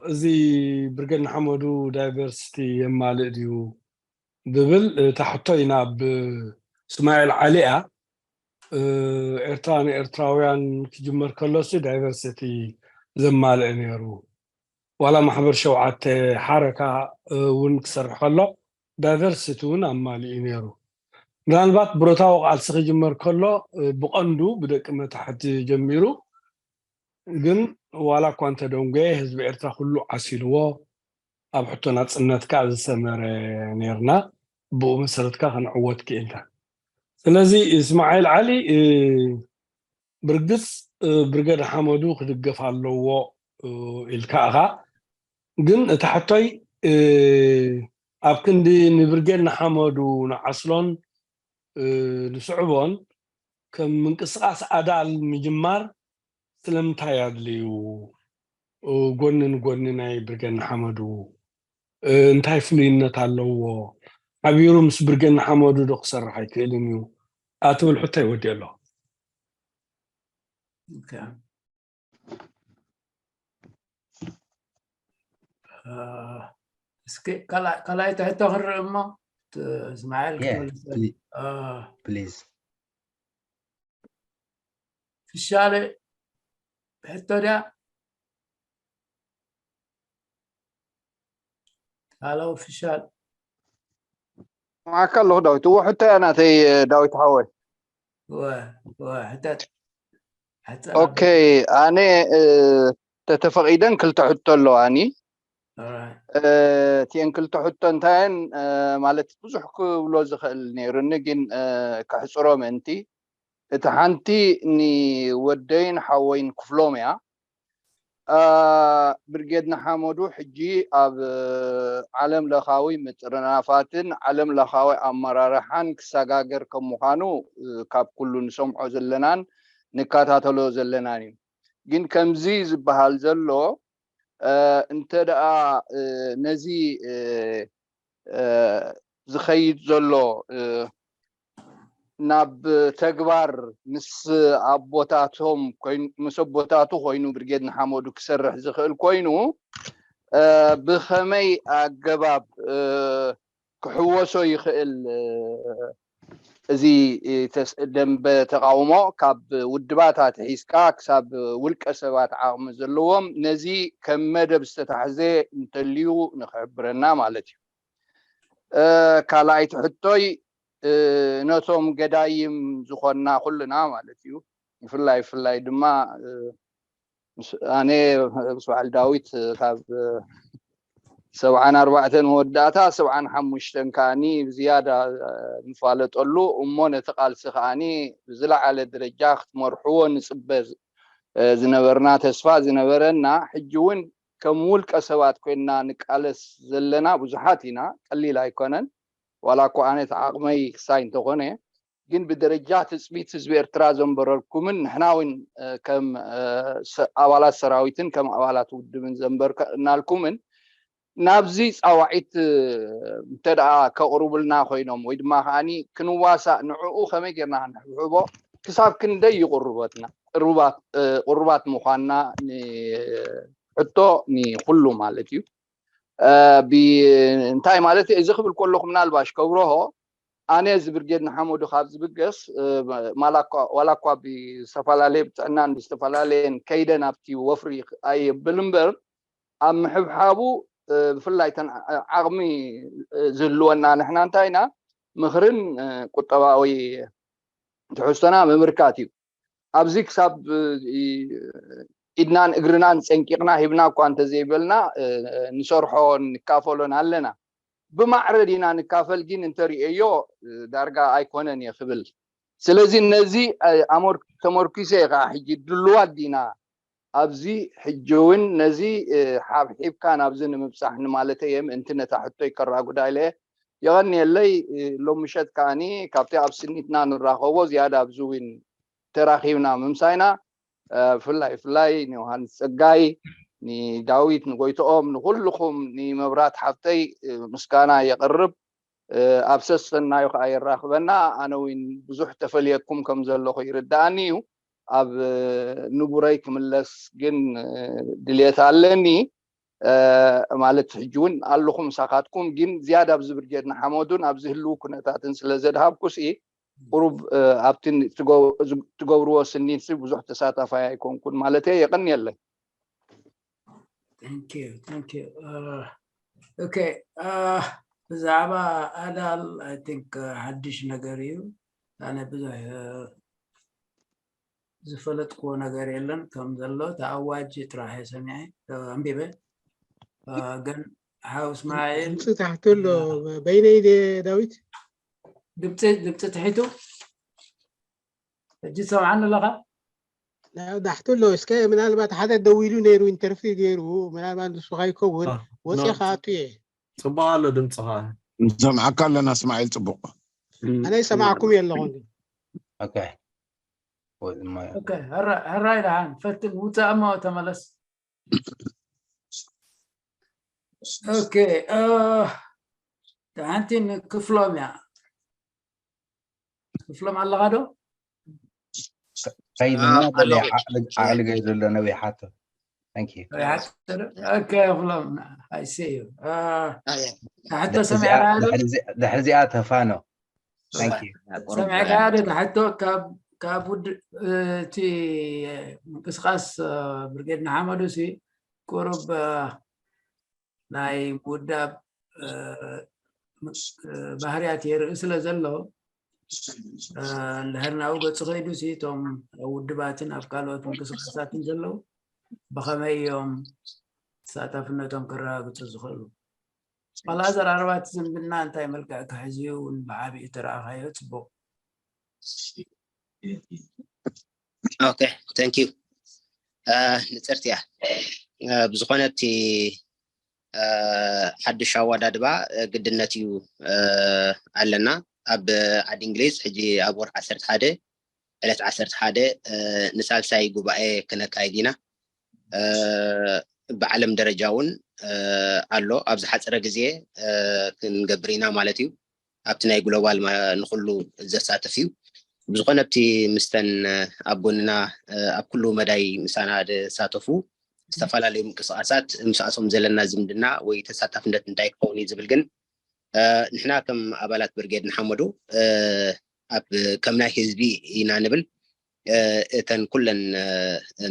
እዚ ብርጌድ ንሓመዱ ዳይቨርሲቲ የማልእ ድዩ ዝብል እታ ሕቶይ ናብ እስማኤል ዓሊ እያ። ኤርትራ ንኤርትራውያን ክጅመር ከሎሲ ዳይቨርሲቲ ዘማልእ ነይሩ። ዋላ ማሕበር ሸውዓተ ሓረካ እውን ክሰርሕ ከሎ ዳይቨርሲቲ እውን ኣማሊኡ ነይሩ። ምናልባት ብረታዊ ቃልሲ ክጅመር ከሎ ብቐንዱ ብደቂ መታሕቲ ጀሚሩ፣ ግን ዋላ እኳ እንተደንጎየ ህዝቢ ኤርትራ ኩሉ ዓሲልዎ፣ ኣብ ሕቶ ናጽነት ከዓ ዝሰመረ ነርና። ብኡ መሰረት ከዓ ክንዕወት ክኢልና። ስለዚ እስማዒል ዓሊ ብርግጽ ብርገድ ሓመዱ ክድገፍ ኣለዎ ኢልካ ኢኻ። ግን እታ ሕቶይ ኣብ ክንዲ ንብርጌድ ንሓመዱ ንዓስሎን ንስዕቦን ከም ምንቅስቃስ ኣዳል ምጅማር ስለምንታይ ኣድልዩ? ጎኒ ንጎኒ ናይ ብርጌድ ንሓመዱ እንታይ ፍሉይነት ኣለዎ? ሓቢሩ ምስ ብርጌድ ንሓመዱ ዶ ክሰርሕ ኣይክእልን እዩ? ኣትብል ሕቶ ይወዲ ኣሎ። እስኪ ካልኣይ ትሕቶ ክርኢ እሞ እስማኤል ፕሊዝ ፍሻለ ሕቶ ድያ? ሃሎ ፍሻል ማዕካ ኣለኹ ዳዊት። እዎ ሕቶ እያ ናተይ ዳዊት ሓወይ። ሕተት ኦኬ ኣነ ተተፈቒደን ክልተ ሕቶ ኣለዋኒ። እቲአን ክልተ ሕቶ እንታየን ማለት ብዙሕ ክብሎ ዝኽእል ነይሩኒ፣ ግን ከሕፅሮ ምእንቲ እቲ ሓንቲ ንወደይን ሓወይን ክፍሎም እያ። ብርጌድ ንሓመዱ ሕጂ ኣብ ዓለም ለኻዊ ምጥርናፋትን ዓለም ለኻዊ ኣመራርሓን ክሰጋገር ከም ምዃኑ ካብ ኩሉ ንሰምዖ ዘለናን ንከታተሎ ዘለናን እዩ። ግን ከምዚ ዝበሃል ዘሎ እንተ ደኣ ነዚ ዝኸይድ ዘሎ ናብ ተግባር ምስ ኣቦታቶም ምስ ኣቦታቱ ኮይኑ ብርጌድ ንሓመዱ ክሰርሕ ዝኽእል ኮይኑ ብኸመይ ኣገባብ ክሕወሶ ይኽእል? እዚ ደንበ ተቃውሞ ካብ ውድባት ኣትሒዝካ ክሳብ ውልቀ ሰባት ዓቕሚ ዘለዎም ነዚ ከም መደብ ዝተታሕዘ እንተልዩ ንክሕብረና ማለት እዩ። ካልኣይቲ ሕቶይ ነቶም ገዳይም ዝኾንና ኩልና ማለት እዩ፣ ብፍላይ ብፍላይ ድማ ኣነ ምስ በዓል ዳዊት ካብ ሰብዓን ኣርባዕተን መወዳእታ ሰብዓን ሓሙሽተን ከዓኒ ብዝያዳ ንፋለጠሉ እሞ ነቲ ቃልሲ ከዓኒ ብዝለዓለ ደረጃ ክትመርሕዎ ንፅበ ዝነበርና ተስፋ ዝነበረና ሕጂ እውን ከም ውልቀ ሰባት ኮይንና ንቃለስ ዘለና ብዙሓት ኢና። ቀሊል ኣይኮነን። ዋላ እኮ ኣነ እቲ ዓቕመይ ክሳይ እንተኾነ ግን ብደረጃ ትፅቢት ህዝቢ ኤርትራ ዘንበረልኩምን ንሕና እውን ከም ኣባላት ሰራዊትን ከም ኣባላት ውድብን ዘንበርናልኩምን ናብዚ ፃዋዒት እንተ ደኣ ከቕርቡልና ኮይኖም ወይ ድማ ከዓኒ ክንዋሳእ ንዕኡ ከመይ ጌርና ክንሕብሕቦ ክሳብ ክንደይ እዩ ቅሩባትና ቅሩባት ምዃንና ሕቶ ንኩሉ ማለት እዩ። እንታይ ማለት እዚ ክብል ከለኹ ምናልባሽ ከብረሆ ኣነ እዚ ብርጌድ ንሓመዱ ካብ ዝብገስ ዋላ እኳ ብዝተፈላለየ ብጥዕናን ብዝተፈላለየን ከይደ ናብቲ ወፍሪ ኣየብል እምበር ኣብ ምሕብሓቡ ብፍላይ ተን ዓቕሚ ዝህልወና ንሕና እንታይ ኢና ምኽርን ቁጠባዊ ትሕዝቶና ምምርካት እዩ። ኣብዚ ክሳብ ኢድናን እግርናን ፀንቂቕና ሂብና እኳ እንተዘይበልና ንሰርሖን ንካፈሎን ኣለና። ብማዕረ ዲና ንካፈል ግን እንተርእየዮ ዳርጋ ኣይኮነን እየ ክብል። ስለዚ ነዚ ተመርኪሰ ከዓ ሕጂ ድልዋት ዲና ኣብዚ ሕጂ እውን ነዚ ሓብሒብካ ናብዚ ንምብፃሕ ንማለተ እየ ምእንቲ ነታ ሕቶይ ከራጉዳ ኢለ የቐንየለይ። ሎም ምሸት ከዓኒ ካብቲ ኣብ ስኒትና ንራኸቦ ዝያዳ ኣብዚ እውን ተራኺብና ምምሳይና ብፍላይ ብፍላይ ንዮሃንስ ፀጋይ ንዳዊት ንጎይትኦም ንኩልኩም ንመብራት ሓፍተይ ምስጋና የቕርብ። ኣብ ሰሰናዩ ከዓ የራኽበና። ኣነ እውን ብዙሕ ተፈልየኩም ከም ዘለኹ ይርዳኣኒ እዩ። ኣብ ንቡረይ ክምለስ ግን ድልየት ኣለኒ። ማለት ሕጂ እውን ኣለኹ ምሳኻትኩም፣ ግን ዝያዳ ኣብዚ ብርጌድ ንሓመዱን ኣብዚ ህልው ኩነታትን ስለ ዘድሃብኩ ሲ ቁሩብ ኣብቲ ትገብርዎ ስኒት ብዙሕ ተሳታፋይ ኣይኮንኩን ማለት የቀንየለይ። ኦኬ፣ ብዛዕባ ኣዳል I think ሓድሽ ነገር እዩ። ኣነ ብዙሕ ዝፈለጥክዎ ነገር የለን። ከም ዘሎ ተኣዋጅ ጥራሕ ሰሚዐ፣ ኣንቢበ። ግን ሓው እስማኤል ድምፂ ታሕቲ ኣሎ። በይነይ ዳዊት ድምፂ ትሒቱ። ሕጂ ትሰምዓኒ ኣለኻ? ዳሕቱ ኣሎ። እስከ ምናልባት ሓደ ደዊሉ ነይሩ፣ ኢንተርፊው ገይሩ፣ ምናልባት ንሱ ከይከውን ወፂኻ ኣቱ እየ። ፅቡቅ ኣሎ ድምፅኻ። ንሰምዓካ ኣለና እስማዒል፣ ፅቡቅ። ኣነ ይሰማዕኩም የለኹ። ሕራይ ደሓን ፈትን ውፃእ እሞ ተመለስ። ኦኬ፣ ሓንቲ ንክፍሎም እያ። ክፍሎም ኣለኻ ዶ? ከይድና ዓቕሊ ገይሩ ዘሎ ነዊሓቶ። ክፍሎም ኣይሰዩ ሕቶ ሰሚዕና። ድሕርዚኣ ተፋኖ ሰሚዕካ ዶ? ሕቶ ካብ ውድ እቲ ምንቅስቃስ ብርጌድ ንሓመዱ ሲ ቁሩብ ናይ ምውዳብ ባህርያት የርኢ ስለ ዘሎ፣ እንድሕር ናብኡ ገፁ ከይዱ ሲ እቶም ኣብ ውድባትን ኣብ ካልኦት ምንቅስቃሳትን ዘለዉ ብኸመይ እዮም ተሳታፍነቶም ከረጋግፁ ዝኽእሉ? ዋላ ኣዘራርባ እቲ ዝምድና እንታይ መልክዕ ክሕዝ እዩ እውን ብዓብዩ ተረኣኻዮ ፅቡቕ። ኦኬ፣ thank you። ንፅርቲ እያ። ብዝኾነ እቲ ሓድሽ ኣወዳድባ ግድነት እዩ ኣለና። ኣብ ዓዲ እንግሊዝ ሕጂ ኣብ ወርሒ ዓሰርተ ሓደ ዕለት ዓሰርተ ሓደ ንሳልሳይ ጉባኤ ክነካይድ ኢና። ብዓለም ደረጃ እውን ኣሎ። ኣብ ዝሓፀረ ግዜ ክንገብር ኢና ማለት እዩ። ኣብቲ ናይ ግሎባል ንኩሉ ዘሳትፍ እዩ። ብዝኾነ ኣብቲ ምስተን ኣብ ጎንና ኣብ ኩሉ መዳይ ምሳና ዝሳተፉ ዝተፈላለዩ ምንቅስቃሳት ምሳኣቶም ዘለና ዝምድና ወይ ተሳታፍነት እንታይ ክኸውን እዩ ዝብል ግን ንሕና ከም ኣባላት ብርጌድ ንሓመዱ ኣብ ከም ናይ ህዝቢ ኢና ንብል። እተን ኩለን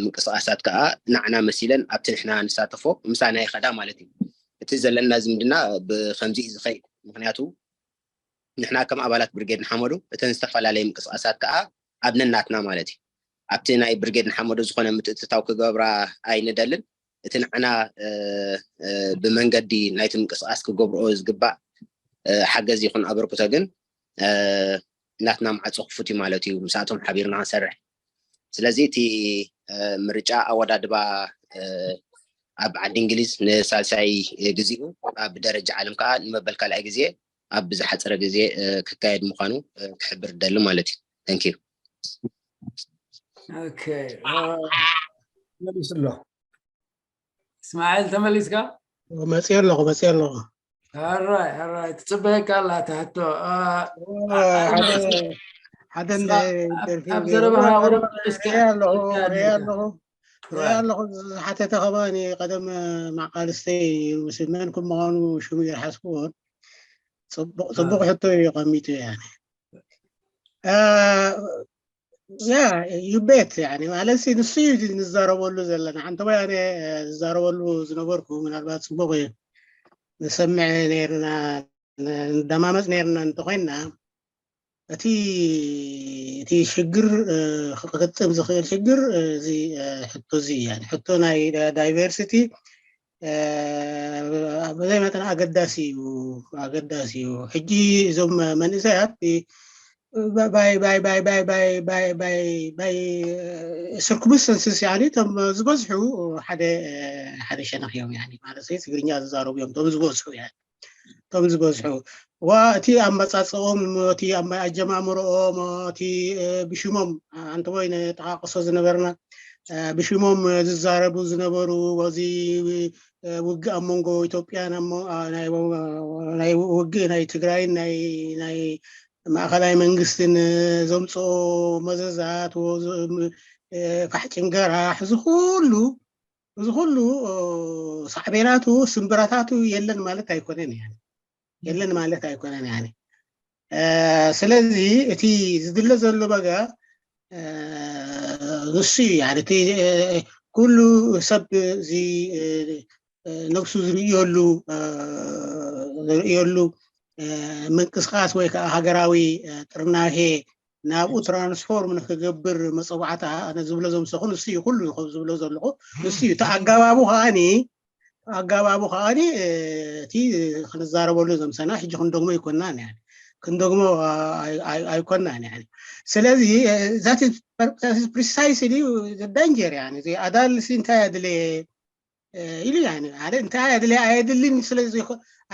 ምንቅስቃሳት ከዓ ንዓና መሲለን ኣብቲ ንሕና ንሳተፎ ምሳና ይኸዳ ማለት እዩ። እቲ ዘለና ዝምድና ብከምዚ እዩ ዝኸይድ። ምክንያቱ ንሕና ከም ኣባላት ብርጌድ ንሓመዱ እተን ዝተፈላለየ ምንቅስቃሳት ከዓ ኣብ ነናትና ማለት እዩ ኣብቲ ናይ ብርጌድ ንሓመዱ ዝኾነ ምትእትታው ክገብራ ኣይንደልን። እቲ ንዓና ብመንገዲ ናይቲ ምንቅስቃስ ክገብርኦ ዝግባእ ሓገዝ ይኹን ኣበርክቶ ግን ናትና ማዕፆ ክፉት እዩ ማለት እዩ። ምስኣቶም ሓቢርና ክንሰርሕ። ስለዚ እቲ ምርጫ ኣወዳድባ ኣብ ዓዲ እንግሊዝ ንሳልሳይ ግዜኡ ኣብ ደረጃ ዓለም ከዓ ንመበል ካልኣይ ግዜ ኣብ ብዝሓፀረ ግዜ ክካየድ ምዃኑ ክሕብር ደሊ ማለት እዩ። Thank you። መሊሱ ኣሎ። እስማኤል ተመሊስካ? መፅእ ኣለኹ መፅእ ኣለኹ። ሕራይ ሕራይ ትፅበየካ ኣላ ትሕቶ። ሓደ ኣብ ዘረባኻ ኣለኹ ሪአ ኣለኹ ዝሓተተ ከባኒ ቀደም ማቃልስተይ እዩ። መን ከም ምዃኑ ሽሙ ይርሓስክዎን ፅቡቅ ሕቶ እዩ ቀሚጡ። ያ ዩ ቤት ማለት ንሱ እዩ ንዛረበሉ ዘለና። ሓንቲ ወይ ኣነ ዝዛረበሉ ዝነበርኩ ምናልባት ፅቡቅ እዩ ንሰምዕ ነርና ንደማመፅ ነርና እንተኮይንና እቲ እቲ ሽግር ክገጥም ዝኽእል ሽግር እዚ ሕቶ እዚ ሕቶ ናይ ዳይቨርሲቲ ብዘይ መጠን ኣገዳሲ እዩ ኣገዳሲ እዩ። ሕጂ እዞም መንእሰያት ባይ ባይ ባይ ባይ ባይ ባይ ባይ ስርኩምስተንስስ ያኒ እቶም ዝበዝሑ ሓደ ሓደ ሸነኽ እዮም ያኒ ማለት ትግርኛ ዝዛረቡ እዮም እቶም ዝበዝሑ ያኒ እቶም ዝበዝሑ ዋ እቲ ኣመፃፅኦም እቲ ኣጀማምርኦም እቲ ብሽሞም ኣንተ ወይ ንጠቃቅሶ ዝነበርና ብሽሞም ዝዛረቡ ዝነበሩ በዚ ውግእ ኣብ መንጎ ኢትዮጵያን ናይ ውግእ ናይ ትግራይን ናይ ማእኸላይ መንግስትን ዘምፅኦ መዘዛት ፋሕ ጭንገራ እዚ ኩሉ እዚ ኩሉ ሳዕቤናቱ ስምብራታቱ የለን ማለት ኣይኮነን። ያ የለን ማለት ኣይኮነን። ያ ስለዚ እቲ ዝድለ ዘሎ በጋ ንሱ እዩ። እቲ ኩሉ ሰብ እዚ ነብሱ ዝርእየሉ ዝርእየሉ ምንቅስቃስ ወይ ከዓ ሃገራዊ ጥርናሄ ናብኡ ትራንስፎርም ንክገብር መፀዋዕታ ኣነ ዝብሎ ዘምሰኹ ንሱ እዩ። ኩሉ ዝብሎ ዘለኹ ንሱ እዩ። እቲ ኣጋባቡ ከዓኒ ኣጋባቡ ከዓኒ እቲ ክንዛረበሉ ዘምሰና ሕጂ ክንደግሞ ኣይኮናን። ያ ክንደግሞ ኣይኮናን። ያ ስለዚ ዛት ፕሪሳይስሊ ዳንጀር ያ ኣዳልሲ እንታይ ኣድለየ ኢሉ ያ ሓደ እንታይ ኣየድልየ ኣየድልን ስለዚ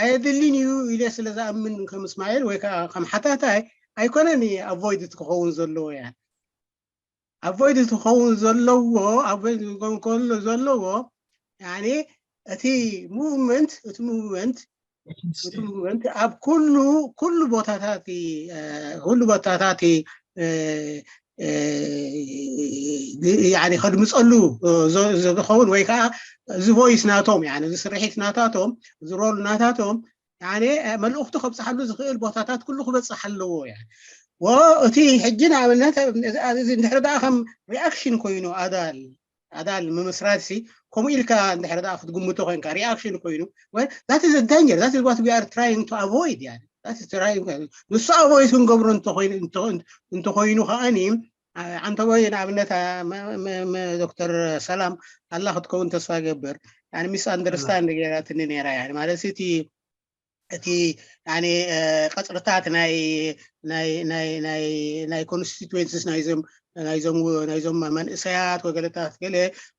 ኣየድልን እዩ ኢለ ስለ ዝኣምን ከም እስማኤል ወይ ከዓ ከም ሓታታይ ኣይኮነን ኣቮይድ ክኸውን ዘለዎ። ያ ኣቮይድ ክኸውን ዘለዎ ኣቮይድ ክኸውን ከሎ ዘለዎ እቲ ሙቭመንት እቲ ሙቭመንት እቲ ሙቭመንት ኣብ ኩሉ ኩሉ ቦታታት ኩሉ ቦታታት ከድምፀሉ ዝኸውን ወይ ከዓ እዚ ቮይስ ናቶም እዚ ስርሒት ናታቶም እዚ ሮል ናታቶም መልእኽቱ ከብፅሓሉ ዝኽእል ቦታታት ኩሉ ክበፅሕ ኣለዎ። ያ እቲ ሕጂ ንኣብነት እንድሕር ደኣ ከም ሪኣክሽን ኮይኑ ኣዳል ኣዳል ምምስራት ሲ ከምኡ ኢልካ እንድሕር ደኣ ክትግምቶ ኮይንካ ሪኣክሽን ኮይኑ that is a danger that is what we are trying to avoid። ያ ንሱ ኣቮይድ ክንገብሮ እንተኮይኑ ከዓኒ ዓንተቦይ ንኣብነት ዶክተር ሰላም ኣላ ክትከውን ተስፋ ገብር ሚስ ኣንደርስታንድ ገይራትኒ ነይራ። ያ ማለት እቲ እቲ ቀፅርታት ናይ ናይ ናይ ናይ ናይ ኮንስቲትዌንስስ ናይዞም ናይዞም ናይዞም መንእሰያት ወገለታት ገለ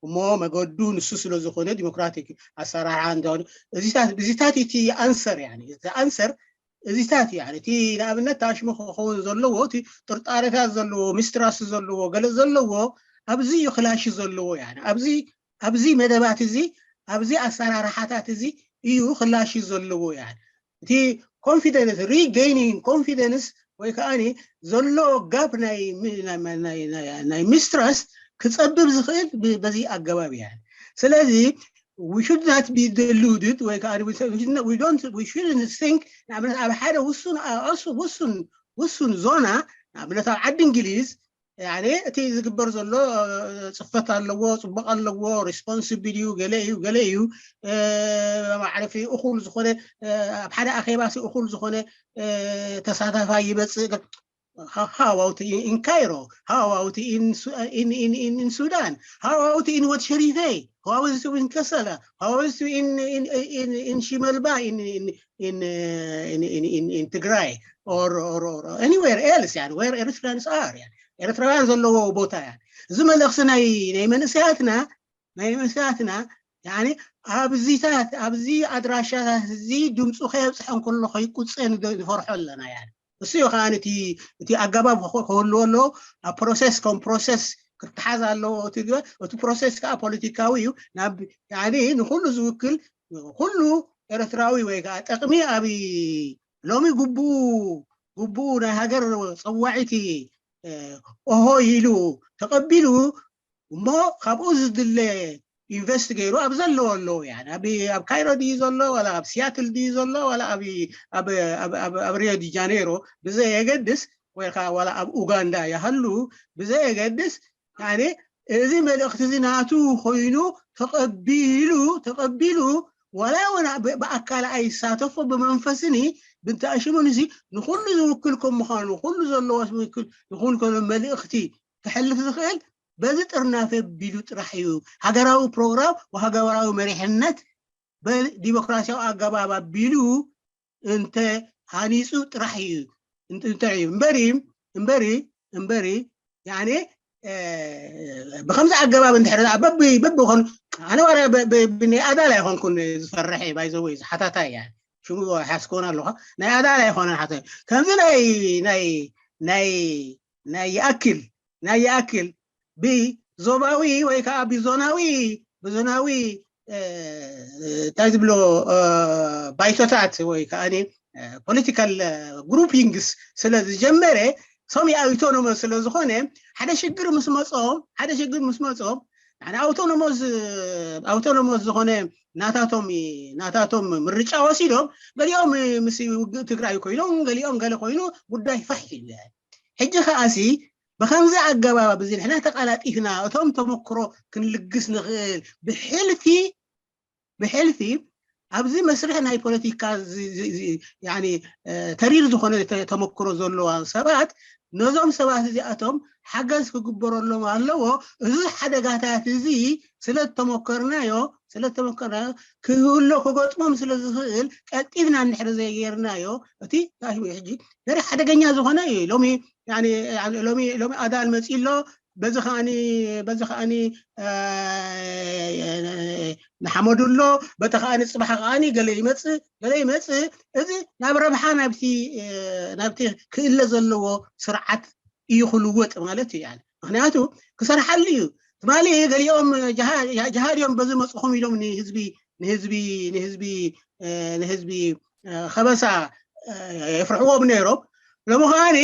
እሞ መገዱ ንሱ ስለ ዝኾነ ዲሞክራቲክ ኣሰራርሓ እንተኾነ እዚታት ብዚታት እቲ ኣንሰር ያ እቲ ኣንሰር እዚታት ያ እቲ ንኣብነት ታሽሙ ክኸውን ዘለዎ እቲ ጥርጣሬታት ዘለዎ ሚስትራስ ዘለዎ ገለ ዘለዎ ኣብዚ እዩ ክላሽ ዘለዎ ያ ኣብዚ ኣብዚ መደባት እዚ ኣብዚ ኣሰራርሓታት እዚ እዩ ክላሽ ዘለዎ ያ እቲ ኮንፊደንስ ሪገይኒንግ ኮንፊደንስ ወይ ከዓ ዘሎ ጋፕ ናይ ሚስትራስት ክፀብብ ዝኽእል በዚ ኣገባብ እያ። ስለዚ we should not be deluded ወይ ከዓ ንኣብነት ኣብ ሓደ ውሱን ውሱን ውሱን ዞና ንኣብነት ኣብ ዓዲ እንግሊዝ እቲ ዝግበር ዘሎ ፅፈት ኣለዎ፣ ፅቡቅ ኣለዎ፣ ሪስፖንስብል እዩ፣ ገለ እዩ ገለ እዩ ማዕረፊ እኹል ዝኾነ ኣብ ሓደ ኣኼባሲ እኹል ዝኾነ ተሳታፋይ ይመፅእ። How about in Cairo? How about in Sudan? How about in Wad Sharifay? How about in Kasala? How about in in in in Shimalba in in in in in in Tigray or or or anywhere else? يعني where Eritreans are يعني ኤርትራውያን ዘለዎ ቦታ يعني እዚ መልእኽቲ ናይ ናይ መንእሰያትና ናይ መንእሰያትና يعني ኣብዚታት ኣብዚ ኣድራሻታት እዚ ድምፁ ከየብፅሐ እንከሎ ከይቁፀ ንፈርሖ ኣለና يعني እሱ እዩ ከዓ እቲ እቲ ኣገባብ ክህልዎ ኣለዎ ኣብ ፕሮሰስ ከም ፕሮሰስ ክተሓዝ ኣለዎ እቲ ፕሮሰስ ከዓ ፖለቲካዊ እዩ ናብ يعني ንኩሉ ዝውክል ኩሉ ኤርትራዊ ወይ ከዓ ጥቕሚ ኣብ ሎሚ ግቡኡ ግቡኡ ናይ ሃገር ፀዋዒቲ ኦሆ ኢሉ ተቐቢሉ እሞ ካብኡ ዝድለ ኢንቨስት ገይሩ ኣብ ዘለዎ ኣለዉ ያ ኣብ ካይሮ ድዩ ዘሎ ዋላ ኣብ ሲያትል ድዩ ዘሎ ዋላ ኣብ ሪዮ ዲ ጃኔሮ ብዘየገድስ ወይ ከዓ ዋላ ኣብ ኡጋንዳ ይሃሉ ብዘየገድስ እዚ መልእኽቲ እዚ ናቱ ኮይኑ ተቐቢሉ ተቐቢሉ ዋላ እውን ብኣካል ኣይሳተፎ ብመንፈስኒ ብንተኣሽሙን እዚ ንኩሉ ዝውክል ከም ምዃኑ ኩሉ ዘለዎ ዝውክል ይኹን ከሎ መልእኽቲ ክሕልፍ ዝኽእል በዚ ጥርናፈ ቢሉ ጥራሕ እዩ ሃገራዊ ፕሮግራም ወሃገራዊ መሪሕነት በዲሞክራሲያዊ ኣገባብ ኣቢሉ እንተ ሃኒፁ ጥራሕ እዩ እንተ እዩ እምበሪ እምበሪ እምበሪ ያኔ ብከምዚ ኣገባብ እንድሕር በቢ በቢ ኮን ኣነ ዋላ ናይ ኣዳል ኣይኮንኩን ዝፈርሕ ባይዘወይ ዝሓታታ እያ ሽሙ ሓስኮን ኣለኳ ናይ ኣዳል ኣይኮነን ሓተ ከምዚ ናይ ናይ ናይ ናይ ይኣክል ናይ ይኣክል ብዞባዊ ወይ ከዓ ብዞናዊ ብዞናዊ እንታይ ዝብሎ ባይቶታት ወይ ከዓ ፖለቲካል ግሩፒንግስ ስለ ዝጀመረ ሰሚ ኣውቶኖመ ስለ ዝኾነ ሓደ ሽግር ምስ መፆም ሓደ ሽግር ምስ መፆም ኣውቶኖሞስ ኣውቶኖሞስ ዝኾነ ናታቶም ናታቶም ምርጫ ወሲዶም፣ ገሊኦም ምስ ውግእ ትግራይ ኮይኖም፣ ገሊኦም ገለ ኮይኑ ጉዳይ ፋሕ ኢሉ። ሕጂ ከኣሲ ብከምዚ ኣገባብ እዚ ንሕና ተቃላጢፍና እቶም ተመክሮ ክንልግስ ንኽእል ብሕልፊ ብሕልፊ ኣብዚ መስርሕ ናይ ፖለቲካ ተሪር ዝኾነ ተመክሮ ዘለዋ ሰባት ነዞም ሰባት እዚኣቶም ሓገዝ ክግበረሎም ኣለዎ። እዚ ሓደጋታት እዚ ስለ ተመከርናዮ ስለ ተመከርናዮ ክህሎ ክገጥሞም ስለ ዝኽእል ቀልጢፍና እንድሕር ዘይጌርናዮ እቲ ታሽሙ ሕጂ ገሪ ሓደገኛ ዝኾነ እዩ። ሎሚ ሎሚ ኣዳል መፂ ኣሎ በዚ ከዓኒ በዚ ከዓኒ ንሓመዱ ኣሎ በቲ ከዓኒ ፅባሕ ከዓኒ ገለ ይመፅእ ገለ ይመፅእ። እዚ ናብ ረብሓ ናብቲ ናብቲ ክእለ ዘለዎ ስርዓት እዩ ክልወጥ ማለት እዩ። ምክንያቱ ክሰርሓሉ እዩ። ትማሊ ገሊኦም ጅሃድ እዮም በዚ መፅኹም ኢሎም ንህዝቢ ንህዝቢ ንህዝቢ ንህዝቢ ከበሳ የፍርሕዎም ነይሮም። ሎሚ ከዓኒ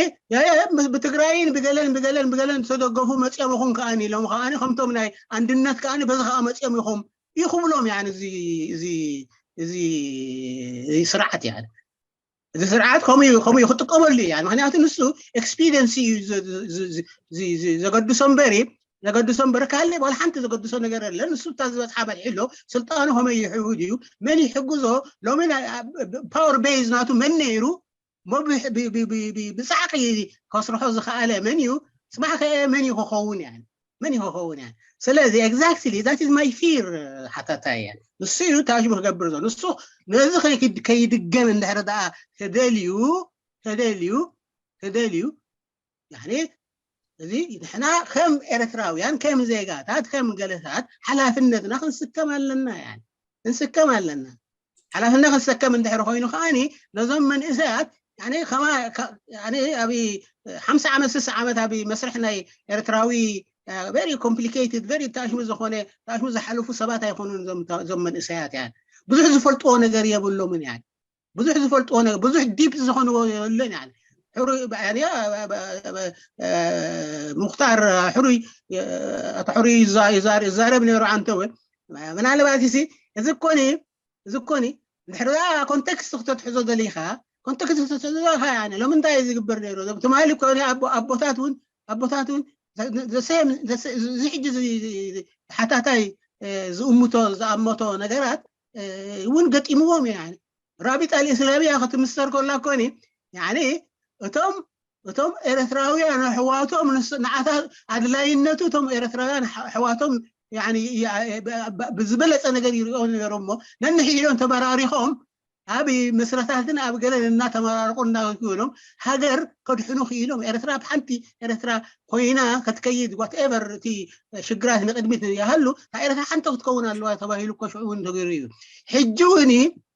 ብትግራይን ብገለን ብገለን ብገለን ዝተደገፉ መፅኦም ይኹም ከዓኒ ሎሚ ከዓኒ ከምቶም ናይ ኣንድነት ከዓኒ በዚ ከዓ መፅኦም ይኹም እዩ ክብሎም። ያ እዚ ስርዓት ያ እዚ ስርዓት ከምኡ ከምኡ ክጥቀመሉ እያ። ምክንያቱ ንሱ ኤክስፒሪየንስ እዩ ዘገድሶ እምበሪ ዘገድሶ እምበር ካልእ ዋላ ሓንቲ ዘገድሶ ነገር የለን። ንሱ እታ ዝበፅሓ በልሒ ኣሎ። ስልጣኑ ከመይ ይሕውድ እዩ? መን ይሕግዞ? ሎሚ ፓወር ቤዝ ናቱ መን ነይሩ? እሞ ብፃዕቂ ከስርሖ ዝኸኣለ መን እዩ? ፅባሕ ከ መን እዩ ክኸውን? ያ መን እዩ ክኸውን? ያ ስለዚ exactly that is my fear ሓታታይ እያ። ንሱ እዩ ታሽሙ ክገብር ዘሎ። ንሱ ነዚ ከይድገም እንድሕር ደኣ ተደልዩ ተደልዩ ተደልዩ ያኒ እዚ ንሕና ከም ኤርትራውያን ከም ዜጋታት ከም ገለታት ሓላፍነትና ክንስከም ኣለና። ያ ክንስከም ኣለና። ሓላፍነት ክንሰከም እንድሕር ኮይኑ ከዓኒ ነዞም መንእሰያት ያኒ ከማ ያኒ ኣብ ሓምሳ ዓመት ስሳ ዓመት ኣብ መስርሕ ናይ ኤርትራዊ very complicated very ታሽሙ ዝኾነ ታሽሙ ዝሓለፉ ሰባት ኣይኮኑን። እዞም መንእሰያት ያ ብዙሕ ዝፈልጥዎ ነገር የብሎምን። ያ ብዙሕ ዝፈልጥዎ ነገር ብዙሕ ዲፕ ዝኾንዎ የለን። ያ ሙክታር ሕሩይ ኣቶ ሕሩይ ይዛረብ ነይሩ። ኣንተ እውን ምናልባት ሲ እዚ ኮኒ እዚ ኮኒ እንድሕር ኮንቴክስት ክተትሕዞ ደሊኻ ኮንቴክስት ክተትሕዞ ደሊኻ ያ ሎሚ እንታይ ዝግበር ነይሩ? ትማሊ ኮኒ ኣቦታት እውን ኣቦታት እውን እዚ ሕጂ ሓታታይ ዝእምቶ ዝኣመቶ ነገራት እውን ገጢምዎም እዩ። ራቢጣ ልእስላሚያ ክትምሰር ከላ ኮኒ ያኒ እቶም እቶም ኤርትራውያን ኣሕዋቶም ንዓታ ኣድላይነቱ እቶም ኤርትራውያን ኣሕዋቶም ብዝበለፀ ነገር ይሪኦ ነይሮም እሞ ነንሕድሕዶም ተመራሪኾም ኣብ ምስረታትን ኣብ ገለን እናተመራረቁ እናገበሎም ሃገር ከድሕኑ ክኢሎም። ኤርትራ ብሓንቲ ኤርትራ ኮይና ክትከይድ whatever እቲ ሽግራት ንቅድሚት ይሃሉ እታ ኤርትራ ሓንቲ ክትከውን ኣለዋ ተባሂሉ እኮ ሽዑ እውን ተገይሩ እዩ። ሕጂ እውን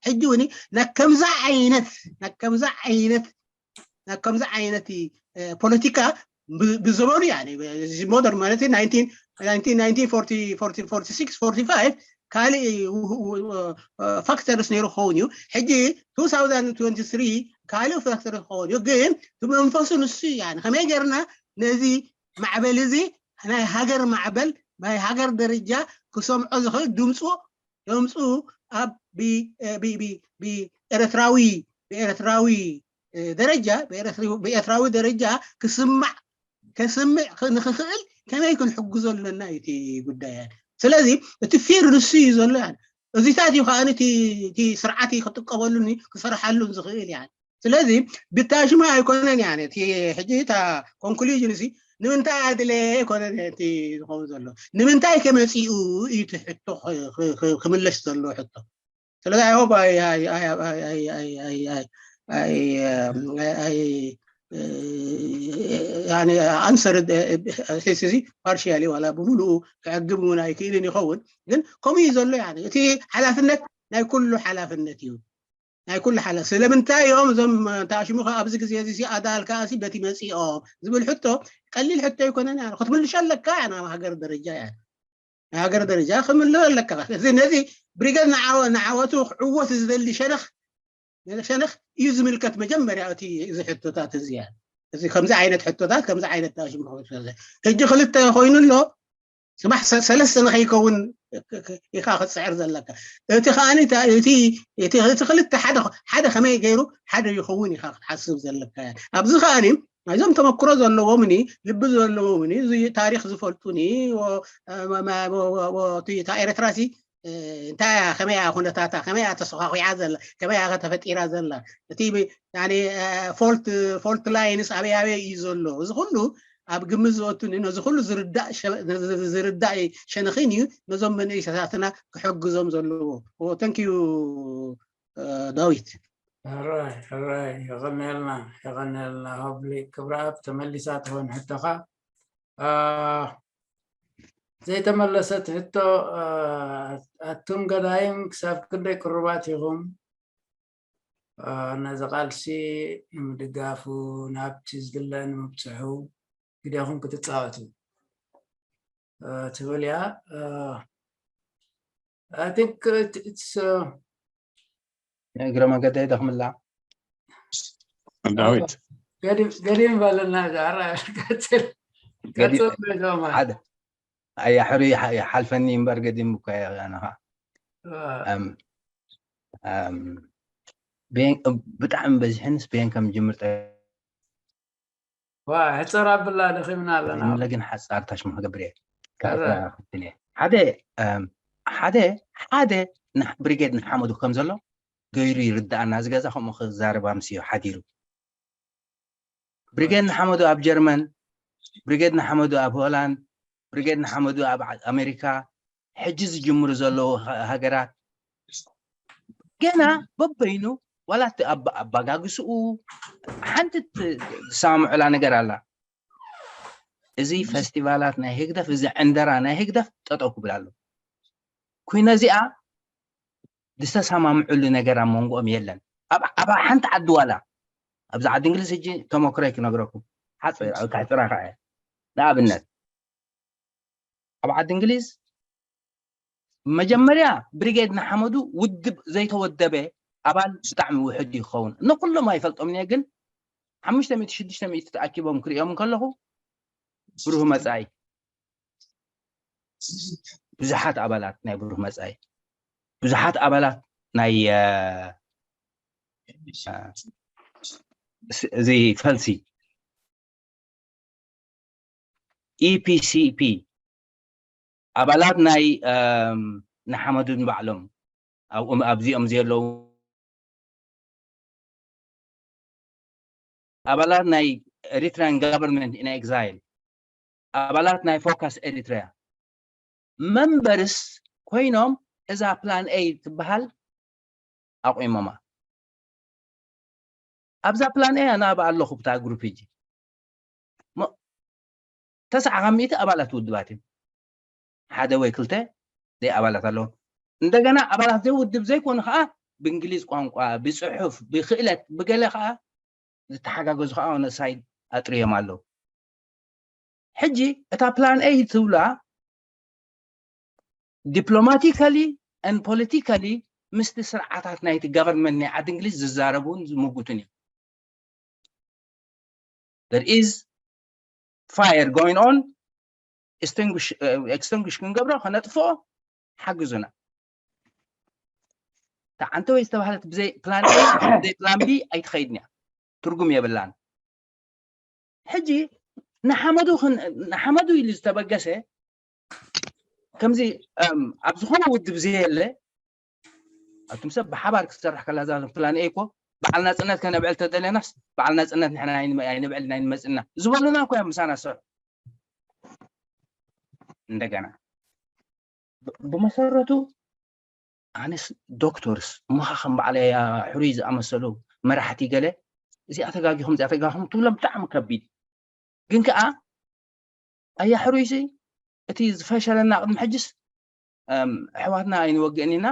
ሕጂ እውን ናብ ከምዛ ዓይነት ናብ ከምዛ ዓይነት ናብ ከምዚ ዓይነት ፖለቲካ ብዘበኑ ያ ሞደር ማለት ካልእ ፋክተርስ ነይሩ ክኸውን እዩ። ሕጂ ካልእ ፋክተርስ ክኸውን እዩ። ግን መንፈሱ ንሱ ያ ከመይ ገርና ነዚ ማዕበል እዚ ናይ ሃገር ማዕበል ናይ ሃገር ደረጃ ክሰምዖ ዝኽእል ድምፁ ደምፁ ኣብ ብኤርትራዊ ብኤርትራዊ ደረጃ ብኤርትራዊ ደረጃ ክስማዕ ከስምዕ ንክኽእል ከመይ ክንሕግዞ ኣለና እዩ እቲ ጉዳይ። ስለዚ እቲ ፊር ንሱ እዩ ዘሎ። እዚታት እዩ ከዓ እቲ ስርዓት ክጥቀመሉን ክሰርሓሉን ዝኽእል። ስለዚ ብታሽማ ኣይኮነን ያ እቲ ሕጂ እታ ኮንክሉዥን እዚ ንምንታይ ኣድለ ኣይኮነን እቲ ዝኸውን ዘሎ ንምንታይ ከመፂኡ እዩ እቲ ሕቶ ክምለሽ ዘሎ ሕቶ። ስለዚ I hope I answered ዚ partially ዋላ ብምሉኡ ክዕግብ እውን ኣይክእልን ይኸውን። ግን ከምኡ እዩ ዘሎ። እቲ ሓላፍነት ናይ ኩሉ ሓላፍነት እዩ። ናይ ኩሉ ሓላ ስለምንታይ እዮም እዞም ታሽሙ ከ ኣብዚ ግዜ እዚ ኣዳል ከኣ በቲ መጺኦም ዝብል ሕቶ ቀሊል ሕቶ ኣይኮነን። ክትምልሾ ኣለካ። ናብ ሃገር ደረጃ ያ ሃገር ደረጃ ክምልሶ ኣለካ። እዚ ነዚ ብሪገድ ንዓወቱ ክዕወት ዝደሊ ሸነኽ ሸነኽ እዩ ዝምልከት። መጀመርያ እቲ እዚ ሕቶታት እዚ ያ እዚ ከምዚ ዓይነት ሕቶታት ከምዚ ዓይነት ታሽሙ ሕጂ ክልተ ኮይኑ ኣሎ። ጽባሕ ሰለስተ ንኸይከውን ኢኻ ክትፅዕር ዘለካ። እቲ ከዓኒ እቲ ክልተ ሓደ ከመይ ገይሩ ሓደ ይኸውን ኢኻ ክትሓስብ ዘለካ። ኣብዚ ከዓኒ ናይዞም ተመክሮ ዘለዎም ኒ ልቢ ዘለዎም ኒ ታሪክ ዝፈልጡ ኒ እታ ኤረትራ ሲ እንታይ እያ ከመይ እያ ኩነታታ ከመይ እያ ተሰኳኩዓ ዘላ ከመይ እያ ተፈጢራ ዘላ እቲ ፎልት ላይንስ ኣበይ ኣበይ እዩ ዘሎ እዚ ኩሉ ኣብ ግምት ዝወቱ ነዚ ኩሉ ዝርዳእ ሸነኺን እዩ ነዞም መንእሰታትና ክሕግዞም ዘለዎ። Thank you ዳዊት። ሕራይ ሕራይ የቐንየልና የቐንየልና። ሆብሊ ክብረኣብ ተመሊሳ ትኾን ሕቶኻ ዘይተመለሰት ሕቶ ኣቱም ገዳይም ክሳብ ክንደይ ቅሩባት ኢኹም ነዚ ቃልሲ ንምድጋፉ ናብቲ ዝድለ ንምብፅሑ ግዴኹም ክትፃወቱ ትብል እያ። I think it's እግረ መገደይ ደኽምላ ዳዊት ገዲም በለና ዛራ ቀፅል ቀፅል ዶማ ሓደ ኣያ ሕሩይ ሓልፈኒ እምበር ገዲም እኮ ኣነኻ ብጣዕሚ በዚሕንስ በየን ከም ጅምር ሕፀር ኣብላ ደኺምና ኣለና ግን ሓፃር ታሽሙ ክገብር እየ ሓደ ሓደ ሓደ ብሪጌድ ንሓመዱ ከም ዘሎ ገይሩ ይርዳኣና እዚ ገዛ ከምኡ ክዛረብ ኣምስዮ ሓዲሩ ብሪጌድ ንሓመዱ ኣብ ጀርመን ብሪጌድ ንሓመዱ ኣብ ሆላንድ ብሪጌድ ንሓመዱ ኣብ ኣሜሪካ ሕጂ ዝጅምሩ ዘለዉ ሃገራት ገና በበይኑ ዋላ እቲ ኣባጋግስኡ ሓንቲ ዝሰማምዑላ ነገር ኣላ እዚ ፈስቲቫላት ናይ ህግደፍ እዚ ዕንደራ ናይ ህግደፍ ጠጠው ክብል ኣሎ ኩነ እዚኣ ዝተሰማምዑሉ ነገር ኣብ መንጎኦም የለን ኣብ ሓንቲ ዓዲ ዋላ ኣብዚ ዓዲ እንግሊዝ ሕጂ ተመክሮይ ክነግረኩም ከሕፅራ ከዓ ንኣብነት ኣብ ዓዲ እንግሊዝ መጀመርያ ብሪጌድ ንሓመዱ ውድብ ዘይተወደበ ኣባል ብጣዕሚ ውሕድ ይኸውን ንኩሎም ኣይፈልጦም እየ ግን ሓሙሽተ ሚእቲ ሽዱሽተ ሚእቲ ተኣኪቦም ክርእዮም ከለኹ ብሩህ መፃኢ ብዙሓት ኣባላት ናይ ብሩህ መፃኢ ብዙሓት ኣባላት ናይ እዚ ፈልሲ ኢፒሲፒ ኣባላት ናይ ንሓመዱ ንባዕሎም ኣብዚኦም ዘለዉ ኣባላት ናይ Eritrean government in exile ኣባላት ናይ Focus Eritrea members ኮይኖም እዛ plan A ትበሃል ኣቑሞማ ኣብዛ plan A ኣነ ኣብኣ ኣለኹ ብታ group ሕጂ ተስዓ ካብ ሚእቲ ኣባላት ውድባት እዮም ሓደ ወይ ክልተ ዘይ ኣባላት ኣለዎም እንደገና ኣባላት ዘይ ውድብ ዘይኮኑ ከዓ ብእንግሊዝ ቋንቋ ብፅሑፍ ብክእለት ብገለ ከዓ ዝተሓጋገዙ ከዓ on a side ኣጥርዮም ኣለዉ ሕጂ እታ plan A ትብላ diplomatically and politically ምስቲ ስርዓታት ናይቲ government ናይ ዓዲ እንግሊዝ ዝዛረቡን ዝምጉቱን እዮም there is fire going on extinguish ክንገብሮ ከነጥፍኦ ሓግዙና ተዓንተ ወይ ዝተባህለት ብዘይ plan A ብዘይ plan B ኣይትኸይድን እያ ትርጉም የብላን ሕጂ ንሓመዱ ንሓመዱ ኢሉ ዝተበገሰ ከምዚ ኣብ ዝኾነ ውድብ ዘየለ ኣቱም ሰብ ብሓባር ክትሰርሕ ከላ እዛ plan A እኮ በዓል ናፅነት ከነብዕል ተደለናስ በዓል ናፅነት ንሕና ኣይንብዕልን ኣይንመፅና ዝበሉና እኮ እዮም ምሳና ዝሰርሑ እንደገና ብመሰረቱ ኣነስ doctors እሞኻ ከም በዓል ኣያ ሕሩይ ዝኣመሰሉ መራሕቲ ገለ እዚኣ ተጋጊኹም እዚኣ ተጋጊኹም ትብሎም ብጣዕሚ ከቢድ ግን ከዓ ኣያ ሕሩይሲ እቲ ዝፈሸለና ቅድሚ ሕጅስ ኣሕዋትና ኣይንወግእን ኢና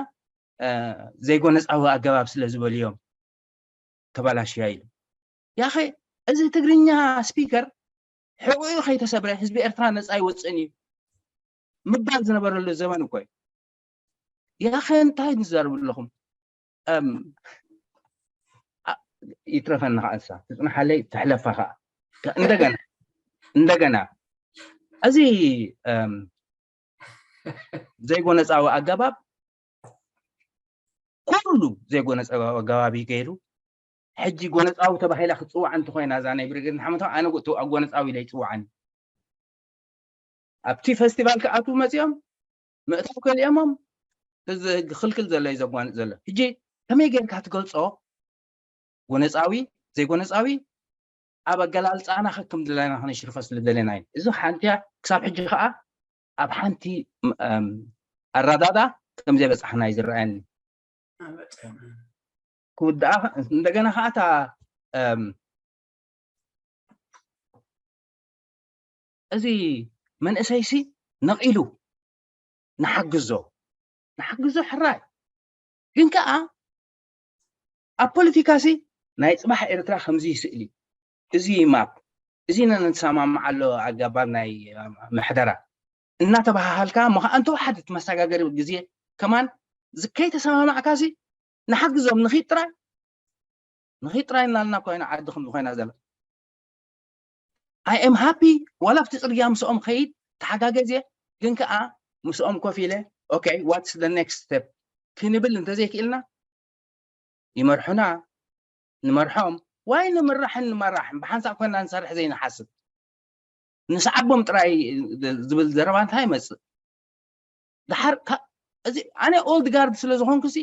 ዘይጎነፃዊ ኣገባብ ስለ ዝበልዮም ተባላሽያ ኢሉ ያኸ እዚ ትግርኛ speaker ሕቑኡ ከይተሰብረ ህዝቢ ኤርትራ ነፃ ይወፅእን እዩ ምባል ዝነበረሉ ዘመን እኮ እዩ ያኸ እንታይ ንዛረቡ ኣለኹም ይትረፈኒ ከዓ እንሳ ትፅናሓለይ ትሕለፋ ከዓ እንደገና እንደገና እዚ ዘይጎነፃዊ ኣገባብ፣ ኩሉ ዘይጎነፃዊ ኣገባብ እዩ ገይሩ። ሕጂ ጎነፃዊ ተባሂላ ክትፅዋዕ እንተኮይና እዛ ናይ ብርጌድ ንሓመታ፣ ኣነ ጎ- ኣብ ጎነፃዊ ኢለ ይፅዋዓኒ። ኣብቲ ፈስቲቫል ክኣትዉ መፂኦም ምእታው ከሊኦሞም፣ እዚ ህጊ ክልክል ዘሎ እዩ ዘጓንፅ ዘሎ። ሕጂ ከመይ ጌርካ ትገልፆ? ጎነፃዊ ዘይጎነፃዊ ኣብ ኣገላልፃና ከክም ድላና ክነሽርፎ ስለ ደለና እዩ። እዚ ሓንቲያ ክሳብ ሕጂ ከዓ ኣብ ሓንቲ ኣራዳዳ ከም ዘይበፃሕና እዩ ዝረኣየኒ። ክውድኣ እንደገና ከዓ እታ እዚ መንእሰይሲ ነቒሉ ንሓግዞ ንሓግዞ ሕራይ ግን ከዓ ኣብ ፖለቲካሲ ናይ ፅባሕ ኤርትራ ከምዚ ይስእሊ፣ እዚ ማፕ እዚ ነንሰማማዓሎ ኣገባብ ናይ ምሕደራ እናተባሃሃልካ እሞ ከዓ እንተወሓደት መሰጋገሪ ግዜ ከማን ከይተሰማማዕካሲ ንሓግዞም ንኺድ ጥራይ ንኺድ ጥራይ እናልና ኮይና ዓዲ ከም ዝኾይና ዘላ I am happy ዋላ ኣብቲ ፅርግያ ምስኦም ኸይድ ተሓጋገዝ እየ ግን ከዓ ምስኦም ኮፍ ኢለ okay what's the next step ክንብል እንተዘይክእልና ይመርሑና ንመርሖም ዋይ ንምራሕን ንመራሕን ብሓንሳእ ኮይና ንሰርሕ ዘይንሓስብ ንስዓቦም ጥራይ ዝብል ዘረባ እንታይ ይመፅእ ድሓር እዚ ኣነ old guard ስለ ዝኾንኩ ሲ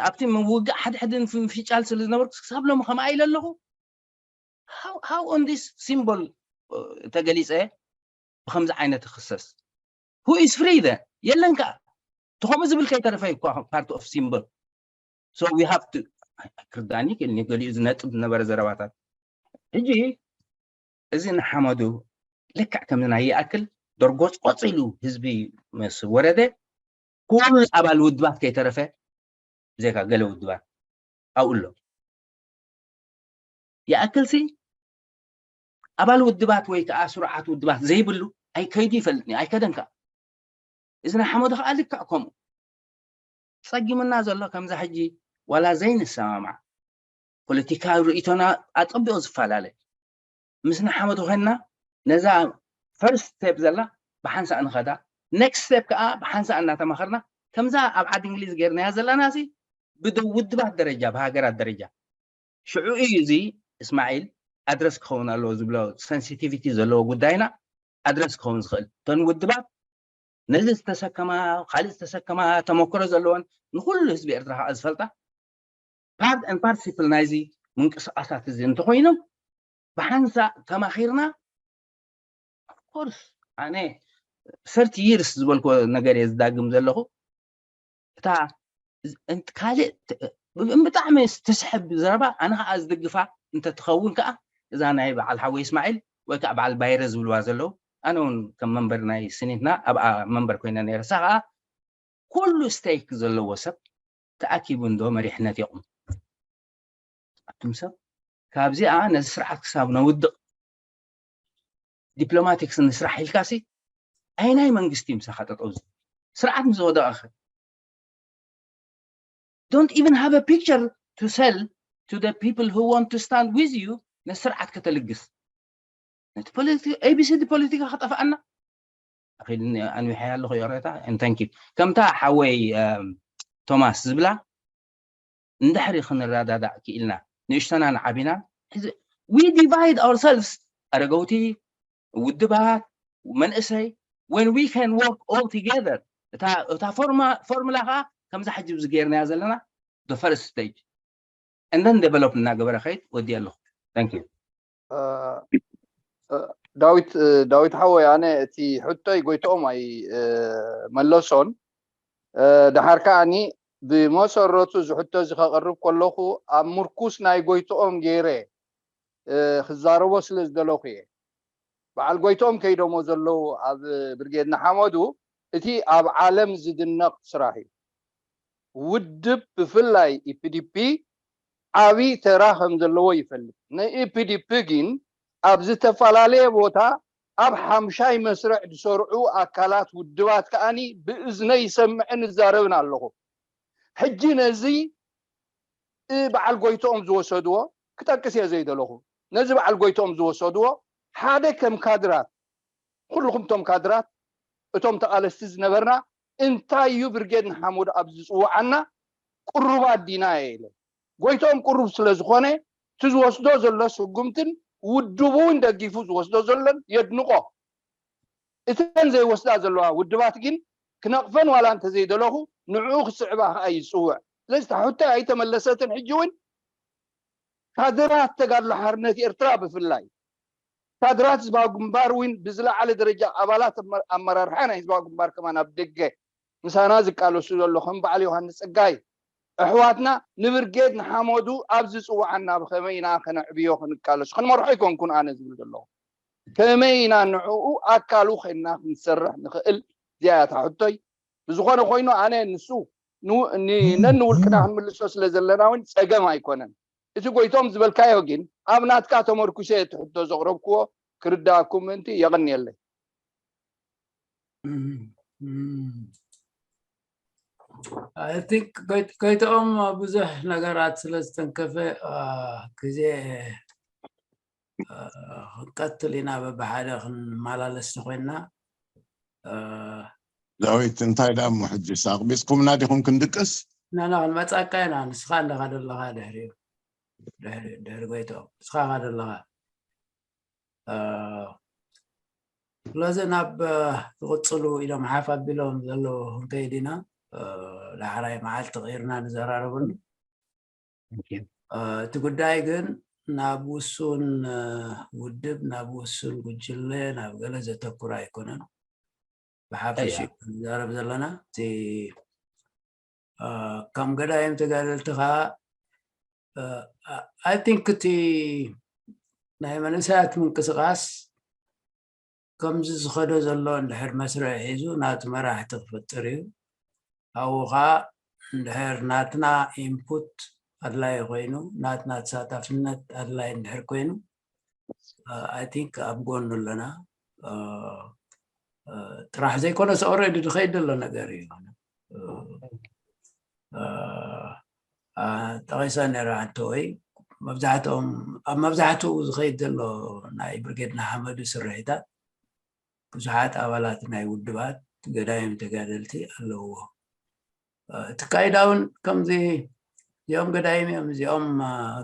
ኣብቲ ምውጋእ ሓድሕድን ፍንፊጫል ስለ ዝነበርኩ ክሳብ ሎሚ ከምኣ ኢለ ኣለኹ how on this symbol ተገሊፀ ብከምዚ ዓይነት ክሰስ who is free then የለን ከዓ ተኸምኡ ዝብል ከይተረፈ እኳ part of symbol so we have to ክርዳኒ ክእልኒ ገሊኡ ዝነጥብ ዝነበረ ዘረባታት ሕጂ እዚ ንሓመዱ ልክዕ ከምዚ ናይ ይኣክል ደርጎጽቆጽ ኢሉ ህዝቢ ምስ ወረደ ኩሉ ኣባል ውድባት ከይተረፈ ብዘይካ ገለ ውድባት ኣብኡ ኣሎ ይኣክልሲ ኣባል ውድባት ወይ ከዓ ስሩዓት ውድባት ዘይብሉ ኣይከይዱ ይፈልጥኒ ኣይከደን ከዓ እዚ ናይ ሓመዱ ከዓ ልክዕ ከምኡ ፀጊምና ዘሎ ከምዛ ሕጂ ዋላ ዘይንሰማማዕ ፖለቲካዊ ርእይቶና ኣፀቢቑ ዝፈላለ ምስ ንሓመዱ ኮይንና ነዛ first step ዘላ ብሓንሳእ ንኸዳ next step ከዓ ብሓንሳእ እናተማኸርና ከምዛ ኣብ ዓዲ እንግሊዝ ገይርናያ ዘለና ሲ ብውድባት ደረጃ ብሃገራት ደረጃ ሽዑ እዩ እዚ እስማዒል ኣድረስ ክኸውን ኣለዎ ዝብሎ sensitivity ዘለዎ ጉዳይና ኣድረስ ክኸውን ዝኽእል እተን ውድባት ነዚ ዝተሰከማ ካልእ ዝተሰከማ ተመክሮ ዘለወን ንኩሉ ህዝቢ ኤርትራ ከዓ ዝፈልጣ part and parcel ናይዚ ምንቅስቃሳት እዚ እንተኮይኖም ብሓንሳእ ተማኺርና of course ኣነ thirty years ዝበልኮ ነገር እየ ዝዳግም ዘለኹ እታ ካልእ ብጣዕሚ ትስሕብ ዘረባ ኣነ ከዓ ዝድግፋ እንተትኸውን ከዓ እዛ ናይ በዓል ሓወይ እስማዒል ወይ ከዓ በዓል ባይረ ዝብልዋ ዘለዉ ኣነ እውን ከም መንበር ናይ ስኒትና ኣብኣ መንበር ኮይነ ነይረ እሳ ከዓ ኩሉ stake ዘለዎ ሰብ ተኣኪቡ እንዶ መሪሕነት የቑም ኣቱም ሰብ ካብዚኣ ነዚ ስርዓት ክሳብ ነውድቕ ዲፕሎማቲክስ ንስራሕ ኢልካሲ ኣይናይ መንግስቲ ምሳኻ ጠጠው ስርዓት ምስ ወደቐኸ don't even have a picture to sell to the people who want to stand with you ነስርዓት ከተልግስ ነቲ ABC ፖለቲካ ከጠፍኣና ኣኺልኒ ኣንዊሐያ ኣለኹ ይቕሬታ and thank you ከምታ ሓወይ ቶማስ ዝብላ እንድሕሪ ክንረዳዳእ ክኢልና ንእሽተናን ዓቢናን we divide ourselves ኣረገውቲ ውድባት መንእሰይ when we can work all together እታ formula ከዓ ከምዛ ሕጂ ብዚ ገይርናያ ዘለና the first stage and then develop እናገበረ ከይድ ወዲ ኣለኹ thank you ዳዊት ዳዊት ሓወይ ኣነ እቲ ሕቶይ ጎይትኦም ኣይ መለሶን ደሓር ከዓኒ ብመሰረቱ እዚ ሕቶ እዚ ከቕርብ ከለኹ ኣብ ምርኩስ ናይ ጎይትኦም ገይረ ክዛረቦ ስለ ዝደለኹ እየ በዓል ጎይትኦም ከይዶሞ ዘለዉ ኣብ ብርጌድ ንሓመዱ እቲ ኣብ ዓለም ዝድነቕ ስራሕ እዩ ውድብ ብፍላይ ኢፒዲፒ ዓብዪ ተራ ከም ዘለዎ ይፈልጥ። ንኢፒዲፒ ግን ኣብ ዝተፈላለየ ቦታ ኣብ ሓምሻይ መስርዕ ዝሰርዑ ኣካላት ውድባት ከኣኒ ብእዝነይ ይሰምዕን እዛረብን ኣለኹ። ሕጂ ነዚ በዓል ጎይትኦም ዝወሰድዎ ክጠቅስ እየ ዘይደለኹ። ነዚ በዓል ጎይትኦም ዝወሰድዎ ሓደ ከም ካድራት ኩልኹም እቶም ካድራት እቶም ተቓለስቲ ዝነበርና እንታይ እዩ ብርጌድ ንሓመዱ ኣብ ዝፅውዓና? ቅሩባት ዲና እየ ኢለ። ጎይቶም ቅሩብ ስለ ዝኾነ እቲ ዝወስዶ ዘሎ ስጉምትን ውድቡ እውን ደጊፉ ዝወስዶ ዘሎን የድንቆ። እተን ዘይወስዳ ዘለዋ ውድባት ግን ክነቕፈን ዋላ እንተዘይደለኹ ንዕኡ ክስዕባ ከኣ ይፅውዕ። ስለዚ እታ ሕቶይ ኣይተመለሰትን። ሕጂ እውን ካድራት ተጋድሎ ሓርነት ኤርትራ ብፍላይ ካድራት ህዝባዊ ግንባር እውን ብዝለዓለ ደረጃ ኣባላት ኣመ- ኣመራርሓ ናይ ህዝባዊ ግንባር ከማን ኣብ ደገ ምሳና ዝቃለሱ ዘሎ ከም በዓል ዮሃንስ ጸጋይ ኣሕዋትና ንብርጌድ ንሓመዱ ኣብ ዝጽውዓና ብኸመይ ኢና ከነዕብዮ ክንቃለሱ? ክንመርሖ ኣይኮንኩን ኣነ ዝብል ዘለኹ። ከመይ ኢና ንዕኡ ኣካሉ ኮይንና ክንሰርሕ ንኽእል? እዚኣ እያ እታ ሕቶይ። ብዝኾነ ኮይኑ ኣነ ንሱ ን- ን- ነንውልቅና ክንምልሶ ስለ ዘለና እውን ጸገም ኣይኮነን። እቲ ጎይቶም ዝበልካዮ ግን ኣብ ናትካ ተመርኩሰ እቲ ሕቶ ዘቕረብክዎ ክርዳእኩም ምእንቲ የቐንየለይ። I think ጎይትኦም ብዙሕ ነገራት ስለ ዝተንከፈ ግዜ ክንቀትል ኢና፣ በብሓደ ክንመላለስ ተኮይንና። ዳዊት እንታይ ደኣ እሞ ሕጂ ኣቕቢፅኩምና ዲኹም ክንድቅስ? ናና ክንመፃካ ኢና፣ ንስኻ ኣለኻ ዘለኻ ድሕሪኡ ድሕሪ ጎይትኦም ንስኻ ኻ ዘለኻ። ስለዚ ናብ ዝቕፅሉ ኢሎም ሓፍ ኣቢሎም ዘለዉ ክንከይድ ኢና። ዳሕራይ መዓልቲ ቀይርና ንዘራረበሉ። እቲ ጉዳይ ግን ናብ ውሱን ውድብ፣ ናብ ውሱን ጉጅለ፣ ናብ ገለ ዘተኩር ኣይኮነን። ብሓፈሽ ንዛረብ ዘለና እቲ ከም ገዳይም ተጋደልቲ ከዓ I think እቲ ናይ መንእሰያት ምንቅስቃስ ከምዚ ዝኸዶ ዘሎ እንድሕር መስርዕ ሒዙ ናቱ መራሕቲ ክፈጥር እዩ። ኣብኡ ከዓ እንድሕር ናትና ኢንፑት ኣድላይ ኮይኑ፣ ናትና ተሳታፍነት ኣድላይ እንድሕር ኮይኑ፣ I think ኣብ ጎኑ ኣለና። ጥራሕ ዘይኮነስ already ዝኸይድ ዘሎ ነገር እዩ። ጠቒሰ ነይረ ኣንተ ወይ መብዛሕትኦም ኣብ መብዛሕትኡ ዝኸይድ ዘሎ ናይ ብርጌድ ንሓመዱ ስርሒታት ብዙሓት ኣባላት ናይ ውድባት ገዳይም ተጋደልቲ ኣለውዎ። እቲ ካይዳ እውን ከምዚ እዚኦም ገዳይም እዮም፣ እዚኦም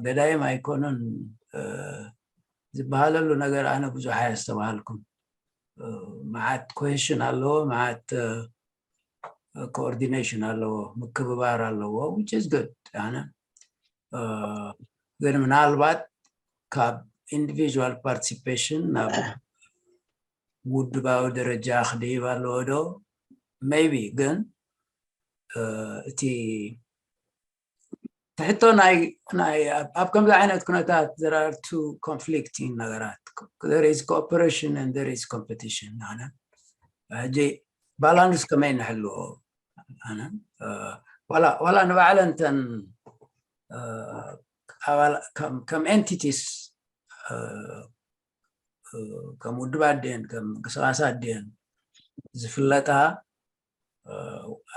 ገዳይም ኣይኮኑን ዝበሃለሉ ነገር ኣነ ብዙሕ ኣየስተባሃልኩን። መዓት ኮሄሽን ኣለዎ፣ መዓት ኮኦርዲኔሽን ኣለዎ፣ ምክብባር ኣለዎ፣ which is good። ኣነ ግን ምናልባት ካብ ኢንዲቪዥዋል ፓርቲሲፔሽን ናብ ውድባዊ ደረጃ ክድይብ ኣለዎ ዶ? Maybe። ግን እቲ ትሕቶ ናይ ኣብ ከምዚ ዓይነት ኩነታት there are two conflicting ነገራት። There is cooperation and there is competition። ኣነ ሕጂ ባላንስ ከመይ ንሕልዎ? ኣነ ዋላ ንባዕለን ተን ከም ኤንቲቲስ ከም ውድባት ድየን ከም ምንቅስቃሳት ድየን ዝፍለጣ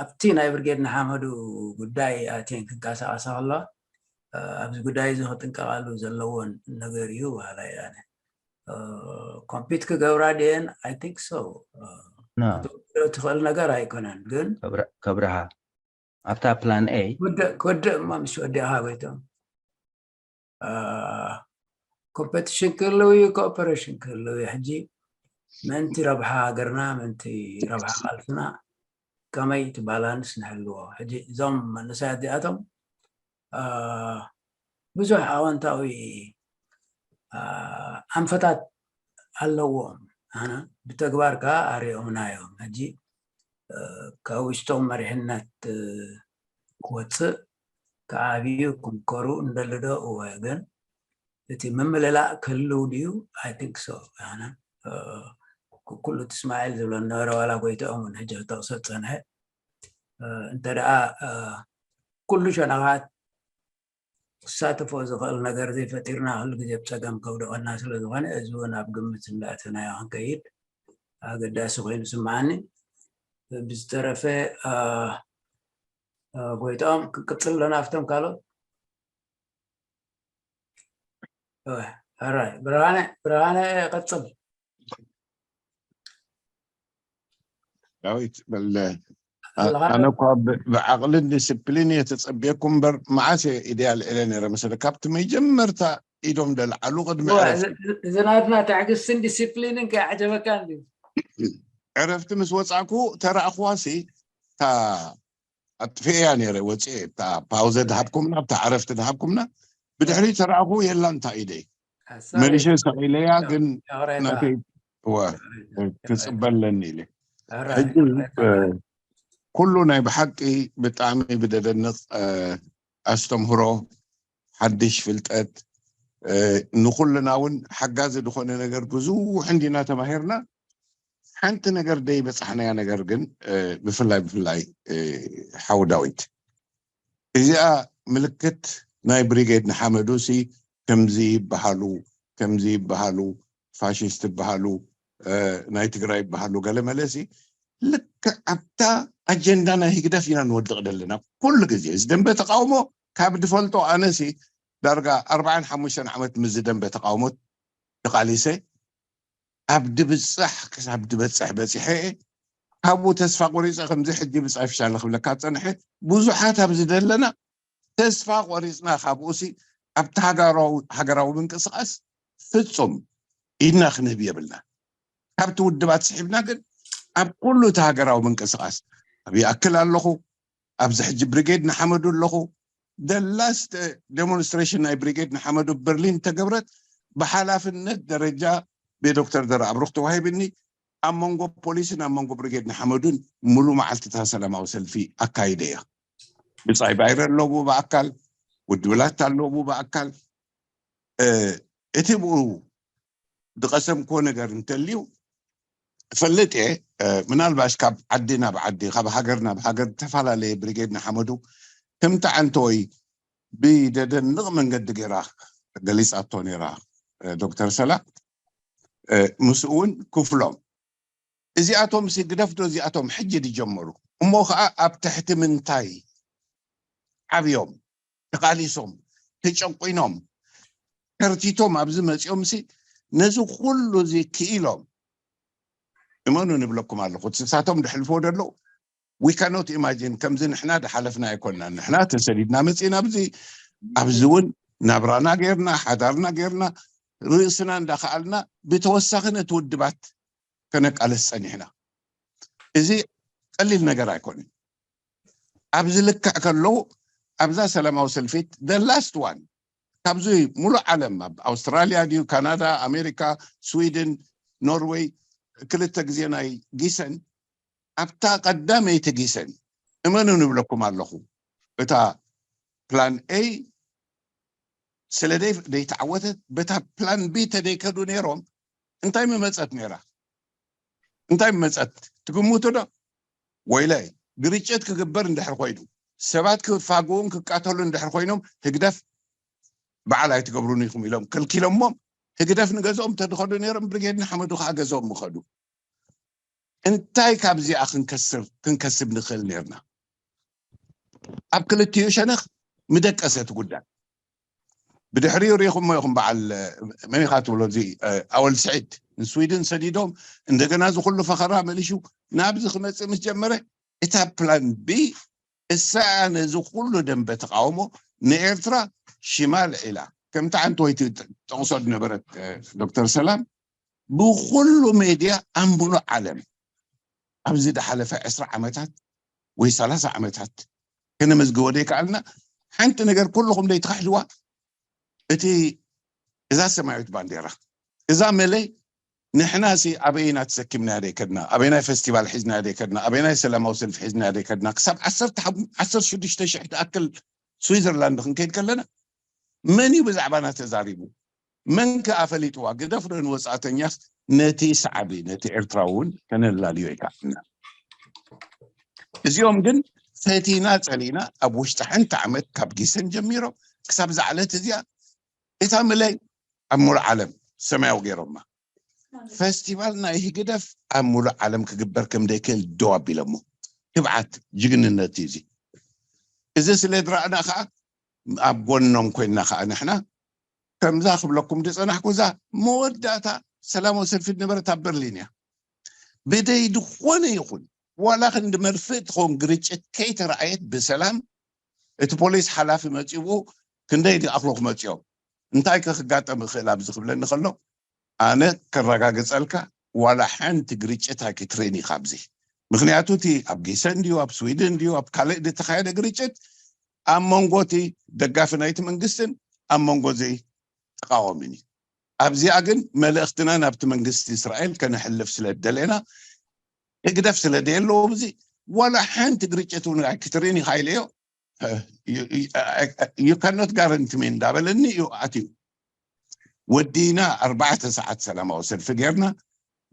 ኣብቲ ናይ ብርጌድ ንሓመዱ ጉዳይ ኣትየን ክንቀሳቀሳ ከለዋ ኣብዚ ጉዳይ እዚ ክጥንቀቃሉ ዘለዎን ነገር እዩ በሃላይ ኣነ። ኮምፒት ክገብራ ድየን? I think so። ክትወስዶ ትኽእል ነገር ኣይኮነን። ግን ከብርሃ ኣብታ ፕላን ኤ ክወድእ እሞ ምስ ወዲእኻ ጎይቶም ኮምፐቲሽን ክህልው እዩ፣ ኮኦፐሬሽን ክህልው እዩ። ሕጂ ምእንቲ ረብሓ ሃገርና፣ ምእንቲ ረብሓ ቃልስና ከመይ እቲ ባላንስ ንሕልዎ? ሕጂ እዞም መንእሰያት እዚኣቶም ብዙሕ ኣወንታዊ ኣንፈታት ኣለዎም። ኣነ ብተግባር ከዓ ኣሪኦምና እዮም። ሕጂ ካብ ውሽጦም መሪሕነት ክወፅእ ክዓብዩ ክምከሩ እንደሊ ዶ? እወ፣ ግን እቲ ምምልላእ ክህልው ድዩ? I think so። ኣነ ኩሉ እቲ እስማኤል ዝብሎ ነበረ፣ ዋላ ጎይትኦም እውን ሕጂ ክጠቕሶ ዝፀንሐ እንተ ደኣ ኩሉ ሸነኻት ክሳተፎ ዝኽእል ነገር ዘይፈጢርና ኩሉ ግዜ ብፀገም ከውድቐና ስለ ዝኾነ እዚ እውን ኣብ ግምት እንዳእተናዮ ክንከይድ ኣገዳሲ ኮይኑ ስምዓኒ። ብዝተረፈ ጎይትኦም ክቅፅል ዶ ናብቶም ካልኦት? ሕራይ ብርሃነ፣ ብርሃነ ቀፅል። ዳዊት በል። ኣነ እኳ ብዓቕልን ዲስፕሊን እየ ተፀብየኩም እምበር፣ መዓስ እየ ኢደይ ኣልዒለ ነይረ መሰለ? ካብቲ መጀመርታ ኢዶም ደልዓሉ ቅድሚ ዕረፍቲ። እዚ ናትና ትዕግስትን ዲስፕሊንን ከይዓጀበካ እንዲ ዕረፍቲ ምስ ወፃእኩ ተራእኽዋሲ፣ እታ ኣጥፍኤያ ነይረ ወፂኤ፣ እታ ፓውዘ ድሃብኩምና፣ እታ ዕረፍቲ ድሃብኩምና፣ ብድሕሪ ተራእኹ የላ እንታ ኢደይ መሊሸ ሰቂለያ። ግን ናተይ ክፅበለኒ ኢለ ሕጂ ኩሉ ናይ ብሓቂ ብጣዕሚ ብደደንቕ ኣስተምህሮ፣ ሓድሽ ፍልጠት፣ ንኩልና እውን ሓጋዚ ዝኾነ ነገር ብዙሕ እንዲና ተማሂርና። ሓንቲ ነገር ደይበፃሕናያ ነገር ግን ብፍላይ ብፍላይ ሓው ዳዊት፣ እዚኣ ምልክት ናይ ብሪጌድ ንሓመዱ ሲ ከምዚ ይበሃሉ፣ ከምዚ ይበሃሉ፣ ፋሽስት ይበሃሉ፣ ናይ ትግራይ ይበሃሉ፣ ገለመለ ሲ ልክዕ ኣብታ ኣጀንዳ ናይ ህግደፍ ኢና ንወድቕ ዘለና ኩሉ ግዜ። እዚ ደንበ ተቃውሞ ካብ ድፈልጦ ኣነሲ ዳርጋ ኣርባዓን ሓሙሽተን ዓመት ምስዚ ደንበ ተቃውሞ ተቃሊሰ ኣብ ድብፃሕ ክሳብ ድበፅሕ በፂሐ እየ። ካብኡ ተስፋ ቆሪፀ ከምዚ ሕጂ ብፃይ ፍሻለ ክብለካ ፀንሐ። ብዙሓት ኣብዚ ዘለና ተስፋ ቆሪፅና ካብኡሲ ኣብቲ ሃገራዊ ምንቅስቃስ ፍፁም ኢድና ክንህብ የብልና። ካብቲ ውድባት ስሒብና ግን ኣብ ኩሉ እቲ ሃገራዊ ምንቅስቃስ ኣብ ይኣክል ኣለኹ፣ ኣብዚ ሕጂ ብሪጌድ ንሓመዱ ኣለኹ። ደላስ ዴሞንስትሬሽን ናይ ብሪጌድ ንሓመዱ በርሊን ተገብረት ብሓላፍነት ደረጃ ብዶክተር ደርኣብሩኽ ተዋሂብኒ ኣብ መንጎ ፖሊስን ኣብ መንጎ ብሪጌድ ንሓመዱን ሙሉ መዓልትታ ሰላማዊ ሰልፊ ኣካይደ እያ። ብጻይ ባይረ ኣለዎ ብኣካል፣ ውዲ ብላታ ኣለዎ ብኣካል። እቲ ብኡ ዝቐሰምክዎ ነገር እንተልዩ እፈልጥ እየ። ምናልባሽ ካብ ዓዲ ናብ ዓዲ፣ ካብ ሃገር ናብ ሃገር ዝተፈላለየ ብሪጌድ ንሓመዱ ከምቲ ዓንተወይ ብደደንቕ መንገዲ ገይራ ገሊጻቶ ነይራ ዶክተር ሰላ። ምስኡ እውን ክፍሎም እዚኣቶም ሲ ግደፍዶ እዚኣቶም ሕጂ ድጀመሩ እሞ ከዓ ኣብ ትሕቲ ምንታይ ዓብዮም ተቃሊሶም ተጨቁኖም ከርቲቶም ኣብዚ መፂኦም ሲ ነዚ ኩሉ እዚ ክኢሎም እመኑ ንብለኩም ኣለኹ። ንሳቶም ድሕልፎ ደለዉ we cannot imagine። ከምዚ ንሕና ድሓለፍና ኣይኮንና። ንሕና ተሰዲድና መፂና ኣብዚ ኣብዚ እውን ናብራና ገይርና ሓዳርና ገይርና ርእስና እንዳከኣልና ብተወሳኺ ነቲ ውድባት ከነቃልስ ፀኒሕና። እዚ ቀሊል ነገር ኣይኮንን። ኣብዚ ልክዕ ከለዉ ኣብዛ ሰላማዊ ሰልፊት the last one ካብዚ ሙሉእ ዓለም ኣብ ኣውስትራልያ ድዩ ካናዳ ኣሜሪካ ስዊድን ኖርወይ ክልተ ግዜ ናይ ጊሰን ኣብታ ቀዳመይቲ ጊሰን እመኑ ንብለኩም ኣለኹ እታ ፕላን ኤ ስለ ደይተዓወተት በታ ፕላን ቢ ተደይከዱ ነይሮም እንታይ ምመፀት ነይራ? እንታይ ምመፀት ትግምቱ ዶ? ወይለ ግርጭት ክግበር እንድሕር ኮይኑ ሰባት ክፋግኡን ክቃተሉ እንድሕር ኮይኖም ህግደፍ በዓል ኣይትገብሩን ኢኹም ኢሎም ከልኪሎሞም ህግደፍ ንገዝኦም ተድኸዱ ነይሮም ብርጌድ ንሓመዱ ከዓ ገዝኦም ምኸዱ። እንታይ ካብዚኣ ክንከስር ክንከስብ ንኽእል ነርና? ኣብ ክልቲኡ ሸነኽ ምደቀሰ እቲ ጉዳይ። ብድሕሪኡ ሪኢኹሞ ኢኹም በዓል መን ኢኻ ትብሎ እዚ ኣወል ስዒድ ንስዊድን ሰዲዶም እንደገና እዚ ኩሉ ፈኸራ መሊሹ ናብዚ ክመፅእ ምስ ጀመረ እታ ፕላን ቢ እሳ ነዚ ኩሉ ደንበ ተቃውሞ ንኤርትራ ሽማ ልዒላ ከምቲ ዓንተወይቲ ጠቕሶ ዝነበረት ዶክተር ሰላም ብኩሉ ሜድያ ኣብ ሙሉእ ዓለም ኣብዚ ዝሓለፈ ዕስራ ዓመታት ወይ ሰላሳ ዓመታት ከነመዝግቦ ዘይከኣልና ሓንቲ ነገር ኩልኹም ዘይትኽሕድዋ እቲ እዛ ሰማያዊት ባንዴራ እዛ መለይ ንሕና ሲ ኣበይና ተሰኪምና ደይከድና ኣበይናይ ፈስቲቫል ሒዝና ደይከድና ኣበይናይ ሰላማዊ ሰልፊ ሒዝና ደይከድና ክሳብ ዓሰርተ ሽዱሽተ ሽሕ ትኣክል ስዊዘርላንድ ክንከይድ ከለና መን እዩ ብዛዕባና ተዛሪቡ? መን ከኣ ፈሊጥዋ? ግደፍ ዶ ንወጻእተኛስ ነቲ ሰዓቢ ነቲ ኤርትራዊ እውን ከነላልዮ ይከኣልና። እዚኦም ግን ፈቲና ጸሊእና ኣብ ውሽጢ ሓንቲ ዓመት ካብ ጊሰን ጀሚሮም ክሳብ ዝዓለት እዚኣ እታ ምለይ ኣብ ሙሉእ ዓለም ሰማያዊ ገይሮማ። ፈስቲቫል ናይ ህግደፍ ኣብ ሙሉእ ዓለም ክግበር ከም ዘይክእል ደው ኣቢሎሞ። ትብዓት ጅግንነት እዩ እዚ። እዚ ስለ ዝረኣና ከዓ ኣብ ጎኖም ኮይንና ከዓ ንሕና ከምዛ ክብለኩም ዝፀናሕኩ እዛ መወዳእታ ሰላማዊ ሰልፊ ዝነበረት ኣብ በርሊን እያ። ብደይ ዝኾነ ይኹን ዋላ ክንዲ መርፍእ ትኸውን ግርጭት ከይተረኣየት ብሰላም እቲ ፖሊስ ሓላፊ መፂኡ ክንደይ ድኣኽሎ ክመፅኦም እንታይ ከክጋጠም ይኽእል ኣብዚ ክብለኒ ከሎ ኣነ ከረጋግፀልካ ዋላ ሓንቲ ግርጭት ኣይክትርእን ኢኻ ኣብዚ። ምክንያቱ እቲ ኣብ ጊሰን ድዩ ኣብ ስዊድን ድዩ ኣብ ካልእ ዝተኻየደ ግርጭት ኣብ መንጎ እቲ ደጋፊ ናይቲ መንግስትን ኣብ መንጎ ዘይ ተቃዋሚን እዩ። ኣብዚኣ ግን መልእኽትና ናብቲ መንግስቲ እስራኤል ከነሕልፍ ስለ ደለና ህግደፍ ስለ ደየለዎ እዚ ዋላ ሓንቲ ግርጭት እውን ኣይክትርእን ኢኻ ኢለዮ። You cannot guarantee me እንዳበለኒ እዩ ኣትዩ። ወዲና ኣርባዕተ ሰዓት ሰላማዊ ሰልፊ ጌርና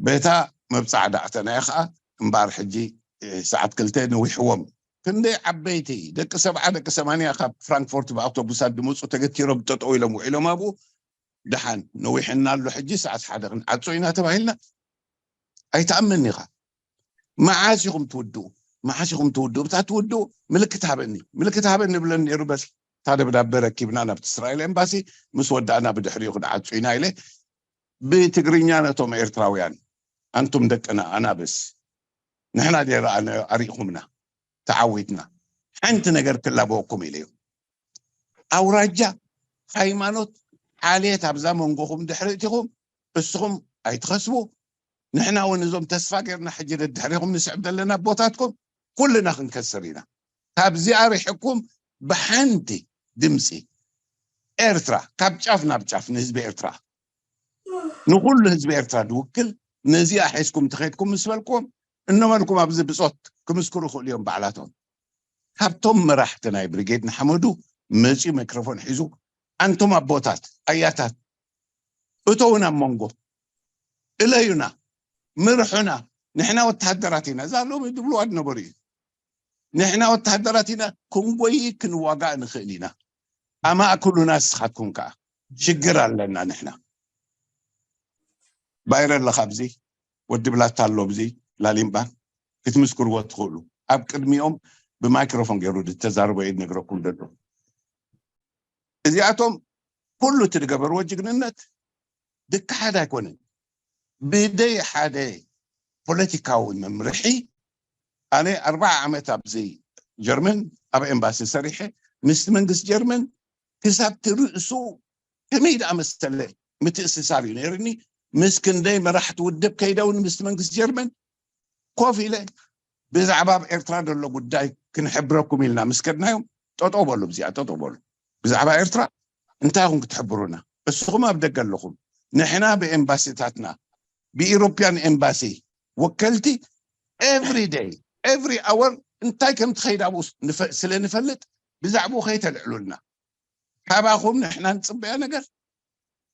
በታ መብፃዕ ዳዕተናዮ ከዓ እምበኣር ሕጂ ሰዓት ክልተ ንዊሕዎም ክንደይ ዓበይቲ ደቂ ሰብዓ ደቂ ሰማንያ ካብ ፍራንክፎርት ብኣውቶቡሳት ድመፁ ተገቲሮም ጠጠው ኢሎም ውዒሎም ኣብኡ ደሓን ነዊሕና ኣሎ ሕጂ ሰዓት ሓደ ክንዓፁ ኢና ተባሂልና ኣይትኣምን ኢኻ መዓስ ኢኹም ትውድኡ መዓስ ኢኹም ትውድኡ ብታ ትውድኡ ምልክት ሃበኒ ምልክት ሃበኒ ብለን ነይሩ በስ እታ ደብዳበ ረኪብና ናብቲ እስራኤል ኤምባሲ ምስ ወዳእና ብድሕሪኡ ክንዓፁ ኢና ኢለ ብትግርኛ ነቶም ኤርትራውያን ኣንቱም ደቅና ኣናብስ ንሕና ደይረኣናዮ ኣሪእኹምና ተዓዊትና ሓንቲ ነገር ክላበወኩም ኢለዮም ኣውራጃ ሃይማኖት ዓሌት ኣብዛ መንጎኹም ድሕሪ እቲኹም እስኹም ኣይትኸስቡ ንሕና እውን እዞም ተስፋ ጌርና ሕጂ ደድሕሪኹም ንስዕብ ዘለና ቦታትኩም ኩልና ክንከስር ኢና ካብዚኣ ርሕኩም ብሓንቲ ድምፂ ኤርትራ ካብ ጫፍ ናብ ጫፍ ንህዝቢ ኤርትራ ንኩሉ ህዝቢ ኤርትራ ዝውክል ነዚኣ ሒዝኩም ተኸድኩም ምስ በልኩም እኖመልኩም ኣብዚ ብፆት ክምስክሩ ይኽእሉ እዮም ባዕላቶም ካብቶም መራሕቲ ናይ ብሪጌድ ንሓመዱ መፂኡ ማይክሮፎን ሒዙ ኣንቶም ኣቦታት ኣያታት እተውና ኣብ መንጎ እለዩና ምርሑና ንሕና ወተሃደራት ኢና እዛ ሎሚ ድብልዋ ዝነበሩ እዩ ንሕና ወተሃደራት ኢና ክንጎይ ክንዋጋእ ንኽእል ኢና ኣማእክሉና ንስኻትኩም ከዓ ሽግር ኣለና ንሕና ባይረ ኣለኻ ኣብዚ ወዲ ብላታ ኣሎ ኣብዚ ላሊምባ ክትምስክርዎ ትኽእሉ ኣብ ቅድሚኦም ብማይክሮፎን ገይሩ ዝተዛረቦ እየ ዝነግረኩም ዘሎ እዚኣቶም ኩሉ እቲ ዝገበርዎ ጅግንነት ድካ ሓደ ኣይኮነን ብደይ ሓደ ፖለቲካዊ መምርሒ ኣነ ኣርባዓ ዓመት ኣብዚ ጀርመን ኣብ ኤምባሲ ሰሪሐ ምስቲ መንግስቲ ጀርመን ክሳብ ትርእሱ ከመይ ደኣ መሰለ ምትእስሳር እዩ ነይርኒ ምስ ክንደይ መራሕቲ ውድብ ከይደውን ምስቲ መንግስቲ ጀርመን ኮፍ ኢለ ብዛዕባ ኣብ ኤርትራ ዘሎ ጉዳይ ክንሕብረኩም ኢልና ምስ ከድናዮም ጠጠው በሉ ብዚኣ ጠጠው በሉ ብዛዕባ ኤርትራ እንታይ ኢኹም ክትሕብሩና እስኹም ኣብ ደገ ኣለኹም ንሕና ብኤምባሲታትና ብኢሮፕያን ኤምባሲ ወከልቲ every day every hour እንታይ ከም ትኸይድ ኣብኡ ስለ ንፈልጥ ብዛዕባኡ ከይተልዕሉልና ካባኹም ንሕና ንፅበያ ነገር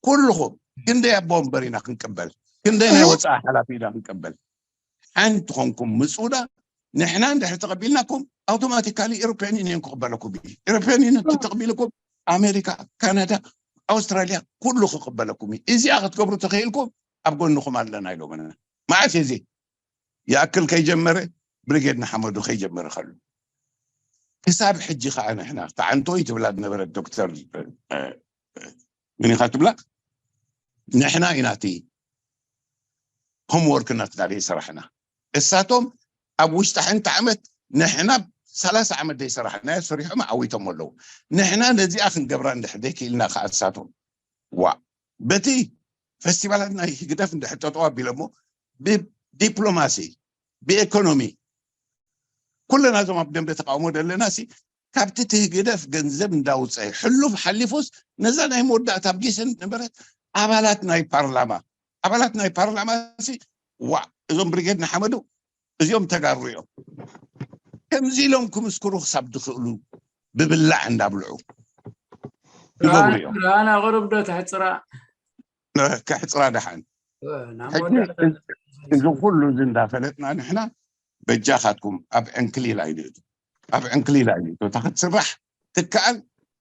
ኩልኹም ክንደይ ኣቦ ወንበር ኢና ክንቅበል ክንደይ ናይ ወፃኢ ሓላፊ ኢና ክንቅበል ሓንቲ ኮንኩም ምፁና ንሕና እንድሕር ተቐቢልናኩም ኣውቶማቲካሊ ኢሮፒያን ዩኒየን ክቕበለኩም እዩ ኢሮፒያን ዩኒየን ተተቐቢልኩም ኣሜሪካ ካናዳ ኣውስትራሊያ ኩሉ ክቕበለኩም እዩ እዚኣ ክትገብሩ ተኽኢልኩም ኣብ ጎንኹም ኣለና ኢሎምና መዓስ እዚ ይኣክል ከይጀመረ ብሪጌድ ንሓመዱ ከይጀመረ ከሉ ክሳብ ሕጂ ከዓ ንሕና ተዓንቶ እዩ ትብላ ዝነበረት ዶክተር ምኒኻ ትብላ ንሕና ኢና እቲ ሆምወርክ ናትና ዘይሰራሕና እሳቶም ኣብ ውሽጢ ሓንቲ ዓመት ንሕና ሰላሳ ዓመት ዘይሰራሕናዮ ሰሪሖም ኣዊቶም ኣለዉ ንሕና ነዚኣ ክንገብራ እንድሕር ዘይክኢልና ከዓ እሳቶም ዋ በቲ ፈስቲቫላት ናይ ህግደፍ እንድሕር ጠጠው ኣቢሎሞ ብዲፕሎማሲ ብኢኮኖሚ ኩለና እዞም ኣብ ደንበ ተቃውሞ ዘለና ሲ ካብቲ እቲ ህግደፍ ገንዘብ እንዳውፀ ሕሉፍ ሓሊፉስ ነዛ ናይ መወዳእታ ኣብ ጊሰን ነበረት ኣባላት ናይ ፓርላማ ኣባላት ናይ ፓርላማ ሲ ዋ እዞም ብሪጌድ ንሓመዱ እዚኦም ተጋሩ እዮም ከምዚ ኢሎም ክምስክሩ ክሳብ ዝኽእሉ ብብላዕ እንዳብልዑ ዝገብሩ እዮም ራና ቅርብ ዶ ተሕፅራ ከሕፅራ ደሓን እዚ ኩሉ እዚ እንዳፈለጥና ንሕና በጃኻትኩም ኣብ ዕንክሊል ኣይንእቱ ኣብ ዕንክሊል ኣይንእቱ እታ ክትስራሕ ትከኣል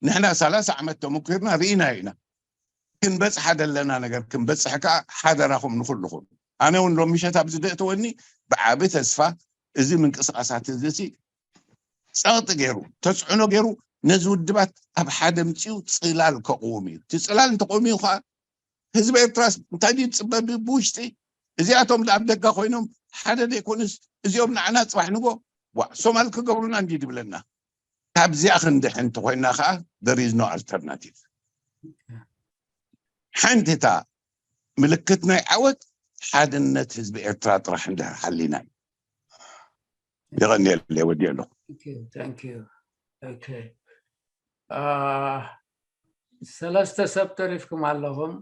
ንሕና ሰላሳ ዓመት ተመኪርና ርኢና ኢና ክንበፅሓ ዘለና ነገር ክንበፅሕ ከዓ ሓደራኹም ንኩልኹም ኣነ እውን ሎም ምሸት ኣብዚ ደእተወኒ ብዓቢ ተስፋ እዚ ምንቅስቃሳት እዚ ሲ ፀቕጢ ገይሩ ተፅዕኖ ገይሩ ነዚ ውድባት ኣብ ሓደ ምፅኡ ፅላል ከቕውም እዩ እቲ ፅላል እንተቆሚኡ ከዓ ህዝቢ ኤርትራስ እንታይ ድዩ ዝፅበ ብውሽጢ እዚኣቶም ኣብ ደጋ ኮይኖም ሓደ ዘይኮኑስ እዚኦም ንዓና ጽባሕ ንጎ ዋ ሶማል ክገብሩና እንዲ ድብለና። ካብዚኣ ክንድሕን እንተኮይና ከዓ there is no alternative። ሓንቲ እታ ምልክት ናይ ዓወት ሓድነት ህዝቢ ኤርትራ ጥራሕ እንድሕር ሓሊና እዩ። የቐንየለይ፣ ወዲየ ኣለኹ። Thank you, thank you. Okay. ሰለስተ ሰብ ተሪፍኩም ኣለኹም።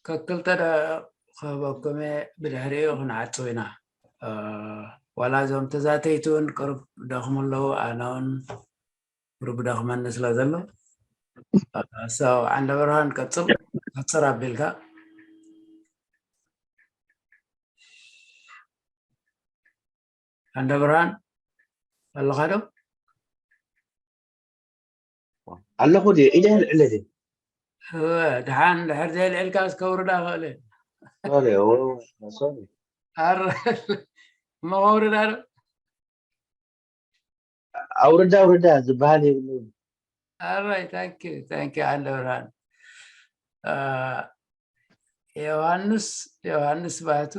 ከክልተ ደቂቕ ክህበኩም እየ፣ ብድሕሪኡ ክንዓጽው ኢና። ዋላ እዞም ተዛተይቲ እውን ቅሩብ ደኽሙ ኣለዉ፣ ኣነ እውን ቁሩብ ደኽመኒ ስለ ዘሎ። ሰው ዓንደ ብርሃን ቀጽል፣ ቀጽር ኣቢልካ። ዓንደ ብርሃን ኣለኻ ዶ? ኣለኹ ድየ? ኢደ ልዕለ ድየ? እወ፣ ድሓን ድሕር ዘየልዕልካ እስከ ውርዳ ክእል እየ። ሶሪ፣ ኦ፣ ሶሪ። ኣረ፣ እሞ ከውርዳ ዶ? ኣውርዳ ኣውርዳ ዝበሃል የብሉ። ኣራይ፣ ታንኪ፣ ታንኪ ዓንደ ብርሃን። አ፣ ዮሃንስ፣ ዮሃንስ ባህቱ።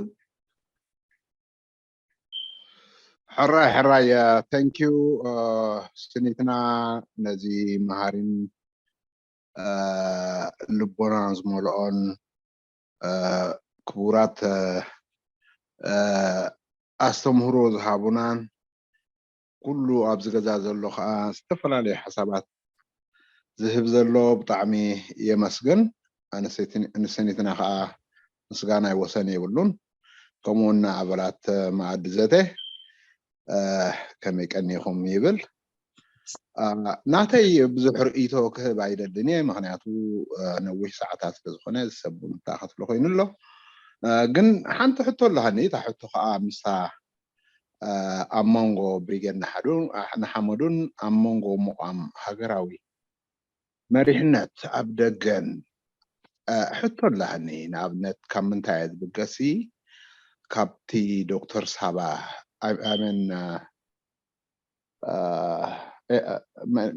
ሕራይ ሕራይ፣ ተንኪዩ ስኒትና ነዚ መሃሪን ልቦና ዝመልኦን ክቡራት ኣስተምህሮ ዝሃቡናን ኩሉ ኣብዚ ገዛ ዘሎ ከዓ ዝተፈላለዩ ሓሳባት ዝህብ ዘሎ ብጣዕሚ የመስግን። ኣንሰይትን- ኣንሰኒትና ከዓ ምስጋናይ ወሰን የብሉን። ከምኡ እውን ኣባላት መኣዲ ዘተ ከመይ ቀኒኹም ይብል። ናተይ ብዙሕ ርእይቶ ክህብ ኣይደልን እየ፣ ምክንያቱ ነዊሕ ሰዓታት ስለዝኾነ ሰብ እውን ተኣኻትሎ ኮይኑ ኣሎ። ግን ሓንቲ ሕቶ ኣለሃኒ፣ እታ ሕቶ ከዓ ምስታ ኣብ መንጎ ብሪጌድ ንሓመዱን ኣብ መንጎ ምቋም ሃገራዊ መሪሕነት ኣብ ደገን ሕቶ ኣለሃኒ። ንኣብነት ካብ ምንታይ እየ ዝብገሲ? ካብቲ ዶክተር ሳባ ኣመን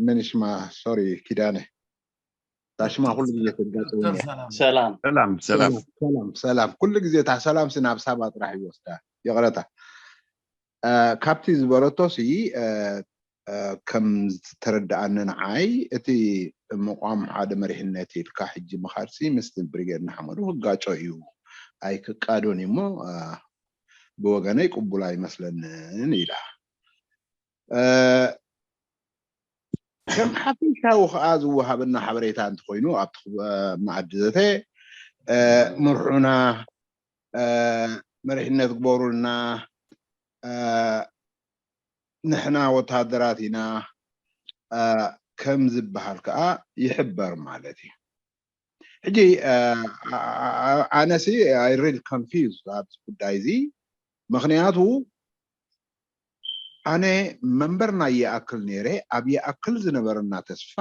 መን ሽማ? ሶሪ ኪዳነ፣ እዛ ሽማ ኩሉ ግዜ ተጋጥመኒ። ሰላም ሰላም ሰላም ሰላም ሰላም፣ ኩሉ ግዜ እታ ሰላም ሲ ናብ ሳባ ጥራሕ ይወስዳ። ይቕረታ። ካብቲ ዝበለቶ ሲ ከም ዝተረድኣኒ ንዓይ እቲ ምቋም ሓደ መሪሕነት ኢልካ ሕጂ ምኻድሲ ምስቲ ብሪጌድ ንሓመዱ ክጋጮ እዩ፣ ኣይክቃዶን እዩ እሞ ብወገነይ ቅቡል ኣይመስለንን ኢላ። ከም ሓፈሻዊ ከዓ ዝወሃበና ሓበሬታ እንተኮይኑ ኣብቲ መኣዲ ዘተ ምርሑና፣ መሪሕነት ግበሩልና፣ ንሕና ወታደራት ኢና ከም ዝበሃል ከዓ ይሕበር ማለት እዩ። ሕጂ ኣነሲ I real confused ኣብዚ ጉዳይ እዚ፣ ምክንያቱ ኣነ መንበር ናይ ይኣክል ነይረ። ኣብ ይኣክል ዝነበረና ተስፋ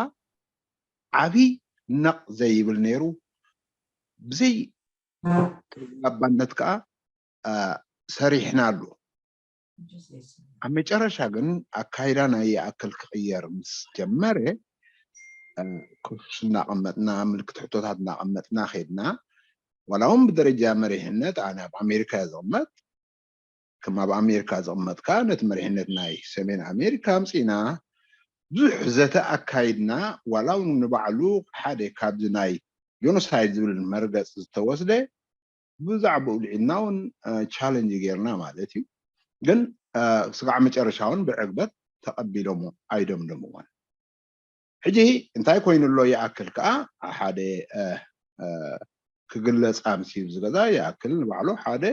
ዓብይ ነቕ ዘይብል ነይሩ። ብዘይ ተዛባነት ከዓ ሰሪሕናሉ። ኣብ መጨረሻ ግን ኣካይዳ ናይ ይኣክል ክቕየር ምስ ጀመረ ክስ እናቐመጥና፣ ምልክት ሕቶታት እናቐመጥና ከይድና፣ ዋላ እውን ብደረጃ መሪሕነት ኣነ ኣብ ኣሜሪካ እየ ዝቕመጥ፣ ከም ኣብ ኣሜሪካ ዝቕመጥካ ነቲ መሪሕነት ናይ ሰሜን ኣሜሪካ ኣምፂና ብዙሕ ዘተ ኣካይድና፣ ዋላ እውን ንባዕሉ ሓደ ካብዚ ናይ ጆኖሳይድ ዝብል መርገፂ ዝተወስደ ብዛዕባኡ ልዒልና እውን ቻለንጅ ጌርና ማለት እዩ። ግን ስጋዕ መጨረሻ እውን ብዕግበት ተቐቢሎሞ ኣይደምደምዎን። ሕጂ እንታይ ኮይኑ ኣሎ ይኣክል ከዓ ሓደ ክግለፅ ኣምሲ ዝገዛ ይኣክል ንባዕሉ ሓደ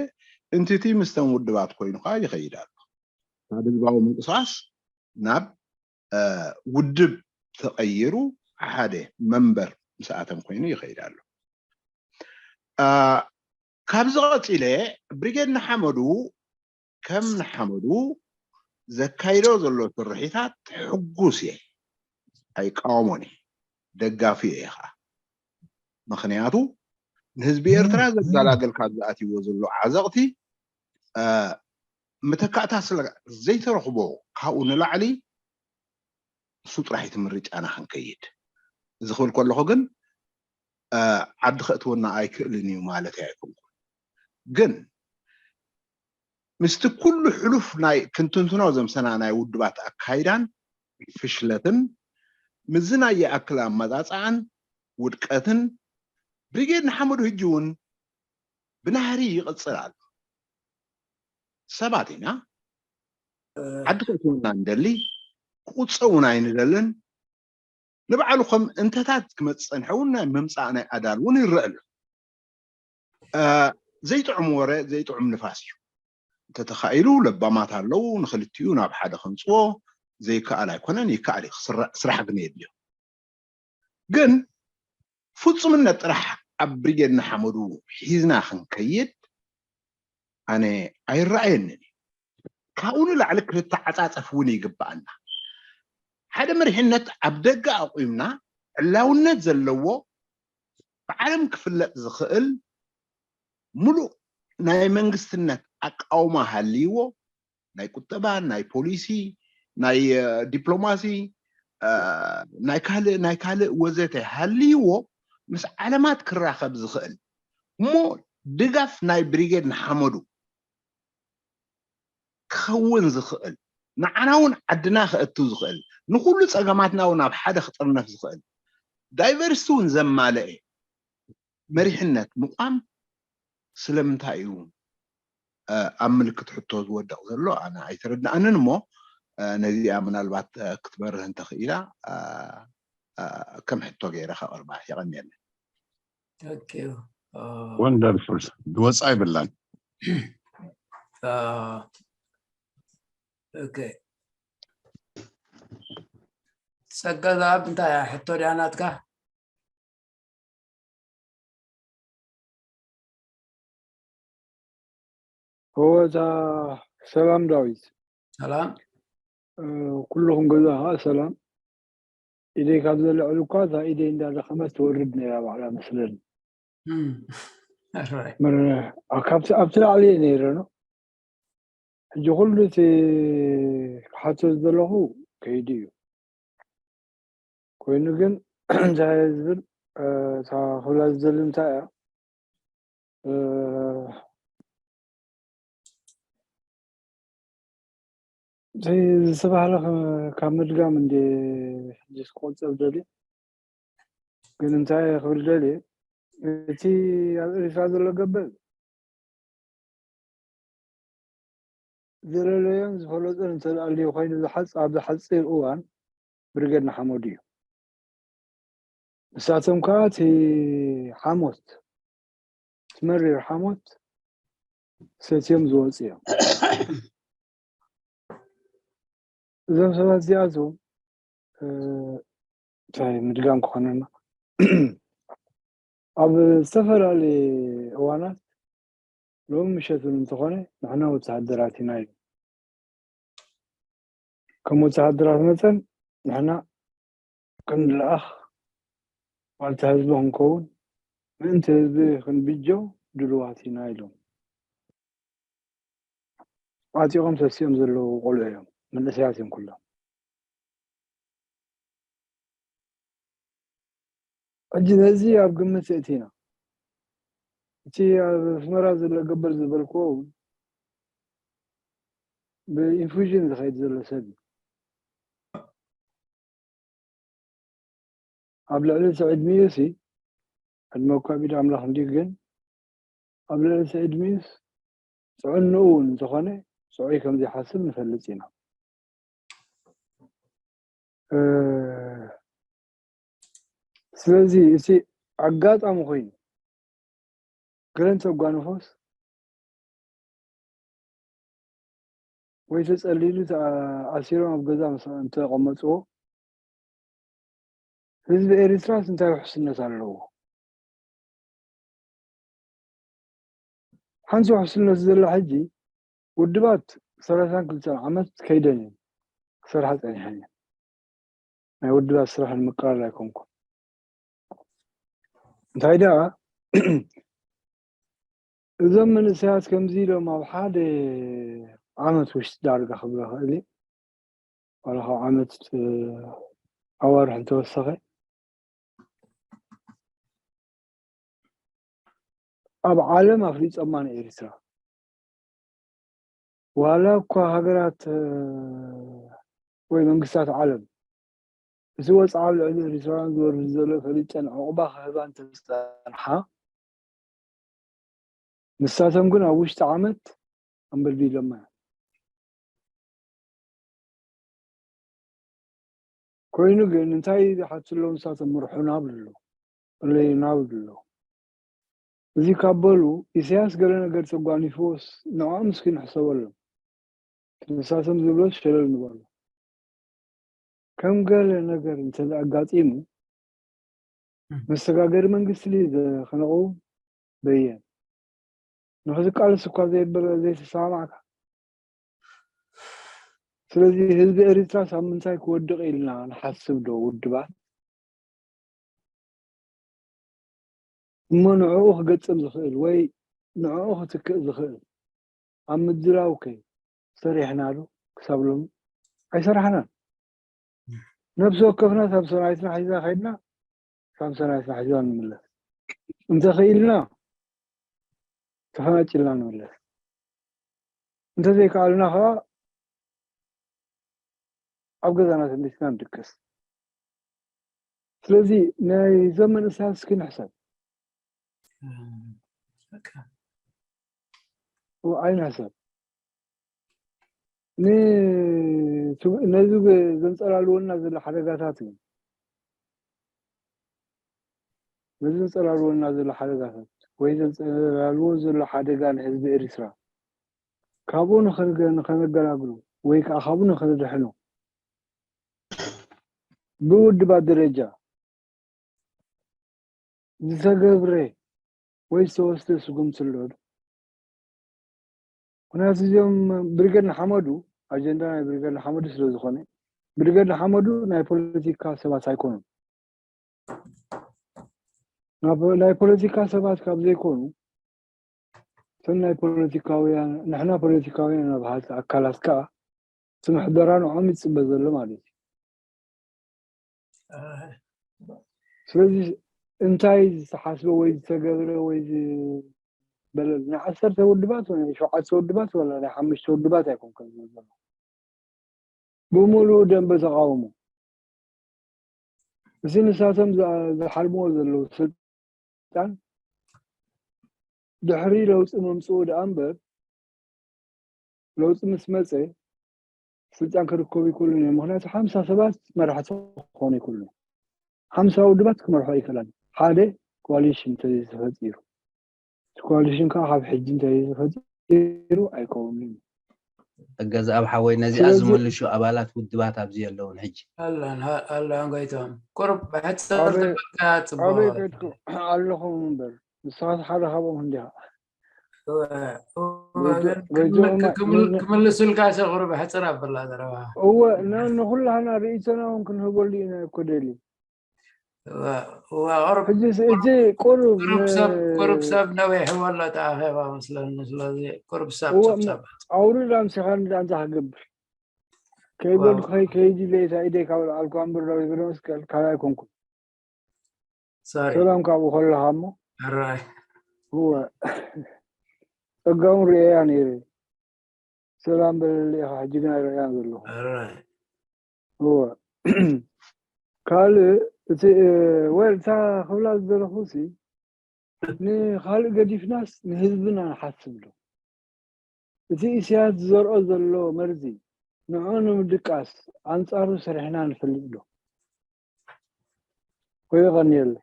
እንትቲ ምስተን ውድባት ኮይኑ ከዓ ይኸይድ ኣሎ። ካብ ህዝባዊ ምንቅስቃስ ናብ ውድብ ተቐይሩ ሓደ መንበር ምስኣተን ኮይኑ ይኸይድ ኣሎ። ካብዚ ቀፂለ ብሪጌድ ንሓመዱ ከም ንሓመዱ ዘካይዶ ዘሎ ስርሒታት ሕጉስ እየ፣ ኣይቃወሞን እየ፣ ደጋፊ እየ ከዓ። ምክንያቱ ንህዝቢ ኤርትራ ዘጋላግል ካብ ዝኣትይዎ ዘሎ ዓዘቕቲ መተካእታ ስለ ዘይተረኽቦ ካብኡ ንላዕሊ እሱ ጥራሕ እቲ ምርጫና ክንከይድ። እዚ ክብል ከለኹ ግን ዓዲ ከእትወና ኣይክእልን እዩ ማለት ኣይኮንኩን። ግን ምስቲ ኩሉ ሕሉፍ ናይ ክንትንትኖ ዘምሰና ናይ ውድባት ኣካይዳን ፍሽለትን፣ ምስዚ ናይ ይኣክል ኣመጻጽኣን ውድቀትን፣ ብሪጌድ ንሓመዱ ሕጂ እውን ብናህሪ ይቕጽል ኣሎ። ሰባት ኢና። ዓዲ ከእትወና ንደሊ፣ ክቑጸ እውን ኣይንደልን። ንባዕሉ ከም እንተታት ክመጽእ ጸንሐ እውን ናይ ምምጻእ ናይ ኣዳል እውን ይረአ ኣሎ። ዘይጥዑም ወረ ዘይጥዑም ንፋስ እዩ። እንተተኻኢሉ ለባማት ኣለዉ፣ ንክልቲኡ ናብ ሓደ ከምፅዎ ዘይከኣል ኣይኮነን፣ ይከኣል እዩ። ስራሕ ግን የድልዮ። ግን ፍፁምነት ጥራሕ ኣብ ብሪጌድ ንሓመዱ ሒዝና ክንከይድ ኣነ ኣይረኣየንን እዩ። ካብኡ ንላዕሊ ክተዓፃፀፍ እውን ይግበኣና። ሓደ መሪሕነት ኣብ ደገ ኣቑምና ዕላውነት ዘለዎ ብዓለም ክፍለጥ ዝኽእል ሙሉእ ናይ መንግስትነት ኣቃውማ ሃልይዎ፣ ናይ ቁጠባ፣ ናይ ፖሊሲ፣ ናይ ዲፕሎማሲ፣ ናይ ካልእ ናይ ካልእ ወዘተ ሃልይዎ፣ ምስ ዓለማት ክራኸብ ዝኽእል እሞ ድጋፍ ናይ ብሪጌድ ንሓመዱ ክኸውን ዝኽእል፣ ንዓና እውን ዓድና ከእቱ ዝኽእል፣ ንኹሉ ፀገማትና እውን ኣብ ሓደ ክጥርነፍ ዝኽእል፣ ዳይቨርሲቲ እውን ዘማለአ መሪሕነት ምቋም ስለምንታይ እዩ ኣብ ምልክት ሕቶ ዝወድቕ ዘሎ? ኣነ ኣይተረድኣንን እሞ ነዚኣ ምናልባት ክትበርህ እንተኽኢላ ከም ሕቶ ገይረ ከቕርባ። የቐንየለይ። ወንደርፉል። ዝወፃ ይብላን። ጸጋ ዘኣብ እንታይ እያ ሕቶ ድያ ናትካ? እወታ ሰላም ዳዊት። ሰላም። ኩልኹም ገዛ ከዓ ሰላም። ኢደይ ካብ ዘለዕሉ እኳ እዛ ኢደይ እንዳደኸመት ትወርድ ነይራ ባዕላ መስለኒ። ኣብቲ ላዕሊ እየ ነይረ ነው። ሕጂ ኩሉ እቲ ክሓቶ ዝደለኹ ከይዱ እዩ። ኮይኑ ግን እንታይ እየ ዝብል፣ እታ ክብላ ዝደሊ እንታይ እያ፣ ዝተባህለ ካብ ምድጋም እንደ ሕጂ ክቆፀብ ደልየ። ግን እንታይ ክብል ደልየ፣ እቲ ኣብ ኤርትራ ዘሎ ገበል ዝለለዮን ዝፈለጦን እንተደኣ ኣልዩ ኮይኑ፣ ኣብዚ ሓፂር እዋን ብርጌድ ንሓመዱ እዩ። ንሳቶም ከዓ እቲ ሓሞት፣ እቲ መሪር ሓሞት ሰትዮም ዝወፁ እዮም። እዞም ሰባት እዚኣቶም እንታይ ምድጋም ክኾነና፣ ኣብ ዝተፈላለየ እዋናት፣ ሎሚ ምሸት እውን እንተኾነ ንሕና ወተሃደራት ኢና ኢሉ። ከም ወተሃደራት መጠን ንሕና ክንለኣኽ ዋልታ ህዝቢ ክንከውን፣ ምእንቲ ህዝቢ ክንብጀው ድልዋት ኢና ኢሎም። ዓጢቖም ሰሲኦም ዘለዉ ቆልዑ እዮም፣ መንእሰያት እዮም ኩሎም። ሕጂ ነዚ ኣብ ግምት የእቲና፣ እቲ ኣብ ኣስመራ ዘሎ ገበል ዝበልክዎ እውን ብኢንፉዥን ዝኸይድ ዘሎ ሰብ እዩ። ኣብ ልዕሊ እቲ ዕድሚኡ ሲ ዕድመ እኳ ብኢድ ኣምላኽ እንዲዩ፣ ግን ኣብ ልዕሊ እቲ ዕድሚኡስ ጥዕንኡ እውን እንተኾነ ጥዑይ ከም ዘይሓስብ ንፈልጥ ኢና። ስለዚ እቲ ኣጋጣሚ ኮይኑ ገለ እንተጓነፎስ ወይ ተጸሊሉ ኣሲሮም ኣብ ገዛ ምስ እንተቐመጥዎ ህዝቢ ኤርትራስ እንታይ ውሕስነት ኣለዎ? ሓንቲ ውሕስነት ዘላ ሕጂ ውድባት ሰላሳን ክልተን ዓመት ከይደን እየን ክሰርሓ ጸኒሐን እየን። ናይ ውድባት ስራሕ ንምቅላል ኣይኮንኩን። እንታይ ደኣ እዞም መንእሰያት ከምዚ ኢሎም ኣብ ሓደ ዓመት ውሽጢ ዳርጋ ክብሎ ክእል እየ። ዋላ ካብ ዓመት ኣዋርሕ እንተወሰኸ ኣብ ዓለም ኣፍሊጦማ ንኤርትራ። ዋላ እኳ ሃገራት ወይ መንግስታት ዓለም እቲ ወፅዓ ኣብ ልዕሊ ኤርትራውያን ዝወርድ ዘሎ ፈሊጠን ዕቑባ ክህባ እንተዝፀንሓ፣ ንሳቶም ግን ኣብ ውሽጢ ዓመት ኣንበልቢሎማ እዮም። ኮይኑ ግን እንታይ ዝሓቱ ኣለዉ ንሳቶም? ምርሑና ብሉ ኣለዉ፣ እለዩና ብሉ ኣለዉ። እዚ ካብ በሉ ኢሳያስ ገለ ነገር ተጓኒፍዎስ ንዕኦም እስኪ ንሕሰበሎም። ንሳቶም ዝብሎስ ሸለል ንበሉ። ከም ገለ ነገር እንተ ኣጋጢሙ መሰጋገሪ መንግስቲ ድዩ ዘኸነቕው? በየን ንኽትቃለስ እኳ ዘይበለ ዘይተሰማማዕካ። ስለዚ ህዝቢ ኤርትራስ ኣብ ምንታይ ክወድቕ ኢልና ንሓስብ ዶ ውድባት? እሞ ንዕኡ ክገጥም ዝኽእል ወይ ንዕኡ ክትክእ ዝኽእል ኣብ ምድላው ከ ሰሪሕናሉ? ክሳብ ሎሚ ኣይሰራሕናን። ነብሲ ወከፍና ሳምሶናይትና ሒዝና ከይድና ሳምሶናይትና ሒዝና ንምለስ። እንተኽኢልና ተፈናጭልና ንምለስ። እንተዘይከኣልና ከዓ ኣብ ገዛና ተመሊስና ንድቅስ። ስለዚ ናይ ዘመን እሳት እስኪ ንሕሰብ። ኣይንሕሰብ። ነዚ ዘንፀላልወና ዘሎ ሓደጋታት እዩ። ነዚ ዘንፀላልወና ዘሎ ሓደጋታት ወይ ዘንፀላልዎ ዘሎ ሓደጋ ንህዝቢ ኤርትራ ካብኡ ንኸነገላግሎ ወይ ከዓ ካብኡ ንኸነድሕኖ ብውድባት ደረጃ ዝተገብረ ወይ ዝተወስደ ስጉምቲ ኣሎ ዶ? ምክንያቱ እዚኦም ብርጌድ ንሓመዱ ኣጀንዳ ናይ ብርጌድ ንሓመዱ ስለ ዝኾነ ብርጌድ ንሓመዱ ናይ ፖለቲካ ሰባት ኣይኮኑን። ናይ ፖለቲካ ሰባት ካብ ዘይኮኑ እቶም ናይ ፖለቲካውያን ንሕና ፖለቲካውያን ኢና በሃልቲ ኣካላት ከዓ እቲ ምሕደራ ንዕኦም ይፅበ ዘሎ ማለት እዩ። ስለዚ እንታይ ዝተሓስበ ወይ ዝተገብረ ወይ ዝበለ ናይ ዓሰርተ ውድባት ወይ ናይ ሸውዓተ ውድባት ወላ ናይ ሓሙሽተ ውድባት ኣይኮንከን ዝብል ዘሎ ብምሉኡ ደንበ ተቃውሞ እዚ ንሳቶም ዝሓልምዎ ዘለዉ ስልጣን ድሕሪ ለውጢ መምፅኡ ደኣ እምበር ለውጢ ምስ መፀ ስልጣን ክርከቡ ይክእሉን እዮም። ምክንያቱ ሓምሳ ሰባት መራሕቲ ክኾኑ ይክእሉ። ሓምሳ ውድባት ክመርሖ ኣይክእላን። ሓደ ኮሊሽን እንተዘይተፈጢሩ እቲ ኮሊሽን ከዓ ካብ ሕጂ እንተዘይተፈጢሩ ኣይከውንን። እገዛኣብ ሓወይ ነዚኣ ዝመልሹ ኣባላት ውድባት ኣብዚ የለውን ሕጂ። ኣለን ኣለን ጎይቶም ቁሩብ ብሕፅር ተበልካ ፅቡቅ ኣበይ ከድኩ ኣለኹም እምበር ንስኻት ሓደ ካብኦም እንዲኻ ክምልሱልካ ሸ ቁሩብ ሕፅር ኣብላ ዘረባ እወ ንኩላህና ርእይቶና እውን ክንህበሉ ኢና እኮ ደሊ ሕጂ እቲ ቁሩብ ቁሩብ ሰብ ነዊሕዎ ኣሎ እቲ ኣኼባ መስለኒ ስለዚ ቁሩብ ሰብ ሰብ ኣውርድ ኣምሲኻ ንዳንታ ክገብር ከይበልኩ ከይዲ ለይታ ኢደይ ካብ ልዓልኩ ኣንብር ዳዊት ገብረመስቀል ካልኣይ ኮንኩ ሰላም ካብኡ ከለኻ እሞ ሕራይ እወ ጸጋውን ርእያ ነይረ ሰላም በለለ ኢኻ ሕጂ ግን ኣይርእያን ዘለኹ እወ ካልእ እቲ ወልታ ክብላ ዝደለኹ ሲ ንኻልእ ገዲፍናስ ንህዝብና ንሓስብ ዶ እቲ ኢሳያስ ዝዘርኦ ዘሎ መርዚ ንዑ ንምድቃስ ኣንጻሩ ሰሪሕና ንፈልጥ ዶ? ወይ ቀንየለ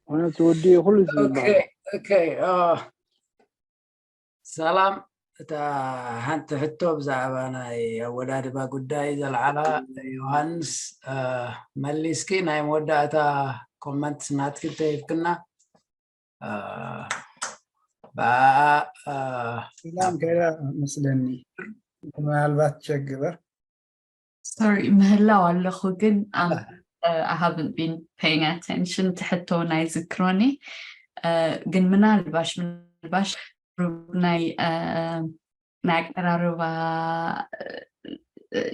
ምክንያቱ ወዲ ኩሉ ሰላም እታ ሓንቲ ሕቶ ብዛዕባ ናይ ኣወዳድባ ጉዳይ ዘልዓላ ዮሃንስ መሊስኪ ናይ መወዳእታ ኮመንት ናትኪ እንተሂብክና ሰላም ከይዳ መስለኒ ምናልባት ቸግበር ሶሪ ምህላው ኣለኹ ግን I haven't been paying attention ትሕቶ ናይ ዝክሮኒ ግን ምናልባሽ ምናልባሽ ናይ ናይ ኣቀራርባ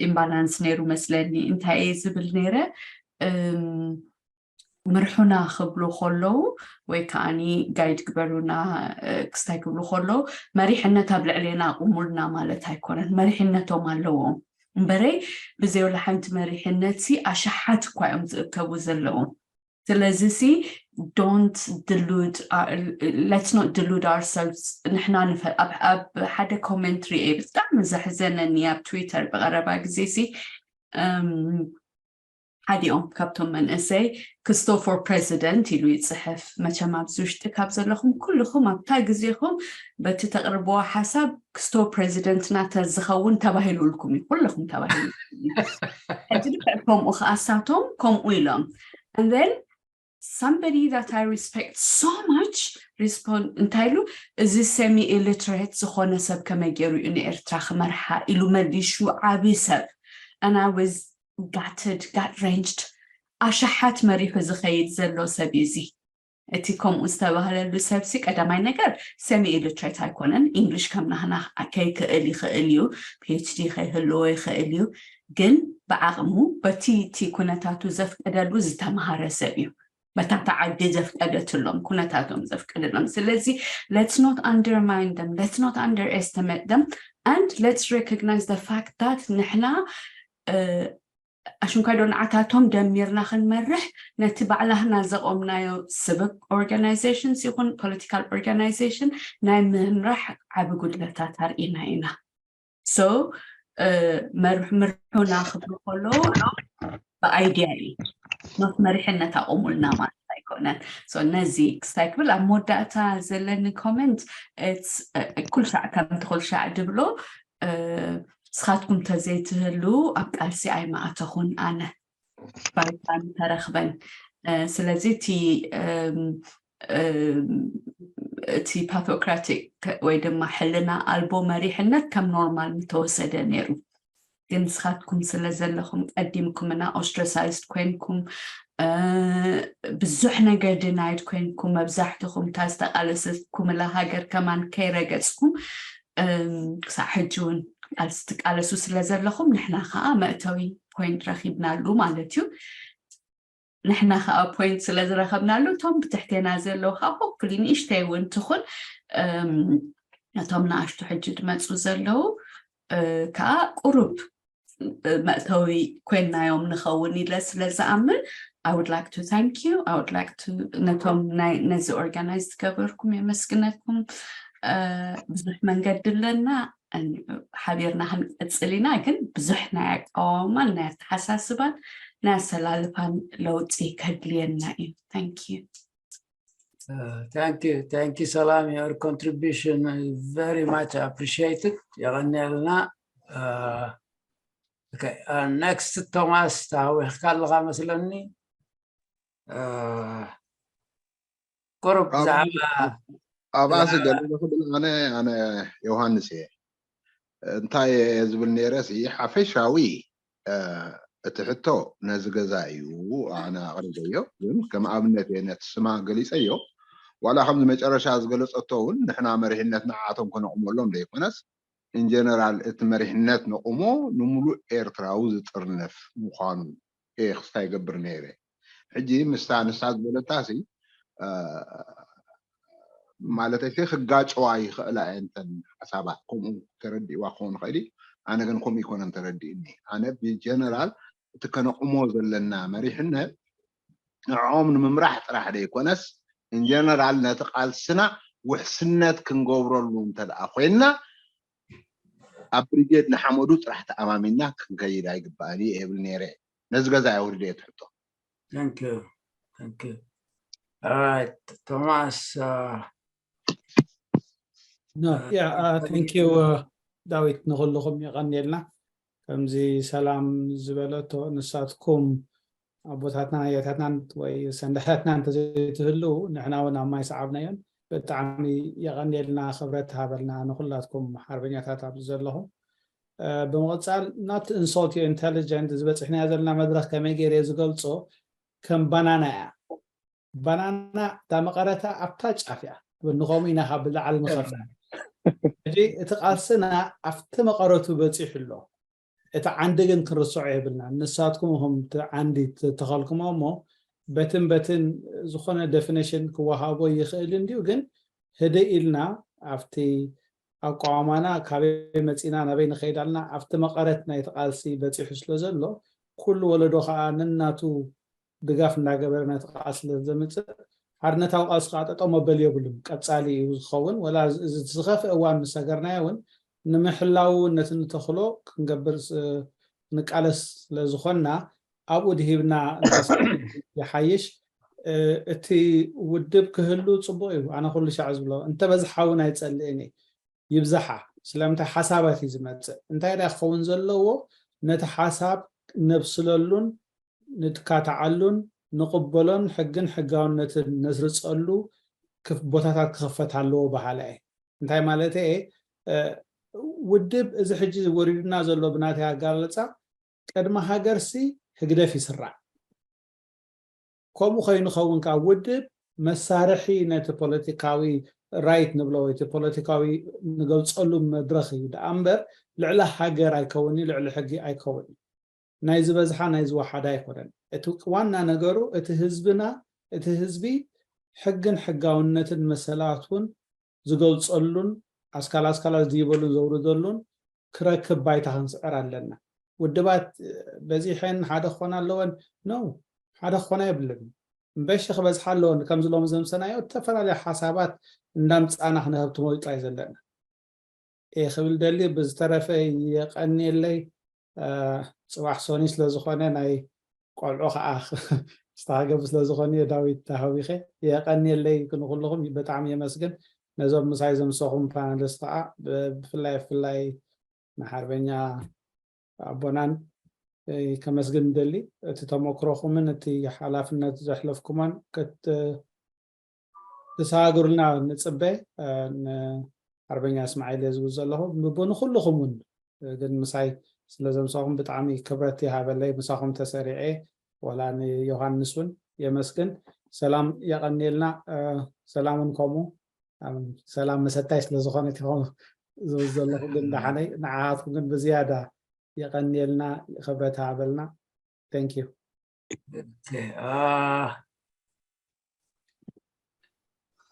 ኢምባላንስ ነይሩ መስለኒ እንታይ እየ ዝብል ነይረ ምርሑና ክብሉ ከለዉ ወይ ከዓኒ ጋይድ ግበሩና ክስታይ ክብሉ ከለዉ መሪሕነት ኣብ ልዕሌና ኣቑሙልና ማለት ኣይኮነን። መሪሕነቶም ኣለዎም እምበረይ ብዘይ ወላ ሓንቲ መሪሕነት ሲ ኣሽሓት እኳ እዮም ዝእከቡ ዘለዉ። ስለዚ ሲ don't delude let's not delude ourselves። ንሕና ኣብ ሓደ ኮመንት ሪኤ ብጣዕሚ ዘሕዘነኒ ኣብ ትዊተር ብቐረባ ግዜ ሲ ሓዲኦም ካብቶም መንእሰይ ክስቶ for president ኢሉ ይፅሕፍ። መቸም ኣብዚ ውሽጢ ካብ ዘለኹም ኩልኹም ኣብታ ግዜኹም በቲ ተቕርብዎ ሓሳብ ክስቶ ፕሬዚደንትና ተዝኸውን ተባሂሉልኩም እዩ፣ ኩልኹም ተባሂሉ። ሕጂ ልክዕ ከምኡ ከኣሳቶም ከምኡ ኢሎም and then somebody that I respect so much respond እንታይ ኢሉ፣ እዚ semi illiterate ዝኾነ ሰብ ከመይ ገይሩ እዩ ንኤርትራ ክመርሓ ኢሉ መሊሹ። ዓቢ ሰብ and I was gutted, gut wrenched። ኣሽሓት መሪሑ ዝኸይድ ዘሎ ሰብ እዩ እዚ። እቲ ከምኡ ዝተባህለሉ ሰብሲ ቀዳማይ ነገር semi illiterate ኣይኮነን። ኢንግሊሽ ከም ናህና ከይክእል ይኽእል እዩ፣ ፒኤችዲ ከይህልዎ ይኽእል እዩ። ግን ብዓቕሙ በቲ እቲ ኩነታቱ ዘፍቀደሉ ዝተምሃረ ሰብ እዩ። በታ ዓዲ ዘፍቀደትሎም ኩነታቶም ዘፍቀደሎም። ስለዚ let's not undermine them, let's not underestimate them and let's recognize the fact that ንሕና ኣሽንኳይ ዶ ንዓታቶም ደሚርና ክንመርሕ ነቲ ባዕላህና ዘቆምናዮ civic organizations ይኹን political organization ናይ ምምራሕ ዓቢ ጉድለታት ኣርኢና ኢና። So መርሑና ክብሉ ከለዉ ብኣይድያ እዩ not መሪሕነት ኣቆሙልና ማለት ኣይኮነን። ነዚ ክስታይ ክብል ኣብ መወዳእታ ዘለኒ ኮመንት ኩልሻዕ ከምቲ ኩልሻዕ ድብሎ ንስኻትኩም ተዘይትህሉ ኣብ ቃልሲ ኣይመኣተኹን ኣነ ባይታ ተረኽበን። ስለዚ እቲ እቲ ፓቶክራቲክ ወይ ድማ ሕልና ኣልቦ መሪሕነት ከም ኖርማል ምተወሰደ ነይሩ። ግን ንስኻትኩም ስለ ዘለኹም ቀዲምኩምና ኦስትራሳይዝድ ኮይንኩም ብዙሕ ነገር ድናይድ ኮይንኩም መብዛሕትኹም እታ ዝተቃለሰትኩምላ ሃገር ከማን ከይረገጽኩም ክሳብ ሕጂ እውን ቃልሲ ትቃለሱ ስለ ዘለኹም ንሕና ከዓ መእተዊ ፖይንት ረኪብናሉ ማለት እዩ። ንሕና ከዓ ፖይንት ስለ ዝረከብናሉ እቶም ብትሕቴና ዘለዉ ከዓ ሆፕሊ ንእሽተይ እውን ትኹን ነቶም ንኣሽቱ ሕጂ ድመፁ ዘለዉ ከዓ ቁሩብ መእተዊ ኮይናዮም ንኸውን ኢለ ስለ ዝኣምን I would like to thank you I would like to ነቶም ነዚ ኦርጋናይዝ ዝገበርኩም የመስግነኩም። ብዙሕ መንገዲ ኣለና ሓቢርና ክንቀፅል ኢና ግን ብዙሕ ናይ ኣቃዋማን ናይ ኣተሓሳስባን ናይ ኣሰላልፋን ለውጢ ከድልየና እዩ። Thank you። Thank you, thank you ሰላም, your contribution very much appreciated። የቐንየልና። ኔክስት ቶማስ ተሃዊኽካ ኣለኻ መስለኒ። ቁሩብ ብዛዕባ ኣብኣሲ ገለ ክብል ኣነ ኣነ ዮሃንስ እየ። እንታይ እየ ዝብል ነይረ ሲ ሓፈሻዊ እቲ ሕቶ ነዚ ገዛ እዩ ኣነ ኣቕሪበዮ። ግን ከም ኣብነት እየ ነቲ ስማ ገሊፀዮ። ዋላ ከምዚ መጨረሻ ዝገለፀቶ እውን ንሕና መሪሕነት ንዓቶም ከነቑመሎም ዘይኮነስ ኢንጀነራል እቲ መሪሕነት ነቑሞ ንሙሉእ ኤርትራዊ ዝጥርነፍ ምዃኑ እየ ክስታይ ይገብር ነይረ። ሕጂ ምስታ ንሳ ዝበለታሲ ማለተይ ክጋጨዋ ይኽእላ እየን እተን ሓሳባት ከምኡ ተረዲእዋ ክኸውን ይኽእል እዩ። ኣነ ግን ከምኡ ይኮነን ተረዲእኒ። ኣነ ብጀነራል እቲ ከነቑሞ ዘለና መሪሕነት ንዕኦም ንምምራሕ ጥራሕ ዘይኮነስ ኢንጀነራል ነቲ ቃልስና ውሕስነት ክንገብረሉ እንተደኣ ኮይንና ኣብ ብሪጌድ ንሓመዱ ጥራሕ ተኣማሚንና ክንከይድ ኣይግባእን እዩ እብል ነይረ። ነዚ ገዛ ኣውሪደ እየ ትሕቶ። ቶማስ ቴንኪዩ ዳዊት፣ ንኩልኹም የቐንየልና። ከምዚ ሰላም ዝበለቶ ንሳትኩም ኣቦታትና ኣያታትናን ወይ ሰንዳሕታትና እንተዘይትህልው ንሕና እውን ኣብ ማይ ሰዓብናዮን። ብጣዕሚ የቐንየልና፣ ክብረት ሃበልና ንኩላትኩም ሓርበኛታት ኣብዚ ዘለኹም። ብምቕፃል not insult your intelligent ዝበፅሕናዮ ዘለና መድረክ ከመይ ገይረ ዝገልፆ ከም ባናና እያ። ባናና እታ መቐረታ ኣብታ ጫፍ እያ። ንኸምኡ ኢና ካብ ብላዕሊ ንኸፍላ። ሕጂ እቲ ቃልስና ኣብቲ መቐረቱ በፂሑ ኣሎ። እቲ ዓንዲ ግን ክንርስዖ የብልና። ንሳትኩም እኹም እቲ ዓንዲ ተኸልኩሞ እሞ በትን በትን ዝኾነ ዴፊኒሽን ክወሃቦ ይኽእል እንድዩ፣ ግን ህድእ ኢልና ኣብቲ ኣቋማና ካበይ መፂና ናበይ ንኸይድ ኣለና ኣብቲ መቐረት ናይቲ ቃልሲ በፂሑ ስለ ዘሎ ኩሉ ወለዶ ከዓ ነናቱ ድጋፍ እንዳገበረ ነቲ ቃልሲ ስለ ዘምፅእ ሓርነታዊ ቃልሲ ከዓ ጠጠው መበል የብሉን፣ ቀፃሊ እዩ ዝኸውን። ወላ እዚ ዝኸፍእ እዋን ምስ ሰገርናዮ እውን ንምሕላው ነቲ ንተኽሎ ክንገብር ንቃለስ ስለ ዝኾንና ኣብኡ ድሂብና ይሓይሽ። እቲ ውድብ ክህሉ ፅቡቅ እዩ። ኣነ ኩሉ ሻዕ ዝብሎ እንተበዝሓ እውን ኣይፀልእን እየ። ይብዛሓ ስለምንታይ ሓሳባት እዩ ዝመፅእ። እንታይ ዳ ክኸውን ዘለዎ? ነቲ ሓሳብ ነብስለሉን ንትካታዓሉን ንቕበሎን ሕግን ሕጋውነትን ነስርፀሉ ቦታታት ክኽፈት ኣለዎ በሃላ እየ። እንታይ ማለት እየ? ውድብ እዚ ሕጂ ወሪዱና ዘሎ ብናተይ ኣጋለፃ ቅድሚ ሃገርሲ ህግደፍ ይስራዕ። ከምኡ ከይንኸውን ከዓ ውድብ መሳርሒ ነቲ ፖለቲካዊ ራይት ንብሎ ወይ ፖለቲካዊ ንገልፀሉ መድረኽ እዩ ደኣ እምበር ልዕሊ ሃገር ኣይከውን እዩ፣ ልዕሊ ሕጊ ኣይከውን እዩ። ናይ ዝበዝሓ ናይ ዝወሓደ ኣይኮነን። እቲ ዋና ነገሩ እቲ ህዝብና እቲ ህዝቢ ሕግን ሕጋውነትን መሰላቱን ዝገልፀሉን ኣስካል ኣስካላት ዝይበሉን ዘውርደሉን ክረክብ ባይታ ክንስዕር ኣለና። ውድባት በዚሐን ሓደ ክኾና ኣለወን ነው ሓደ ክኾና የብልን። እምበሺ ክበዝሓ ኣለወን። ከምዚ ሎም ዘምሰናዮ ዝተፈላለዩ ሓሳባት እንዳምፃና ክነህብ ትመይጡ ኣይ ዘለና። እየ ክብል ደሊ። ብዝተረፈ የቀንየለይ። ፅባሕ ሶኒ ስለዝኾነ ናይ ቆልዑ ከዓ ስታገብ ስለዝኾነ ዳዊት ተሃዊኸ የቀንየለይ። ክንኩልኹም ብጣዕሚ የመስግን። ነዞም ምሳይ ዘምሰኹም ፓናሊስት ከዓ ብፍላይ ብፍላይ ንሓርበኛ ኣቦናን ከመስግን ደሊ። እቲ ተመክሮኹምን እቲ ሓላፍነት ዘሕለፍኩሞን ክትሰጋግሩልና ንፅበ። ንሓርበኛ እስማዒል እየ ዝብል ዘለኹ ብንኩልኹም እውን ግን ምሳይ ስለዘምሳኹም ብጣዕሚ ክብረት ይሃበለይ። ምሳኹም ተሰሪዐ ወላ ንዮሃንስ እውን የመስግን። ሰላም የቐንየልና። ሰላም እውን ከምኡ ሰላም መሰታይ ስለዝኾነ ትኾኑ ዝብል ዘለኹ ግን ደሓነይ ንዓኻትኩም ግን ብዝያዳ የቐንየልና። ክብረት ይሃበልና። Thank you።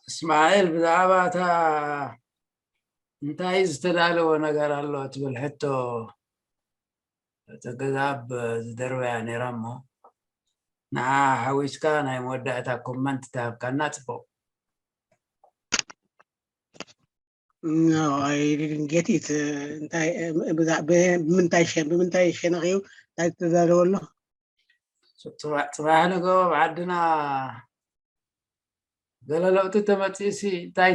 እስማኤል ብዛዕባ እታ እንታይ ዝተዳለወ ነገር ኣሎ ትብል ሕቶ ተገዛብ ዝደርበያ ነይራ እሞ ንዓ ሓዊስካ ናይ መወዳእታ ኮመንት ተሃብካና ፅቡቅ። No, I didn't get it. ብምንታይ ሸነኽዩ እንታይ ዝተዛረበ ኣሎ? ፅባሕ ንግሆ ኣብ ዓድና ገለ ለውጢ ተመፂኡ ሲ እንታይ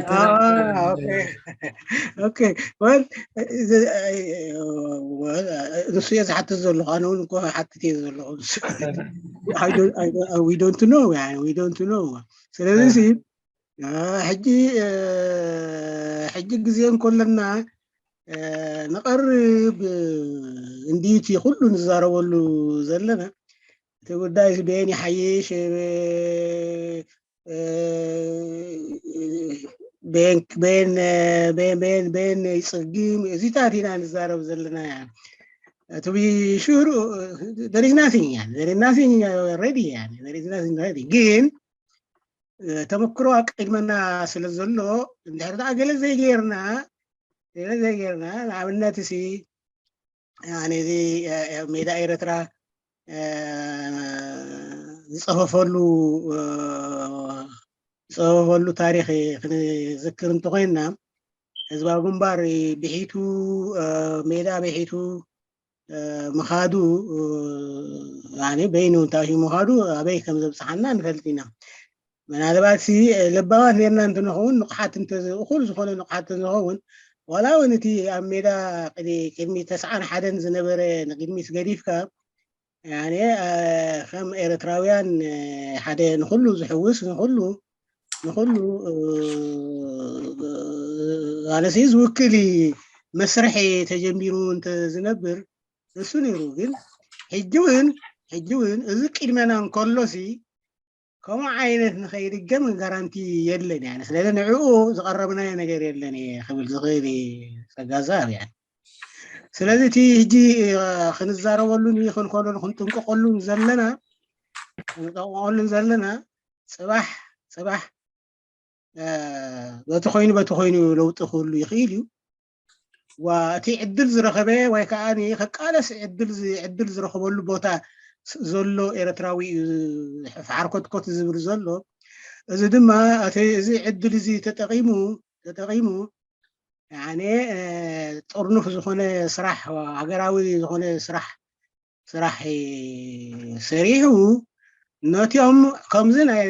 ንሱ እየ ዝሓትት ዘለኹ። ኣነ እውን እኮ ሓትት እየ ዘለኹ። We don't know, we don't know። ስለዚ ሕጂ ሕጂ ግዜ እንኮለና ንቐርብ እንዲቲ ኩሉ ንዛረበሉ ዘለና እቲ ጉዳይ በየን ይሓይሽ በየን ይፅግም እዚታት ኢና ንዛረብ ዘለና። To be sure, there is nothing, there is nothing ready, there is nothing ready. ግን ተመክሮ ኣቀድመና ስለ ዘሎ እንድሕር ደኣ ገለ ዘይገይርና ገለ ዘይገይርና ንኣብነት ሲ ነዚ ሜዳ ኤረትራ ዝፀፈፈሉ ዝፀፈፈሉ ታሪክ ክንዝክር እንተኮይንና ህዝባዊ ግንባር ብሒቱ ሜዳ ብሒቱ ምኻዱ በይኑ እንታይ ምኻዱ ኣበይ ከም ዘብፅሓና ንፈልጥ ኢና። ምናልባት ሲ ለባማት ኔርና እንትንኸውን ንቑሓት እኹል ዝኾነ ንቑሓት እንተንኸውን ዋላ እውን እቲ ኣብ ሜዳ ቅድሚ ተስዓን ሓደን ዝነበረ ንቅድሚት ገዲፍካ ያኔ ከም ኤርትራውያን ሓደ ንኹሉ ዝሕውስ ንኹሉ ንኹሉ ኣነሲ ዝውክል መስርሒ ተጀሚሩ እንተ ዝነብር እሱ ነይሩ ግን ሕጂ እውን ሕጂ እውን እዚ ቅድመና እንከሎሲ ከምኡ ዓይነት ንኸይድገም ጋራንቲ የለን። ያኔ ስለዚ ንዕኡ ዝቐረብናዮ ነገር የለን እየ ክብል ዝኽእል እየ። ጸጋ ዝሃብ ያኔ ስለዚ እቲ ሕጂ ክንዛረበሉን ክንኮነሉ ክንጥንቀቐሉን ዘለና ክንጠቕመሉን ዘለና፣ ጽባሕ ጽባሕ በቲ ኮይኑ በቲ ኮይኑ ለውጢ ክህሉ ይኽእል እዩ። እቲ ዕድል ዝረኸበ ወይ ከዓ ከቃለስ ዕድል ዕድል ዝረኸበሉ ቦታ ዘሎ ኤርትራዊ እዩ። ሓርኮትኮት ዝብል ዘሎ፣ እዚ ድማ እቲ እዚ ዕድል እዚ ተጠቂሙ ተጠቂሙ ያኔ ጥርኑፍ ዝኾነ ስራሕ፣ ሃገራዊ ዝኾነ ስራሕ ስራሕ ሰሪሑ፣ ነቲኦም ከምዚ ናይ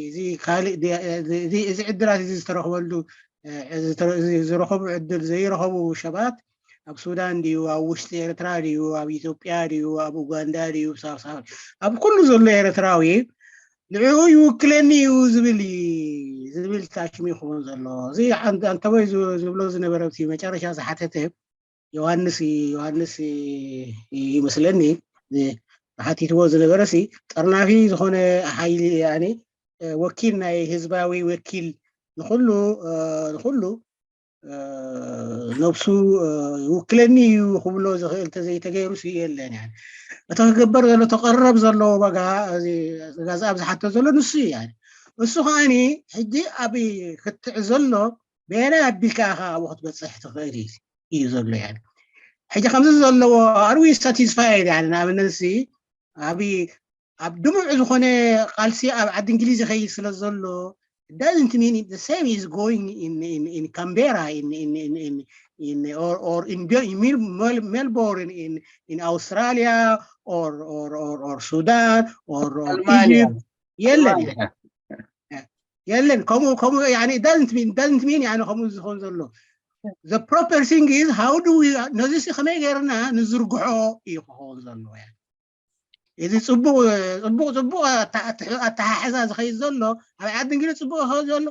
እዚ ካልእ እዚ ዕድላት እዚ ዝተረኽበሉ ዝረኸቡ ዕድል ዘይረኸቡ ሸባት፣ ኣብ ሱዳን ድዩ፣ ኣብ ውሽጢ ኤርትራ ድዩ፣ ኣብ ኢትዮጵያ ድዩ፣ ኣብ ኡጋንዳ ድዩ፣ ኣብ ኩሉ ዘሎ ኤርትራዊ ንዕኡ ይውክለኒ እዩ ዝብል ዝብል ታሽሚ ይኸውን ዘሎ። እዚ ኣንተቦይ ዝብሎ ዝነበረ መጨረሻ ዝሓተተ ዮሃንስ ዮሃንስ ይመስለኒ፣ ሓቲትዎ ዝነበረ ሲ ጠርናፊ ዝኾነ ሓይሊ፣ ወኪል፣ ናይ ህዝባዊ ወኪል፣ ንኹሉ ንኹሉ ነብሱ ይውክለኒ እዩ ክብሎ ዝኽእል ተዘይተገይሩ ሲ የለን። እቲ ክግበር ዘሎ ተቐረብ ዘለዎ ዋጋ ጋዛ ኣብ ዝሓቶ ዘሎ ንሱ እዩ። እሱ ከዓኒ ሕጂ ኣብ ክትዕ ዘሎ በየናይ ኣቢልካ ኢኻ ኣብኡ ክትበፅሕ ትኽእል እዩ ዘሎ። ሕጂ ከምዚ ዘለዎ ኣርዊ ሳቲስፋይድ ንኣብነት ሲ ኣብ ኣብ ድሙዕ ዝኾነ ቃልሲ ኣብ ዓዲ እንግሊዝ ይኸይድ ስለ ዘሎ doesn't mean the same is going in in in Canberra in in in in in or or in Melbourne in in Australia or or or or Sudan or or Egypt. የለን የለን ከምኡ ከምኡ doesn't mean ከምኡ ዝኸውን ዘሎ the proper thing is how do we ነዚ ከመይ ገይርና ንዝርግሖ እዩ ክኸውን ዘለዎ። እዚ ፅቡቅ ፅቡቅ ፅቡቅ ኣተሓሕዛ ዝኸይድ ዘሎ ኣብ ዓዲ እንግሊዝ ፅቡቅ ይኸይድ ዘሎ።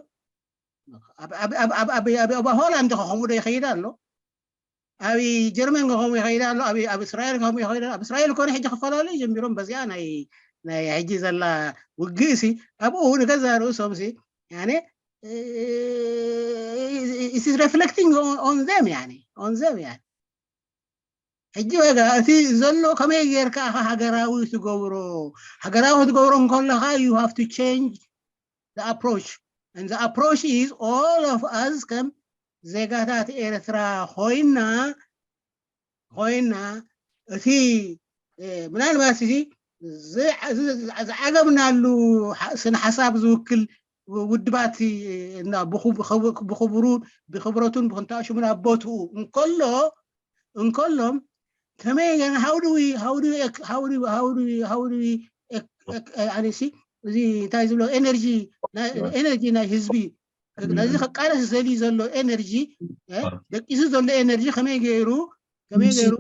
ኣብ ሆላንድ ከምኡ ዶ ይኸይድ ኣሎ? ኣብ ጀርመን ከምኡ ይኸይድ ኣሎ? ኣብ እስራኤል ከምኡ ይኸይድ ኣሎ? ኣብ እስራኤል ኮነ ሕጂ ክፈላለዩ ጀሚሮም በዚኣ ናይ ናይ ሕጂ ዘላ ውግእ ሲ ኣብኡ ንገዛ ርእሶም ሲ ያኔ it is reflecting on them ያኔ on them ያኔ ሕጂ ወጋ እቲ ዘሎ ከመይ ጌርካ ኢኻ ሃገራዊ ትገብሮ? ሃገራዊ ክትገብሮ እንከለኻ you have to change the approach and the approach is all of us ከም ዜጋታት ኤርትራ ኮይና ኮይና እቲ ምናልባት እዚ ዝዓገብናሉ ስነ ሓሳብ ዝውክል ውድባት ብክብሩ ብክብረቱን ብክንታሽሙን ኣብ ቦትኡ እንከሎ እንከሎም ከመይ ገና how do we how do we how do we how do we how do we ኣነሲ እዚ እንታይ ዝብሎ ኤነርጂ ኤነርጂ ናይ ህዝቢ ነዚ ከቃለስ ዘሊ ዘሎ ኤነርጂ ደቂሱ ዘሎ ኤነርጂ ከመይ ገይሩ ከመይ ገይሩ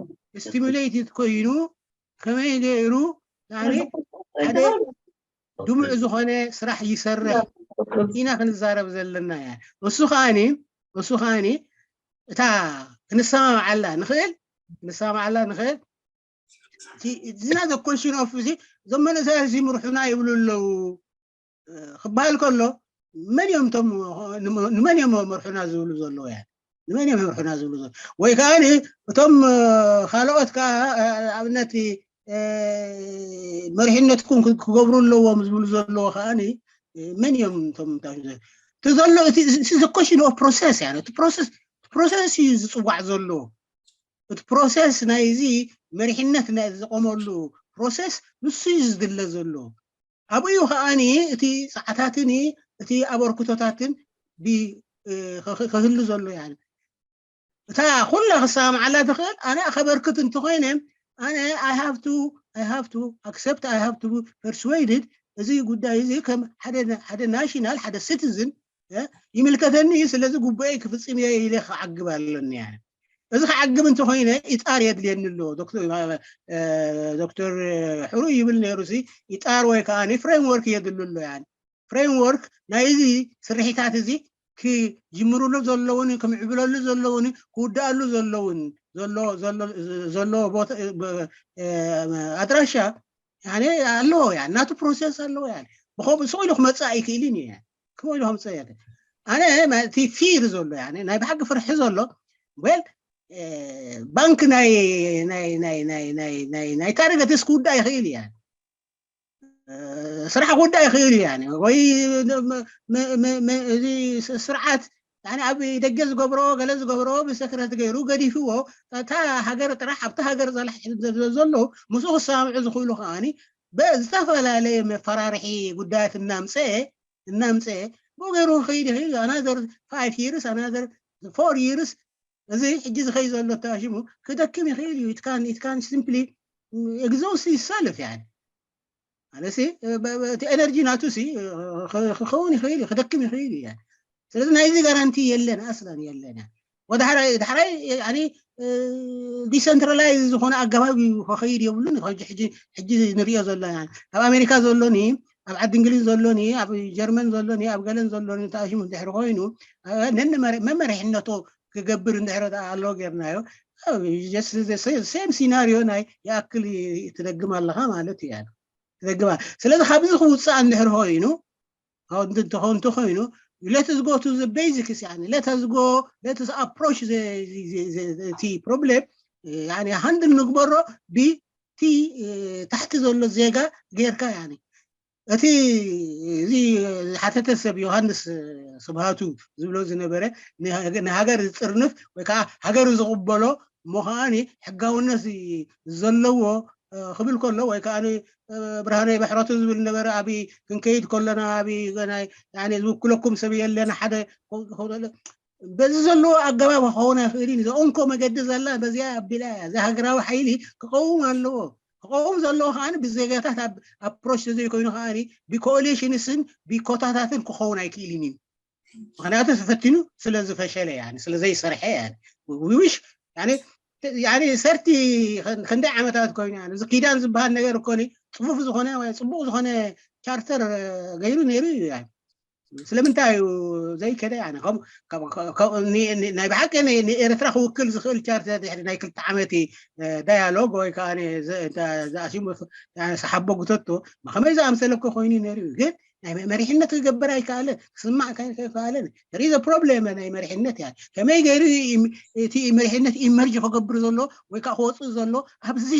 ስቲሙሌትድ ኮይኑ ከመይ ገይሩ ሓደ ድሙዕ ዝኾነ ስራሕ ይሰርሕ ኢና ክንዛረብ ዘለና እያ። እሱ ከዓኒ እሱ ከዓኒ እታ ክንሰማምዓላ ንኽእል ክንሰማምዓላ ንኽእል እዚና the question of እዚ እዞም መንእሰያት እዚ ምርሑና ይብሉ ኣለዉ ክበሃል ከሎ መን እዮም እቶም ንመን እዮም መርሑና ዝብሉ ዘለዉ እያ ንመን እዮም መርሑና ዝብሉ ዘለዉ ወይ ከዓ እቶም ካልኦት ከዓ ኣብነት መሪሕነትኩም ክገብሩ ኣለዎም ዝብሉ ዘለዎ ከዓ መን እዮም እቶም እቲ ዘሎ እቲ question of process እያ እቲ process process እዩ ዝፅዋዕ ዘሎ እቲ process ናይዚ መሪሕነት ዝቆመሉ process ንሱ እዩ ዝድለ ዘሎ ኣብኡ ከዓኒ እቲ ፃዕታትን እቲ ኣበርክቶታትን ከህሉ ዘሎ እያ እታ ኩላ ክሰማምዓላ ትኽእል ኣነ ከበርክት እንተኮይነ ኣነ I have to I have to accept I have to persuaded እዚ ጉዳይ እዚ ከም ሓደ ሓደ ናሽናል ሓደ ሲቲዝን ይምልከተኒ እዩ ስለዚ ጉባኤ ክፍፅም እየ ኢለ ክዓግብ ኣለኒ እያ እዚ ክዓግብ እንተኮይነ ኢጣር የድልየኒ ኣሎ ዶክተር ሕሩይ ይብል ነይሩ ሲ ኢጣር ወይ ከዓ ፍሬምወርክ የድሉ ኣሎ ያ ፍሬምወርክ ናይ እዚ ስርሒታት እዚ ክጅምርሉ ዘለውን ክምዕብለሉ ዘለውን ክውዳኣሉ ዘለውን ዘሎ ኣድራሻ ኣለዎ ያ ናቱ ፕሮሰስ ኣለዎ ያ ብከምኡ ስቕ ኢሉ ክመፅእ ኣይክእልን እዩ ከምኡ ኢሉ ከምፅእ ኣነ እቲ ፊር ዘሎ ናይ ብሓቂ ፍርሒ ዘሎ ወል ባንክ ናይ ናይ ናይ ናይ ናይ ናይ ናይ ታርገትስ ክውዳእ ይኽእል እያ ስራሕ ክውዳእ ይኽእል እዩ። ወይ እዚ ስርዓት ኣብ ደገ ዝገብሮ፣ ገለ ዝገብሮ ብሰክረት ገይሩ ገዲፍዎ፣ እታ ሃገር ጥራሕ ኣብቲ ሃገር ዘለዉ ምስኡ ክሰማምዑ ዝኽእሉ ከዓኒ ብዝተፈላለየ መፈራርሒ ጉዳያት እናምፀአ እናምፀአ ብኡ ገይሩ ክኸይድ ይኽእል። ኣናዘር ፋይቭ ይርስ፣ ኣናዘር ፎር ይርስ፣ እዚ ሕጂ ዝኸይ ዘሎ ተኣሽሙ ክደክም ይኽእል እዩ። ኢትካን ኢትካን ሲምፕሊ ኤግዞስት ይሳልፍ ያኒ ማለት እቲ ኤነርጂ ናቱ ሲ ክኸውን ይኽእል እዩ፣ ክደክም ይኽእል እዩ። ስለዚ ናይዚ ጋራንቲ የለን፣ ኣስላን የለን። ወዳሕራይ ዳሕራይ ዲሰንትራላይዝ ዝኾነ ኣገባብ እዩ ክኸይድ የብሉን። ሕጂ ንሪኦ ዘሎ ኣብ ኣሜሪካ ዘሎኒ፣ ኣብ ዓዲ እንግሊዝ ዘሎኒ፣ ኣብ ጀርመን ዘሎኒ፣ ኣብ ገለን ዘሎኒ ተኣሽሙ እንድሕር ኮይኑ ነን መመርሕነቱ ክገብር እንድሕር ኣሎ ጌርናዮ፣ ሴም ሲናሪዮ ናይ ይኣክል ትደግም ኣለኻ ማለት እዩ። ትደግማ። ስለዚ ካብዚ ክውፃእ እንድሕር ኮይኑ እንተኾን እንተኮይኑ let us go to the basics። Let us go, let us approach እቲ problem። ሃንድል ንግበሮ ብቲ ታሕቲ ዘሎ ዜጋ ጌርካ። እቲ እዚ ሓተተ ሰብ ዮሃንስ ስብሃቱ ዝብሎ ዝነበረ ንሃገር ዝፅርንፍ ወይ ከዓ ሃገር ዝቕበሎ እሞ ከዓኒ ሕጋውነት ዘለዎ ክብል ከሎ ወይ ከዓ ብርሃናይ ባሕረቱ ዝብል ነበረ። ኣብ ክንከይድ ከለና ኣብ ናይ ዝውክለኩም ሰብ የለን ሓደ በዚ ዘለዎ ኣገባብ ክኸውን ኣይኽእልን እዩ። ዘእንኮ መገዲ ዘላ በዚኣ ኣቢላ እያ። እዚ ሃገራዊ ሓይሊ ክቐውም ኣለዎ። ክቐውም ዘለዎ ከዓ ብዜጋታት ኣፕሮች ተዘይኮይኑ ከዓ ብኮኦሊሽንስን ብኮታታትን ክኸውን ኣይክእልን እዩ። ምክንያቱ ተፈቲኑ ስለ ዝፈሸለ፣ ስለ ዘይሰርሐ። ዊሽ ሰርቲ ክንደይ ዓመታት ኮይኑ እዚ ኪዳን ዝበሃል ነገር እኮ ፅፉፍ ዝኾነ ወይ ፅቡቕ ዝኾነ ቻርተር ገይሩ ነይሩ እዩ። ስለምንታይ እዩ ዘይከደ? ናይ ብሓቂ ንኤርትራ ክውክል ዝኽእል ቻርተር ድሕሪ ናይ ክልተ ዓመት ዳያሎግ ወይ ከዓ ዝኣሽሙ ሰሓቦ ጉተቶ ከመይ ዝኣምሰለ እኮ ኮይኑ ነይሩ እዩ። ግን ናይ መሪሕነት ክገብር ኣይከኣለን፣ ክስማዕ ኣይከኣለን። ሪዘ ፕሮብሌም ናይ መሪሕነት እያ። ከመይ ገይሩ እቲ መሪሕነት ኢመርጅ ክገብር ዘሎ ወይ ከዓ ክወፅእ ዘሎ ኣብዚ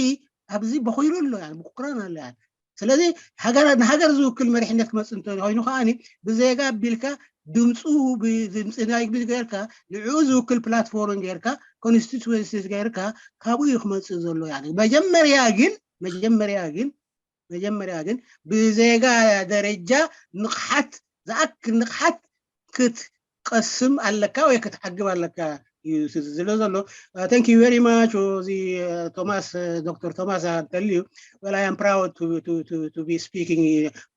ኣብዚ በኺሩ ኣሎ፣ ብኩራን ኣሎ። ስለዚ ንሃገር ዝውክል መሪሕነት ክመፅእ እንተኮይኑ ከዓ ብዜጋ ኣቢልካ ድምፁ ብድምፂ ናይ ጌርካ ንዕኡ ዝውክል ፕላትፎርም ጌርካ ኮንስቲትዌንሲስ ጌርካ ካብኡ እዩ ክመፅእ ዘሎ። መጀመርያ ግን መጀመርያ ግን መጀመርያ ግን ብዜጋ ደረጃ ንቕሓት ዝኣክል ንቕሓት ክትቀስም ኣለካ ወይ ክትዓግብ ኣለካ እዩ ዝሎ ዘሎ። Thank you very much። እዚ ቶማስ ዶክተር ቶማስ ኣንተልዩ well I am proud to to to to be speaking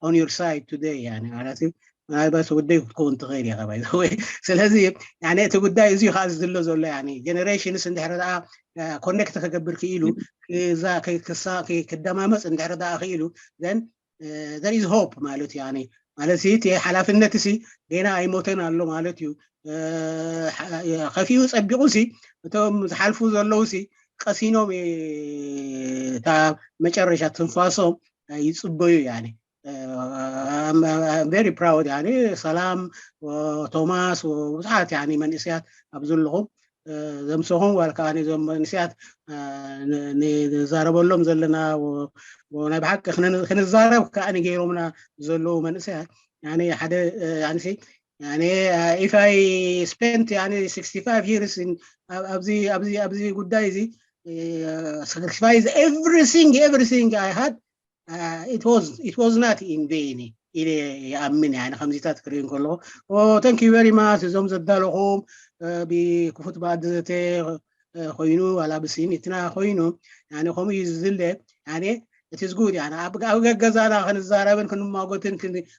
on your side today። ያኒ ማለት እዩ ምናልባት ወደይ ክትከውን ትኽእል ኢኻ ባይ ወይ ስለዚ ያኒ እቲ ጉዳይ እዚ ከዓ ዝድሎ ዘሎ ያኒ ጀነሬሽንስ እንድሕር ደኣ ኮኔክት ክገብር ክኢሉ ክደማመፅ እንድሕር ደኣ ክኢሉ then there is hope ማለት እዩ። ያኒ ማለት እቲ ሓላፍነት ሲ ገና ኣይሞተን ኣሎ ማለት እዩ። ከፊኡ ፀቢቑ ሲ እቶም ዝሓልፉ ዘለዉ ሲ ቀሲኖም እታ መጨረሻ ትንፋሶም ይፅበዩ። ያኒ very proud ያኒ ሰላም ቶማስ ብዙሓት ያኒ መንእሰያት ኣብ ዘለኹም ዘምሰኹም ዋል ከዓ ነዞም መንእሰያት ንዛረበሎም ዘለና ናይ ብሓቂ ክንዛረብ ከዓ ገይሮምና ዘለዉ መንእሰያት ሓደ if I spent sixty five years ኣብዚ ጉዳይ እዚ sacrifice everything everything I had it was it was not in vain ኢለ ይኣምን። ከምዚታት ክርኢ ከለኹ thank you very much። እዞም ዘዳለኹም ብክፉት ብኣደዘተ ኮይኑ ዋላ ብስኒትና ኮይኑ ከምኡ እዩ ዝድለ። እቲ ዝጉድ ኣብ ገገዛና ክንዛረብን ክንማጎትን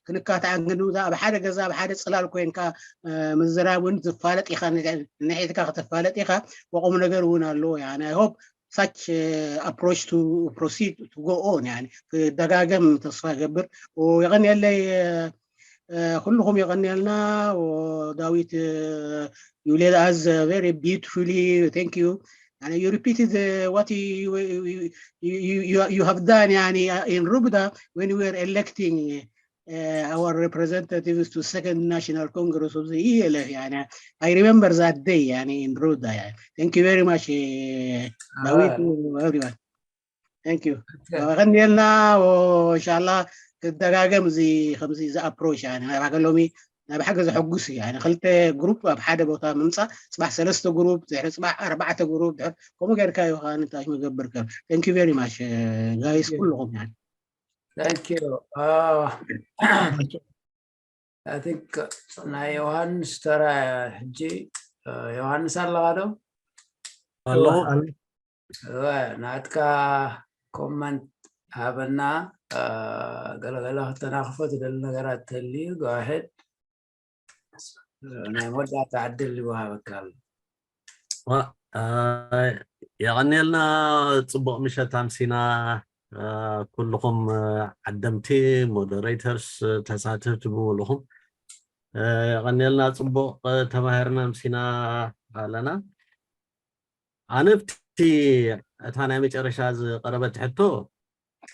ክንካትዓን ኣብ ሓደ ገዛ ኣብ ሓደ ፅላል ኮይንካ ምዝራብ እውን ትፋለጥ ኢኻ። ንሒትካ ክትፋለጥ ኢኻ። ብቁም ነገር እውን ኣለዎ። I hope such approach to proceed to go on ክደጋገም ተስፋ ገብር። የቐንየለይ ኩልኹም የቐንየልና። ዳዊት you led us very beautifully. Thank you. You repeated what you, you, you, you have done in Rubda when we were electing our representatives to Second National Congress of the E L F. I remember that day in Rubda. Thank you very much. David, everyone. Thank you. Għanjelna u inshallah ክደጋገም እዚ ከምዚ እዚ ኣፕሮች፣ ያኒ ናይ ባዕከ ሎሚ ናይ ብሓቂ ዘሐጉስ እዩ። ያኒ ክልተ ግሩፕ ኣብ ሓደ ቦታ ምምጻእ፣ ጽባሕ ሰለስተ ግሩፕ፣ ድሕሪ ጽባሕ ኣርባዕተ ግሩፕ፣ ድሕሪ ከምኡ ጌርካ እዩ ከኣ እንታይ መገብር ከም። Thank you very much, guys, ኩልኹም ያኒ። Thank you. Uh, I think ናይ ዮሃንስ ተራ ሕጂ። ዮሃንስ ኣለኻ ዶ? ኣለኹ። ናትካ ኮመንት ሃበና። ገለገለ ክተናኽፎ ትደሊ ነገራት ተልዩ፣ go ahead። ናይ መወዳእታ ዕድል ይወሃበካ ኣሎ። የቐንየልና። ጽቡቕ ምሸት ኣምሲና። ኩልኹም ዓደምቲ፣ ሞደሬተርስ፣ ተሳተፍቲ ብምሉኹም የቐንየልና። ጽቡቕ ተማሂርና ኣምሲና ኣለና። ኣነ ኣብቲ እታ ናይ መጨረሻ ዝቐረበት ሕቶ፣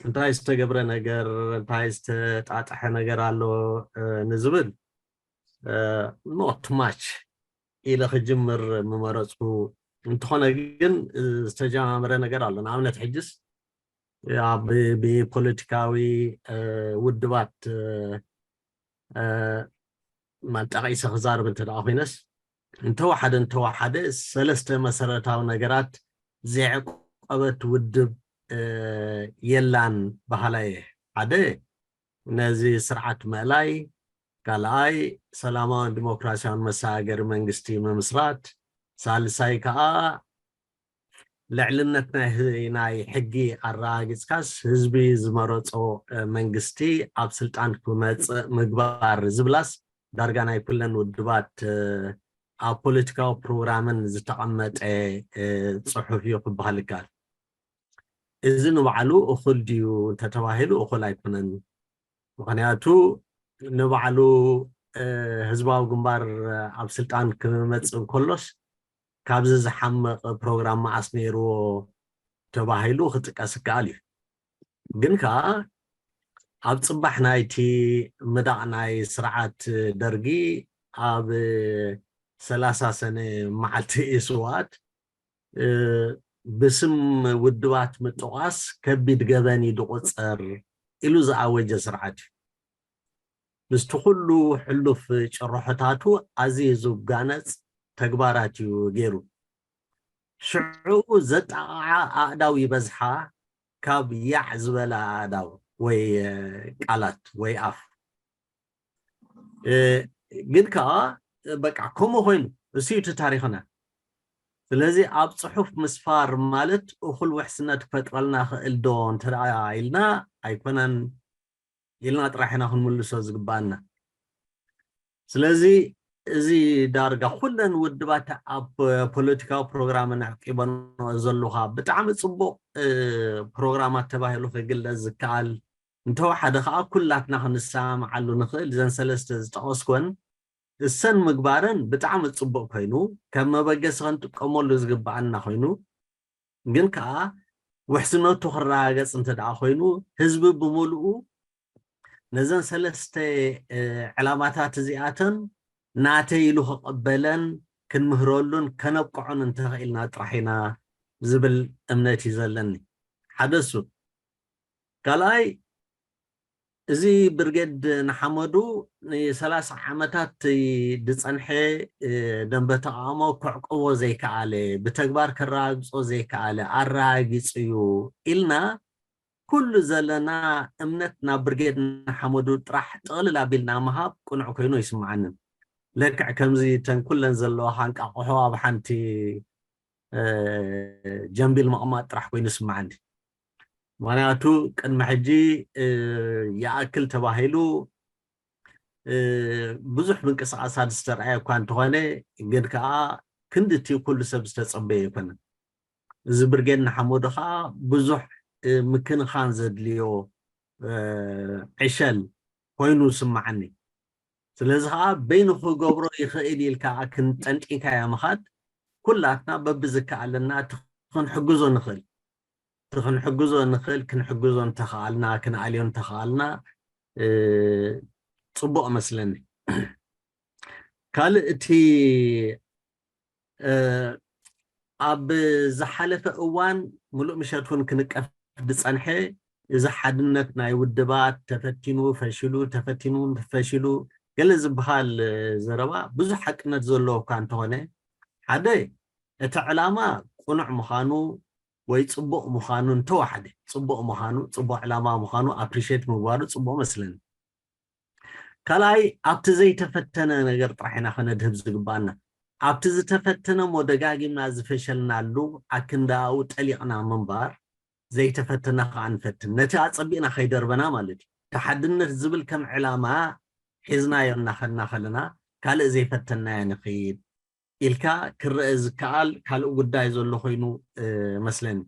እንታይ ዝተገብረ ነገር፣ እንታይ ዝተጣጠሐ ነገር ኣሎ ንዝብል፣ not much ኢለ ክጅምር ምመረፅኩ። እንተኾነ ግን ዝተጀማመረ ነገር ኣሎ። ንኣብነት ሕጅስ ኣብ ብፖለቲካዊ ውድባት ጠቒሰ ክዛረብ እንተ ደኣ ኮይነስ፣ እንተወሓደ እንተወሓደ ሰለስተ መሰረታዊ ነገራት ዘዕቆበት ውድብ የላን በሃላይ እየ። ሓደ ነዚ ስርዓት ምእላይ፣ ካልኣይ ሰላማውን ዲሞክራሲያውን መሰጋገሪ መንግስቲ ምምስራት፣ ሳልሳይ ከዓ ልዕልነት ናይ ናይ ሕጊ ኣረጋጊፅካስ ህዝቢ ዝመረፆ መንግስቲ ኣብ ስልጣን ክመፅእ ምግባር ዝብላስ ዳርጋ ናይ ኩለን ውድባት ኣብ ፖለቲካዊ ፕሮግራመን ዝተቐመጠ ፅሑፍ እዩ ክበሃል ይከኣል። እዚ ንባዕሉ እኹል ድዩ እንተተባሂሉ እኹል ኣይኮነን። ምኽንያቱ ንባዕሉ ህዝባዊ ግንባር ኣብ ስልጣን ክመፅእ እንከሎስ ካብዚ ዝሓመቐ ፕሮግራም መዓስ ነይርዎ ተባሂሉ ክጥቀስ ይከኣል እዩ። ግን ከዓ ኣብ ፅባሕ ናይቲ ምዳቕ ናይ ስርዓት ደርጊ ኣብ ሰላሳ ሰነ መዓልቲ ስውኣት ብስም ውድባት ምጥቓስ ከቢድ ገበን እዩ ዝቑፀር ኢሉ ዝኣወጀ ስርዓት እዩ። ምስቲ ኩሉ ሕሉፍ ጭርሖታቱ ኣዝዩ ዝጋነፅ ተግባራት እዩ ገይሩ። ሽዑ ዘጠቓዓ ኣእዳው ይበዝሓ ካብ ያዕ ዝበላ ኣእዳው ወይ ቃላት ወይ ኣፍ። ግን ከዓ በቃ ከምኡ ኮይኑ እሱ እዩ እቲ ታሪኽና። ስለዚ ኣብ ፅሑፍ ምስፋር ማለት እኹል ውሕስነት ክፈጥረልና ክእል ዶ እንተ ኢልና ኣይኮነን ኢልና ጥራሕ ኢና ክንምልሶ ዝግባኣና። ስለዚ እዚ ዳርጋ ኩለን ውድባት ኣብ ፖለቲካዊ ፕሮግራመን ኣዕቂበንኦ ዘለኻ ብጣዕሚ ፅቡቕ ፕሮግራማት ተባሂሉ ክግለፅ ዝከኣል፣ እንተወሓደ ከዓ ኩላትና ክንሰማማዓሉ ንኽእል እዘን ሰለስተ ዝጠቐስኮን እሰን ምግባረን ብጣዕሚ ፅቡቕ ኮይኑ ከም መበገሲ ክንጥቀመሉ ዝግበኣና ኮይኑ ግን ከዓ ውሕስነቱ ክረጋገፅ እንተ ደኣ ኮይኑ ህዝቢ ብምሉኡ ነዘን ሰለስተ ዕላማታት እዚኣተን ናተይ ኢሉ ክቕበለን ክንምህረሉን ከነብቅዖን እንተኽኢልና ጥራሕ ኢና ዝብል እምነት እዩ ዘለኒ። ሓደ እሱ። ካልኣይ እዚ ብርጌድ ንሓመዱ ንሰላሳ ዓመታት ዝፀንሐ ደንበ ተቓውሞ ከዕቅቦ ዘይከኣለ፣ ብተግባር ከረጋግፆ ዘይከኣለ ኣረጋጊፁ እዩ ኢልና ኩሉ ዘለና እምነት ናብ ብርጌድ ንሓመዱ ጥራሕ ጥቕልል ኣቢልና ምሃብ ቅኑዕ ኮይኑ ኣይስምዓንን። ልክዕ ከምዚ እተን ኩለን ዘለዋ ሃንቃቕሖ ኣብ ሓንቲ ጀምቢል ምቕማጥ ጥራሕ ኮይኑ ይስምዓኒ። ምኽንያቱ ቅድሚ ሕጂ ይኣክል ተባሂሉ ብዙሕ ምንቅስቃሳት ዝተረኣየ እኳ እንተኾነ ግን ከዓ ክንዲ እቲ ኩሉ ሰብ ዝተፀበየ ኣይኮነን። እዚ ብርጌድ ንሓመዱ ከዓ ብዙሕ ምክንኻን ዘድልዮ ዕሸል ኮይኑ ይስምዓኒ። ስለዚ ከዓ በይኑ ክገብሮ ይኽእል ኢልካ ክንጠንጢንካዮ ምኻድ ኩላትና በብዝከኣለና እቲ ክንሕግዞ ንኽእል እቲ ክንሕግዞ ንኽእል ክንሕግዞ እንተኸኣልና ክንኣልዮ እንተኸኣልና ፅቡቕ መስለኒ። ካልእ እቲ ኣብ ዝሓለፈ እዋን ምሉእ ምሸት እውን ክንቀፍ ዝፀንሐ እዚ ሓድነት ናይ ውድባት ተፈቲኑ ፈሽሉ፣ ተፈቲኑ ፈሽሉ፣ ገለ ዝበሃል ዘረባ ብዙሕ ሓቅነት ዘለዎ እኳ እንተኾነ፣ ሓደ እቲ ዕላማ ቅኑዕ ምዃኑ ወይ ጽቡቕ ምዃኑ እንተወሓደ፣ ጽቡቕ ምዃኑ፣ ጽቡቕ ዕላማ ምዃኑ ኣፕሪሼት ምግባሩ ጽቡቕ መስለኒ። ካልኣይ፣ ኣብቲ ዘይተፈተነ ነገር ጥራሕ ኢና ከነድህብ ዝግባኣና። ኣብቲ ዝተፈተነ እሞ ደጋጊምና ዝፈሸልናሉ ኣክንዳኡ ጠሊቕና ምንባር፣ ዘይተፈተነ ከዓ ንፈትን። ነቲ ኣጸቢቕና ከይደርበና ማለት እዩ። እቲ ሓድነት ዝብል ከም ዕላማ ሒዝናዮ እናኸድና ከለና ካልእ ዘይፈተናዮ ንኽይድ ኢልካ ክረአ ዝከኣል ካልእ ጉዳይ ዘሎ ኮይኑ መስለኒ።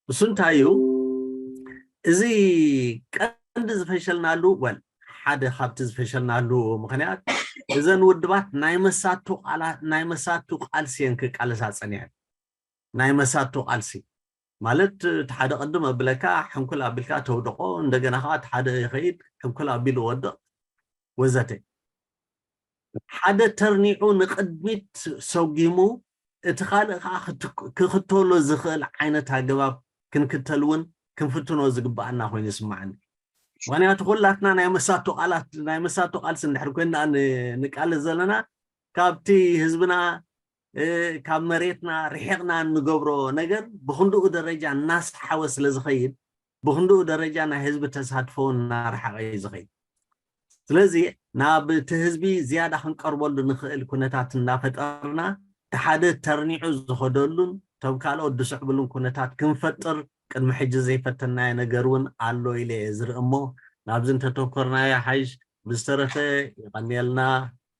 እሱ እንታይ እዩ? እዚ ቀንዲ ዝፈሸልናሉ፣ ወል ሓደ ካብቲ ዝፈሸልናሉ ምኽንያት፣ እዘን ውድባት ናይ መሳቱ ቃላ-፣ ናይ መሳቱ ቃልሲ እየን ክቃለሳ ጸኒሐን። ናይ መሳቱ ቃልሲ ማለት፣ እቲ ሓደ ቅድም ኣብለካ ሕንኩል ኣቢልካ ተውድቆ፣ እንደገና ከዓ እቲ ሓደ ይኸይድ ሕንኩል ኣቢሉ ወድቕ ወዘተ። ሓደ ተርኒዑ ንቕድሚት ሰጒሙ፣ እቲ ካልእ ከዓ ክትክ-፣ ክኽተሎ ዝኽእል ዓይነት ኣገባብ ክንክተል እውን ክንፍትኖ ዝግባኣና ኮይኑ ይስማዓኒ። ምኽንያቱ ኩላትና ናይ መሳቱ ቃላት፣ ናይ መሳቱ ቃልሲ እንድሕር ኮይንና ን-፣ ንቃለስ ዘለና፣ ካብቲ ህዝብና፣ እ፣ ካብ መሬትና ርሒቕና እንገብሮ ነገር ብኽንድኡ ደረጃ እናሰሓወ ስለ ዝኸይድ፣ ብኽንድኡ ደረጃ ናይ ህዝቢ ተሳትፎ እናረሓቐ እዩ ዝኸይድ። ስለዚ ናብ እቲ ህዝቢ ዝያዳ ክንቀርበሉ ንኽእል ኩነታት እናፈጠርና፣ እቲ ሓደ ተርኒዑ ዝኸደሉን እቶም ካልኦት ዝስዕብሉን ኩነታት ክንፈጥር ቅድሚ ሕጂ ዘይፈተናዮ ነገር እውን ኣሎ ኢለ እየ ዝርኢ እሞ፣ ናብዚ እንተተኮርናዮ ሓይሽ። ብዝተረፈ ይቐንየልና።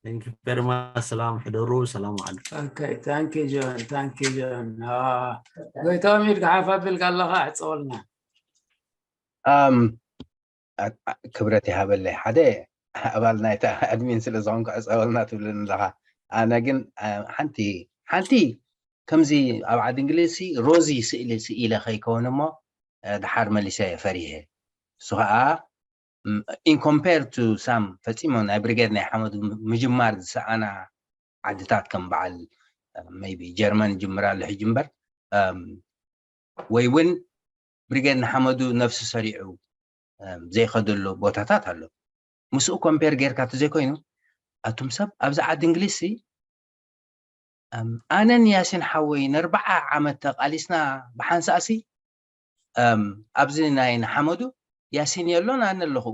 Thank you very much። ሰላም ሕደሩ፣ ሰላም ዋዕሉ። Okay, thank you John, thank you John። ጎይታኦም ኢድ ክሓፍ ኣቢልካ ኣለኻ፣ ዕፀወልና። ኣም፣ ኣ-፣ ኣ-፣ ክብረት ይሃበለይ። ሓደ ኣባል ናይታ ኣድሚን ስለ ዝኾንኩ ዕፀወልና ትብልን ኣለኻ። ኣነ ግን፣ ኣ፣ ሓንቲ፣ ሓንቲ ከምዚ ኣብ ዓዲ እንግሊዝ ሲ ሮዚ ስእሊ ስኢለ ከይከውን እሞ፣ እ፣ ድሓር መሊሰ እየ ፈሪሄ። እሱ ኸዓ፣ ም፣ in compare to some ፈጺሙ ናይ ብሪጌድ ናይ ሓመዱ ም-፣ ምጅማር ዝሰኣና ዓድታት ከም በዓል፣ እ፣ maybe ጀርመን ጅምር ኣሎ ሕጂ እምበር፣ እም፣ ወይ እውን ብሪጌድ ንሓመዱ ነፍሲ ሰሪዑ፣ እም፣ ዘይኸደሉ ቦታታት ኣሎ። ምስኡ ኮምፔር ጌርካ እንተዘይኮይኑ፣ ኣቱም ሰብ ኣብዚ ዓዲ እንግሊዝ ሲ፣ እም፣ ኣነን ያሲን ሓወይ ንኣርብዓ ዓመት ተቓሊስና ብሓንሳእሲ፣ እም፣ ኣብዚ ናይ ንሓመዱ ያሲን የሎን፣ ኣነ ኣለኹ።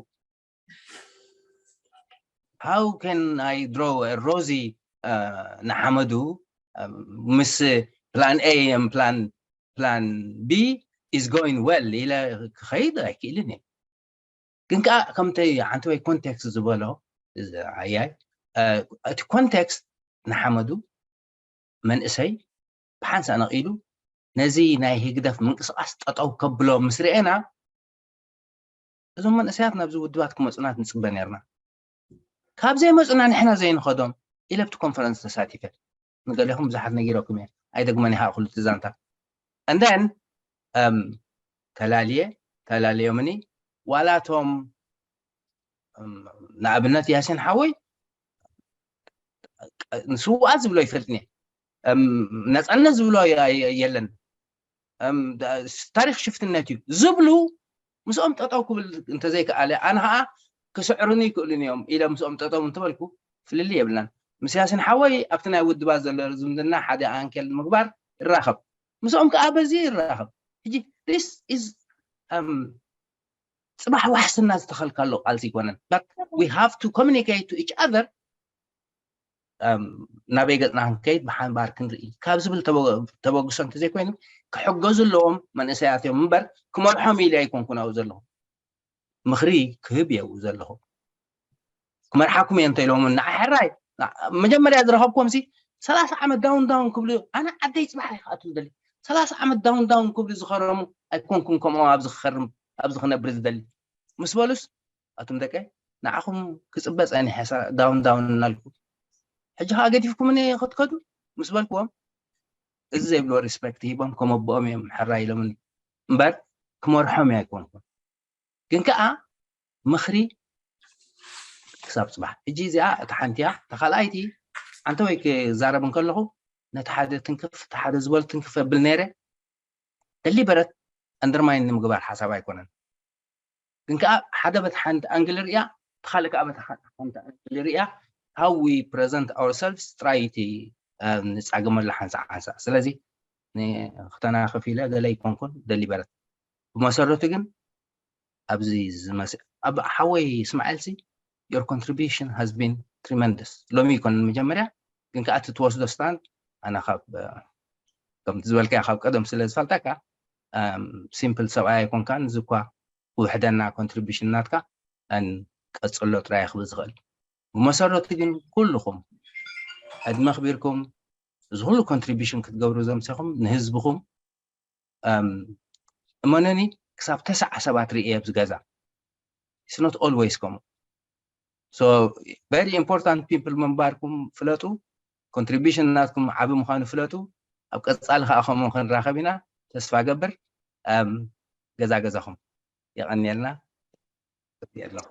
How can I draw a rosy, እ፣ ንሓመዱ፣ እም፣ ምስ ፕላን A and ፕላን፣ ፕላን B is going well ኢለ ክኸይድ ኣይክእልን እየ። ግን ከኣ ከምቲ ሓንቲ ወይ ኮንቴክስት ዝበሎ፣ እዚ ኣያይ፣ እ፣ እቲ ኮንቴክስት ንሓመዱ መንእሰይ ብሓንሳእ ነቒሉ ነዚ ናይ ህግደፍ ምንቅስቓስ ጠጠው ከብሎ ምስ ርኤና፣ እዞም መንእሰያት ናብዚ ውድባት ክመጹና ንጽበ ነርና። ካብ ዘይመጹና ንሕና ዘይንኸዶም ኢለ ኣብቲ ኮንፈረንስ ተሳቲፈ። ንገሌኹም ብዙሓት ነጊረኩም እየ። ኣይደግመን ይሃ ኩሉ እቲ ዛንታ። And then፣ እም፣ ተላልየ፣ ተላልዮምኒ፣ ዋላ እቶም፣ እም፣ ንኣብነት ያሲን ሓወይ፣ ንስውኣት ዝብሎ ይፈልጥኒ እየ። እም፣ ነጻነት ዝብሎ የ-፣ የ-፣ የለን። እም፣ ዳ-፣ ታሪኽ ሽፍትነት እዩ ዝብሉ ምስኦም ጠጠው ክብል እንተዘይከኣለ፣ ኣነ ኸዓ ክስዕሩኒ ይክእሉን እዮም ኢለ ምስኦም ጠጠው እንተበልኩ ፍልልይ የብልናን። ምስ ያሲን ሓወይ ኣብቲ ናይ ውድባት ዘሎ ዝምድና ሓደ ኣንኬል ምግባር ይራኸብ። ምስኦም ከኣ በዚ ይራኸብ። ሕጂ this is፣ እም፣ ጽባሕ ዋሕስና ዝተኸልካሎ ቃልሲ ኣይኮነን። But we have to communicate to each other፣ እም፣ ናበይ ገጽና ክንከይድ ብሓንባር ክንርኢ ካብ ዝብል ተበ-፣ ተበግሶ እንተዘይኮይኑ፣ ክሕገዙ ኣለዎም መንእሰያት እዮም እምበር ክመርሖም ኢለ ኣይኮንኩን ኣብኡ ዘለኹ። ምኽሪ ክህብ እየ ኣብኡ ዘለኹ። ክመርሓኩም እየ እንተኢሎምኒ፣ ንዓይ ሕራይ፣ ና-፣ መጀመርያ ዝረኸብኩዎም ሲ ሰላሳ ዓመት ዳውን ዳውን ክብሉ፣ ኣነ ዓደይ ጽባሕ እየ ክኣቱ ዝደሊ። ሰላሳ ዓመት ዳውን ዳውን ክብሉ ዝኸረሙ ኣይኮንኩን፣ ከምኦም ኣብዚ ክኸርም፣ ኣብዚ ክነብር ዝደሊ። ምስ በሉስ፣ ኣቱም ደቀይ፣ ንዓኹም ክጽበ ጸኒሐ፣ ሰ-፣ ዳውን ዳውን እናልኩ። ሕጂ ኸኣ ገዲፍኩምኒ ክትከዱ ምስ በልኩዎም፣ እዚ ዘይብልዎ ሪስፔክት ሂቦም ከም ኣቦኦም እዮም ሕራይ ኢሎምኒ። እምበር ክመርሖም እየ ኣይኮንኩን። ግን ከኣ ምኽሪ ክሳብ ጽባሕ። ሕጂ እዚኣ እታ ሓንቲ እያ። እታ ካልኣይቲ፣ ኣንተ ወይ ክዛረብ እንከለኹ፣ ነቲ ሓደ ትንክፍ፣ እቲ ሓደ ዝበሎ ትንክፍ እብል ነይረ። ደሊበረት ኣንደርማይን ንምግባር ሓሳብ ኣይኮነን። ግን ከዓ ሓደ በቲ ሓንቲ ኣንግል ሪኣ፣ እቲ ካልእ ከዓ በቲ ሓንቲ ኣንግል ሪኣ፣ how we present ourselves ጥራይ እቲ ንፃገመሉ ሓንሳእ ሓንሳእ። ስለዚ ክተናኽፍ ኢለ ገለ ይኮንኩን ደሊበረት። ብመሰረቱ ግን ኣብዚ ዝመስል ኣብ ሓወይ እስማኤል ሲ your contribution has been tremendous። ሎሚ ይኮን መጀመርያ፣ ግን ከዓ እቲ ትወስዶ ስታንድ ኣነ ካብ ከምቲ ዝበልካዮ ካብ ቀደም ስለ ዝፈልጠካ ሲምፕል ሰብኣይ ኣይኮንካን። እዚ እኳ ክውሕደና ኮንትሪቢሽን ናትካ ቀጽሎ ጥራይ ክብል ዝኽእል። ብመሰረቱ ግን ኩልኹም ዕድመ ኣኽቢርኩም እዚ ኩሉ ኮንትሪቢሽን ክትገብሩ ዘምሰኹም ንህዝብኹም እመኑኒ ክሳብ ተስዓ ሰባት ርእየ ኣብዚ ገዛ it's not always ከምኡ። So very important people ምንባርኩም ፍለጡ። ኮንትሪቢሽን ናትኩም ዓቢ ምዃኑ ፍለጡ። ኣብ ቀጻሊ ከዓ ከምኡ ክንራኸብ ኢና ተስፋ ገብር። ገዛ ገዛኹም የቐንየልና። ኣለኹ።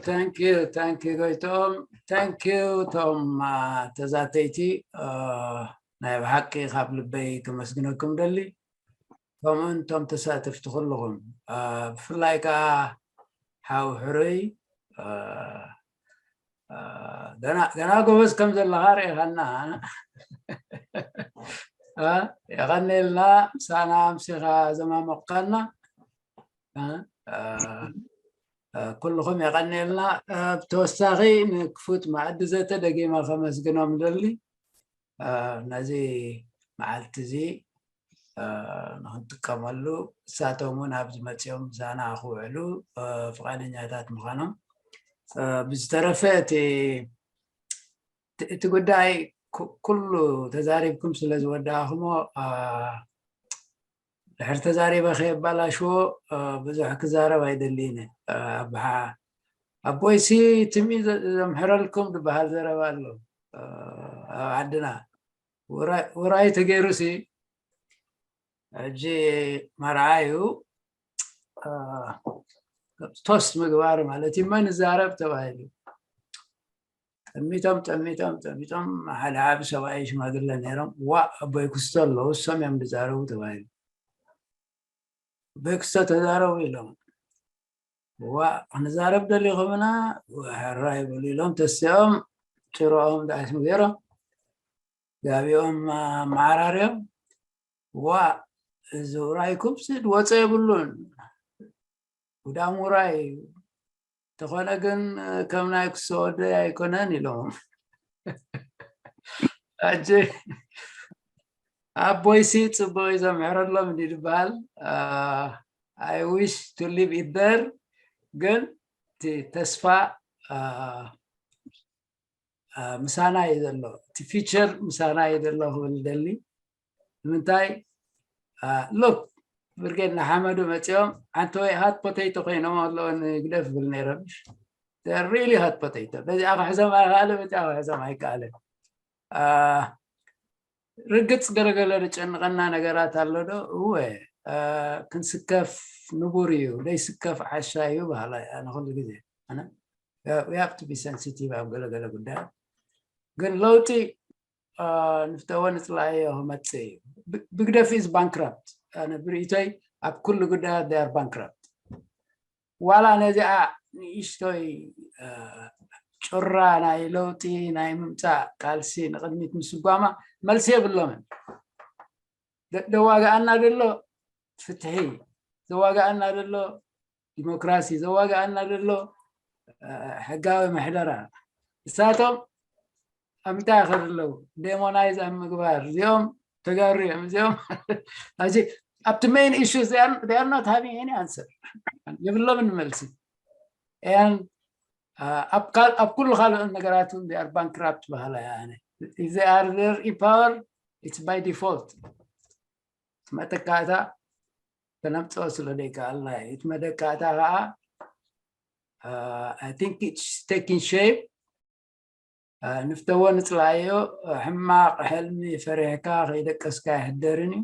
Thank you, thank you ጎይትኦም። Thank you ቶም ተዛተይቲ፣ ናይ ብሓቂ ካብ ልበይ ከመስግነኩም ደሊ። ከምኡን ቶም ተሳተፍቲ ኩልኹም፣ ብፍላይ ከዓ ሓው ሕሩይ ገና ጎበዝ ከም ዘለኻ ርኢኻና። የቐንየልና፣ ምሳና ኣምሲኻ ዘማሞቕካና። ኩልኹም የቐንየልና። ብተወሳኺ ንክፉት መኣዲ ዘተ ደጊመ ከመስግኖም ደሊ። ነዚ መዓልቲ እዚ ንክንጥቀመሉ እሳቶም እውን ኣብዚ መፅኦም ምሳና ክውዕሉ ፍቓደኛታት ምዃኖም። ብዝተረፈ እቲ እቲ ጉዳይ ኩሉ ተዛሪብኩም ስለ ዝወዳእኹሞ ድሕር ተዛሪበ ከየባላሽዎ ብዙሕ ክዛረብ ኣይደልይን። ኣብሓ ኣቦይሲ ትሚ ዘምሕረልኩም ዝበሃል ዘረባ ኣሎ ኣብ ዓድና ውራይ ተገይሩሲ ሕጂ መርዓ እዩ ቶስት ምግባር ማለት እዩ። መን ይዛረብ ተባሂሉ ጠሚቶም ጠሚቶም ጠሚቶም ሓደ ዓቢ ሰብኣይ ሽማግለ ነይሮም። ዋ ኣቦይ ክስቶ ኣለዉ እሶም እዮም ዝዛረቡ ተባሂሉ። ኣቦይ ክስቶ ተዛረቡ ኢሎም። ዋ ክንዛረብ ደሊኹምና ሕራ ይበሉ ኢሎም ተሲኦም ጭሮኦም ዳእስም ገይሮም ጋቢኦም ኣመዓራርዮም ዋ እዚ ውራይኩም ሲ ወፀ የብሉን ጉዳም ውራይ እዩ። ተኾነ ግን ከም ናይ ክሶ ወደይ ኣይኮነን ኢሎም። ሕጂ ኣቦይሲ ፅቡቅ እዩ ዘምሕረሎም እንዲ ዝበሃል። I wish to live it there ግን እቲ ተስፋ ምሳና እዩ ዘሎ፣ እቲ ፊቸር ምሳና እዩ ዘሎ ክብል ደሊ። ንምንታይ ሎክ ብርጌድ ንሓመዱ መፂኦም ሓንቲ ወይ ሃት ፖተይቶ ኮይኖም ኣለዎ ንግደፍ ብል ነይረ። ሪሊ ሃት ፖተይቶ በዚኣ ክሕዞም ኣይክኣለ በዚኣ ክሕዞም ኣይከኣለን። ርግፅ ገለገለ ዝጨንቐና ነገራት ኣሎ ዶ? እወ ክንስከፍ ንቡር እዩ፣ ዘይስከፍ ዓሻ እዩ በሃላይ ኣነ ኩሉ ግዜ። ኣነ we have to be sensitive ኣብ ገለገለ ጉዳይ። ግን ለውጢ ንፍተወ ንፅላዮ ክመፅእ እዩ። ብግደፍ is bankrupt። ኣነ ብርእይቶይ ኣብ ኩሉ ጉዳያት they are bankrupt። ዋላ ነዚኣ ንእሽቶይ ጩራ ናይ ለውጢ ናይ ምምፃእ ቃልሲ ንቕድሚት ምስጓማ መልሲ የብሎምን። ዘዋግኣና ዘሎ ፍትሒ፣ ዘዋግኣና ዘሎ ዲሞክራሲ፣ ዘዋግኣና ዘሎ ሕጋዊ ምሕደራ። እሳቶም ኣብ ምንታይ ከር ኣለዉ? ዴሞናይዝ ኣብ ምግባር እዚኦም ተጋሩ እዮም እዚኦም። ሕዚ ኣብቲ main issue they are not having any answer። የብሎምን መልሲ። And ኣብ ኩሉ ካልኦት ነገራት እውን they are bankrupt በሃላ እያ ኣነ። If they are there in power it's by default። መተካእታ ተነምፅኦ ስለ ዘይከኣልና እዩ። እቲ መደካእታ ከዓ I think it's taking shape። ንፍተዎ ንፅላዮ ሕማቕ ሕልሚ ፈሪሕካ ከይደቀስካ ኣይሕደርን እዩ።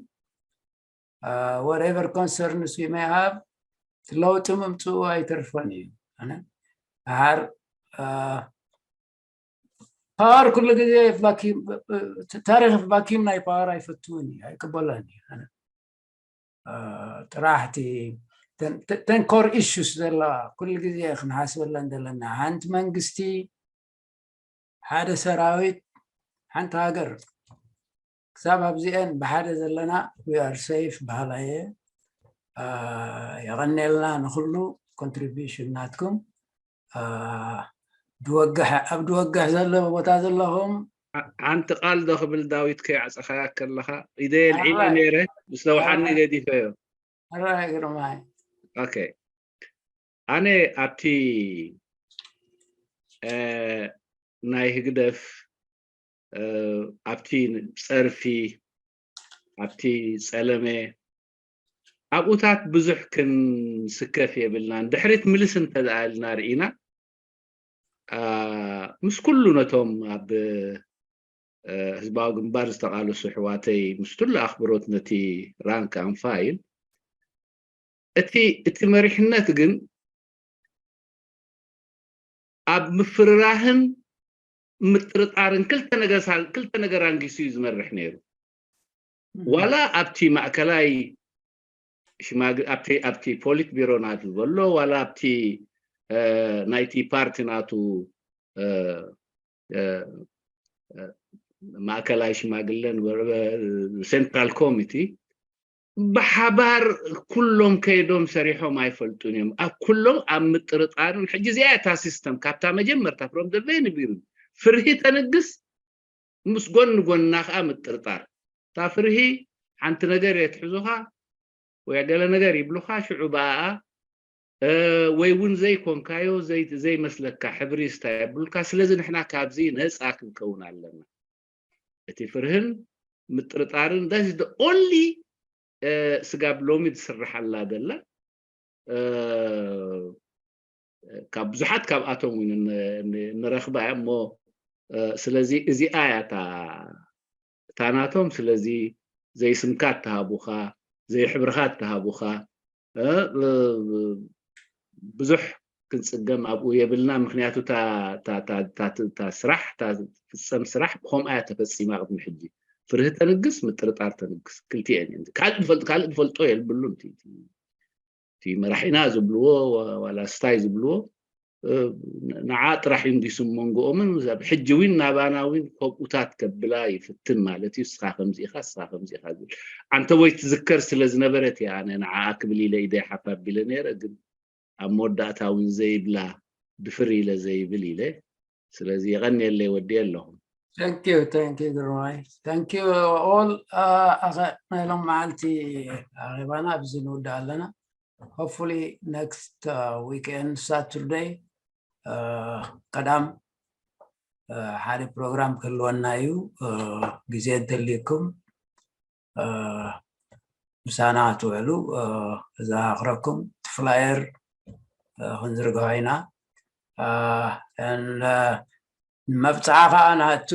Whatever concerns we may have ለውጢ ምምፅኡ ኣይተርፎን እዩ። ኣነ ድሓር ፓወር ኩሉ ግዜ ቫኪዩም ታሪክ ቫኪዩም ናይ ፓወር ኣይፈትውን እዩ ኣይቅበሎን እዩ። ጥራሕ እቲ ተን ኮር ኢሹስ ዘለዋ ኩሉ ግዜ ክንሓስበለን ዘለና፣ ሓንቲ መንግስቲ፣ ሓደ ሰራዊት፣ ሓንቲ ሃገር፣ ክሳብ ኣብዚአን ብሓደ ዘለና we are safe በሃላይ እየ። የቐንየልና ንኩሉ ኮንትሪቢሽን ናትኩም። ድወግሕ ኣብ ድወግሕ ዘሎ ቦታ ዘለኹም። ሓንቲ ቃል ዶ ክብል ዳዊት ከይዓፀኻያ ከለኻ፣ ኢደየ ልዒለ ነይረ፣ ምስ ነውሓኒ ገዲፈዮ። ኣራይ ግርማይ። ኦኬ፣ ኣነ ኣብቲ ናይ ህግደፍ ኣብቲ ፀርፊ፣ ኣብቲ ፀለመ፣ ኣብኡታት ብዙሕ ክንስከፍ የብልናን። ድሕሪት ምልስ እንተደኣ ኢልና ርኢና፣ ምስ ኩሉ ነቶም ኣብ ህዝባዊ ግንባር ዝተቓለሱ ኣሕዋተይ፣ ምስ ኩሉ ኣኽብሮት ነቲ ራንክ ኣንፋይል፣ እቲ እቲ መሪሕነት ግን ኣብ ምፍርራህን ምጥርጣርን ክልተ ነገር ክልተ ነገር ኣንጊሱ እዩ ዝመርሕ ነይሩ። ዋላ ኣብቲ ማእከላይ ሽማግ ኣብቲ ኣብቲ ፖሊት ቢሮ ናቱ ዘሎ ዋላ ኣብቲ ናይቲ ፓርቲ ናቱ ማእከላይ ሽማግለን ሴንትራል ኮሚቲ ብሓባር ኩሎም ከይዶም ሰሪሖም ኣይፈልጡን እዮም። ኣብ ኩሎም ኣብ ምጥርጣርን ሕጂ እዚኣ እታ ሲስተም ካብታ መጀመርታ from the very beginning ፍርሂ ተንግስ ምስ ጎኒ ጎና ከዓ ምጥርጣር። እታ ፍርሂ ሓንቲ ነገር እየ ትሕዙኻ ወይ ገለ ነገር ይብሉኻ፣ ሽዑ ብኣኣ ወይ እውን ዘይኮንካዮ ዘይመስለካ ሕብሪ ስታይ የብሉካ። ስለዚ ንሕና ካብዚ ነፃ ክንከውን ኣለና። እቲ ፍርህን ምጥርጣርን that's the only ስጋብ ሎሚ ዝስርሓላ ዘላ ካብ ብዙሓት ካብኣቶም እውን ንረኽባ እያ እሞ ስለዚ እዚኣ እያ እታ ናቶም። ስለዚ ዘይስምካ እተሃቡኻ ዘይሕብርኻ እተሃቡኻ ብዙሕ ክንፅገም ኣብኡ የብልና። ምክንያቱ እታ ስራሕ እታ ፍፀም ስራሕ ብከምኣ እያ ተፈፂማ ቅድሚ ሕጂ። ፍርሂ ተንግስ ምጥርጣር ተንግስ ክልቲኤን ካልእ ዝፈልጦ የብሉን። እቲ መራሒና ዝብልዎ ዋላ ስታይ ዝብልዎ ንዓ ጥራሕ እዩ እንዲሱ መንጎኦምን ሕጂ እውን ናባና እውን ከምኡታት ከብላ ይፍትን ማለት እዩ። እስኻ ከምዚኢኻ እስኻ ከምዚኢኻ ዝብል ኣንተ ወይ ትዝከር ስለ ዝነበረት እያ ኣነ ንዓ ክብል ኢለ ኢደ ሓፍ ኣቢለ ነይረ። ግን ኣብ መወዳእታ እውን ዘይብላ ድፍር ኢለ ዘይብል ኢለ ስለዚ የቐንየለይ ወዲ ኣለኹም። Thank you, thank you ግርማይ። Thank you all። ኣኸ ናይ ሎም መዓልቲ ኣኼባና ኣብዚ ንውዳእ ኣለና። Hopefully next weekend Saturday ቀዳም ሓደ ፕሮግራም ክህልወና እዩ። ግዜ እንተልዩኩም ምሳና ትውዕሉ እዘኻኽረኩም እቲ ፍላየር ክንዝርግሖ ኢና። መብፅዓ ከዓ ናቱ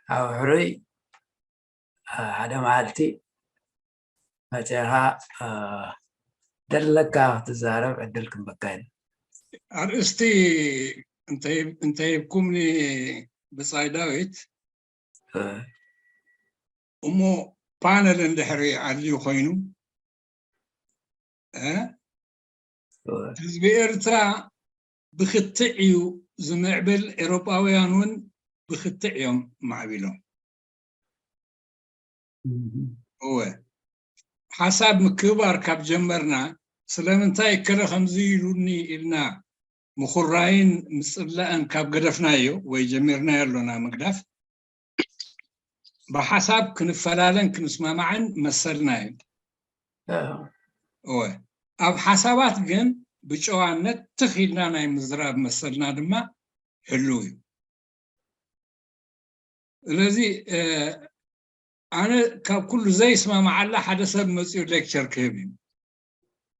ኣብ ሕሩይ ሓደ መዓልቲ መፅኻ ደለካ ክትዛረብ ዕድል ክንበካ ኢና። ኣርእስቲ እንተሂብኩምኒ ብፃይ ዳዊት እሞ ፓነል እንድሕሪ ኣድልዩ ኮይኑ ህዝቢ ኤርትራ ብክትዕ እዩ ዝምዕብል። ኤሮጳውያን እውን ብክትዕ እዮም ማዕቢሎም። እወ ሓሳብ ምክብባር ካብ ጀመርና ስለምንታይ እከለ ከምዚ ኢሉኒ ኢልና ምኹራይን ምፅላእን ካብ ገደፍናዮ ወይ ጀሚርናዮ ኣሎና ምግዳፍ ብሓሳብ ክንፈላለን ክንስማማዕን መሰልና እዩ። እወ ኣብ ሓሳባት ግን ብጨዋነት ትኽ ኢልና ናይ ምዝራብ መሰልና ድማ ህሉው እዩ። ስለዚ ኣነ ካብ ኩሉ ዘይስማማዓላ ሓደ ሰብ መፅኡ ሌክቸር ክህብ እዩ።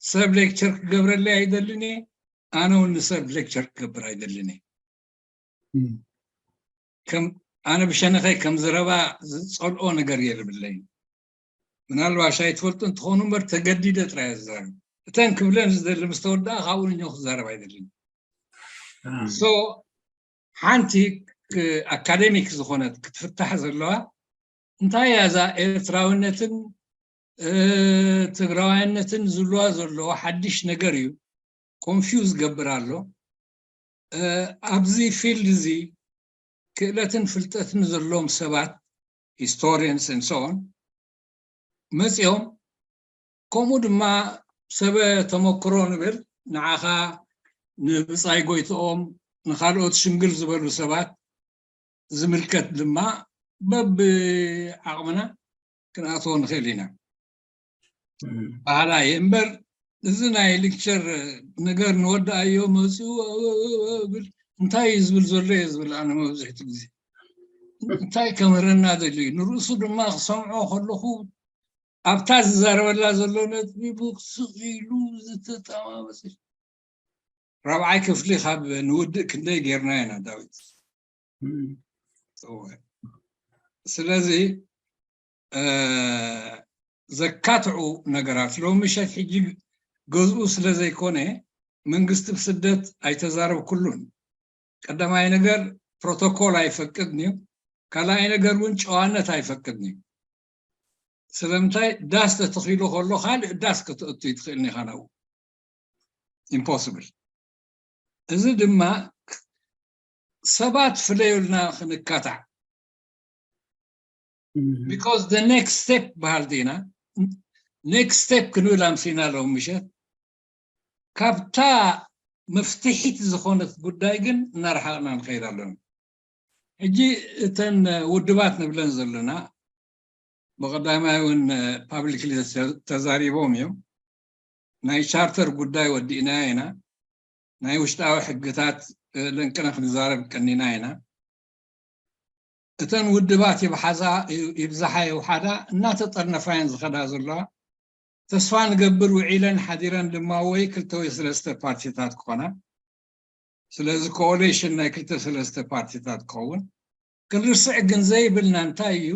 ሰብ ሌክቸር ክገብረለይ ኣይደልን እየ። ኣነ እውን ንሰብ ሌክቸር ክገብር ኣይደልን እየ። ኣነ ብሸነኸይ ከም ዘረባ ዝፀልኦ ነገር የብለይን። ምናልባሽ ኣይትፈልጡ እንትኾኑ እምበር ተገዲደ ጥራይ ዝዛረብ እተን ክብለን ዝደሊ ምስ ተወደኣ ካብኡ ንኛው ክዛረብ ኣይደልን። ሓንቲ ኣካደሚክ ዝኾነት ክትፍታሕ ዘለዋ እንታይ እያ እዛ ኤርትራውነትን ትግራዋይነትን ዝብልዋ ዘለዉ ሓድሽ ነገር እዩ። ኮንፊውዝ ገብር ኣሎ። ኣብዚ ፊልድ እዚ ክእለትን ፍልጠትን ዘለዎም ሰባት፣ ሂስቶሪየንስ ን ሶን፣ መፂኦም፣ ከምኡ ድማ ሰበ ተመክሮ ንብል፣ ንዓኻ፣ ንብፃይ ጎይትኦም፣ ንካልኦት ሽምግል ዝበሉ ሰባት ዝምልከት ድማ በብ ዓቕምና ክንኣትዎ ንኽእል ኢና። ባህላ እየ እምበር፣ እዚ ናይ ሊክቸር ነገር ንወዳኣዮ መፅኡ ብል እንታይ እዩ ዝብል ዘሎ እየ ዝብል ኣነ መብዝሕቱ ግዜ። እንታይ ከምህረና ደልዩ? ንርእሱ ድማ ክሰምዖ ከለኹ ኣብታ ዝዛረበላ ዘሎ ነጥቢ ብስቕ ኢሉ ዝተጠማመሰ። ራብዓይ ክፍሊ ካብ ንውድእ ክንደይ ጌርና ኢና ዳዊት። ስለዚ ዘካትዑ ነገራት ሎሚ ምሸት ሕጂ ገዝኡ ስለ ዘይኮነ መንግስቲ ብስደት ኣይተዛረብኩሉን። ቀዳማይ ነገር ፕሮቶኮል ኣይፈቅድን እዩ። ካልኣይ ነገር እውን ጨዋነት ኣይፈቅድን እዩ። ስለምንታይ ዳስ ተተኺሉ ከሎ ካልእ ዳስ ከተእቱ ይትኽእል ኒኻ ናብኡ። ኢምፖስብል። እዚ ድማ ሰባት ፍለዩልና ክንካታዕ። ቢካዝ the next step በሃልቲ ኢና። ኔክስት ስቴፕ ክንብል ኣምሲና ኣለዉ ምሸት። ካብታ መፍትሒት ዝኾነት ጉዳይ ግን እናረሓቕና ንኸይድ ኣለና። ሕጂ እተን ውድባት ንብለን ዘለና ብቐዳማይ እውን ፓብሊክሊ ተዛሪቦም እዮም። ናይ ቻርተር ጉዳይ ወዲእናዮ ኢና። ናይ ውሽጣዊ ሕግታት ለንቅነ ክንዛረብ ቀኒና ኢና። እተን ውድባት ይብሓዛ ይብዛሓ ይውሓዳ እናተጠርነፋ እየን ዝኸዳ ዘለዋ። ተስፋ ንገብር ውዒለን ሓዲረን ድማ ወይ ክልተ ወይ ሰለስተ ፓርቲታት ክኾና። ስለዚ ኮኦሌሽን ናይ ክልተ ሰለስተ ፓርቲታት ክኸውን። ክንርስዕ ግን ዘይብልና እንታይ እዩ?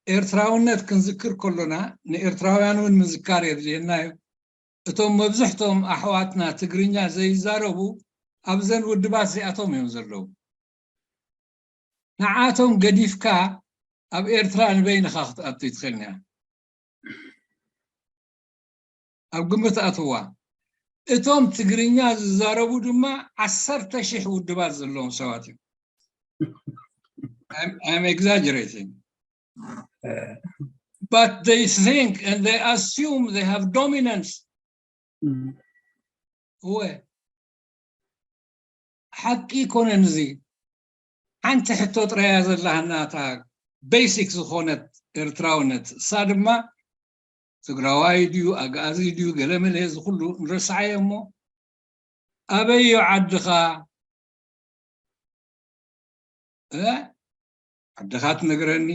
ኤርትራውነት ክንዝክር ከሎና ንኤርትራውያን እውን ምዝካር የድልየና እዩ። እቶም መብዝሕቶም ኣሕዋትና ትግርኛ ዘይዛረቡ ኣብዘን ውድባት እዚኣቶም እዮም ዘለዉ። ንዓቶም ገዲፍካ ኣብ ኤርትራ ንበይንኻ ክትኣቱ ይትኽእልኒ ኣብ ግምት ኣትዋ። እቶም ትግርኛ ዝዛረቡ ድማ ዓሰርተ ሺሕ ውድባት ዘለዎም ሰባት እዮም። I'm exaggerating. But they think and they assume they have dominance. እወ ሓቂ ይኮነን። እዚ ሓንቲ ሕቶ ጥራያ ዘለሃና እታ ቤሲክ ዝኾነት ኤርትራውነት፣ እሳ ድማ ትግራዋይ ድዩ ኣግኣዚ ድዩ ገለመለ እዚ ኩሉ ንረስዓዮ እሞ ኣበይ እዩ ዓድኻ? ዓድኻ ትነግረኒ።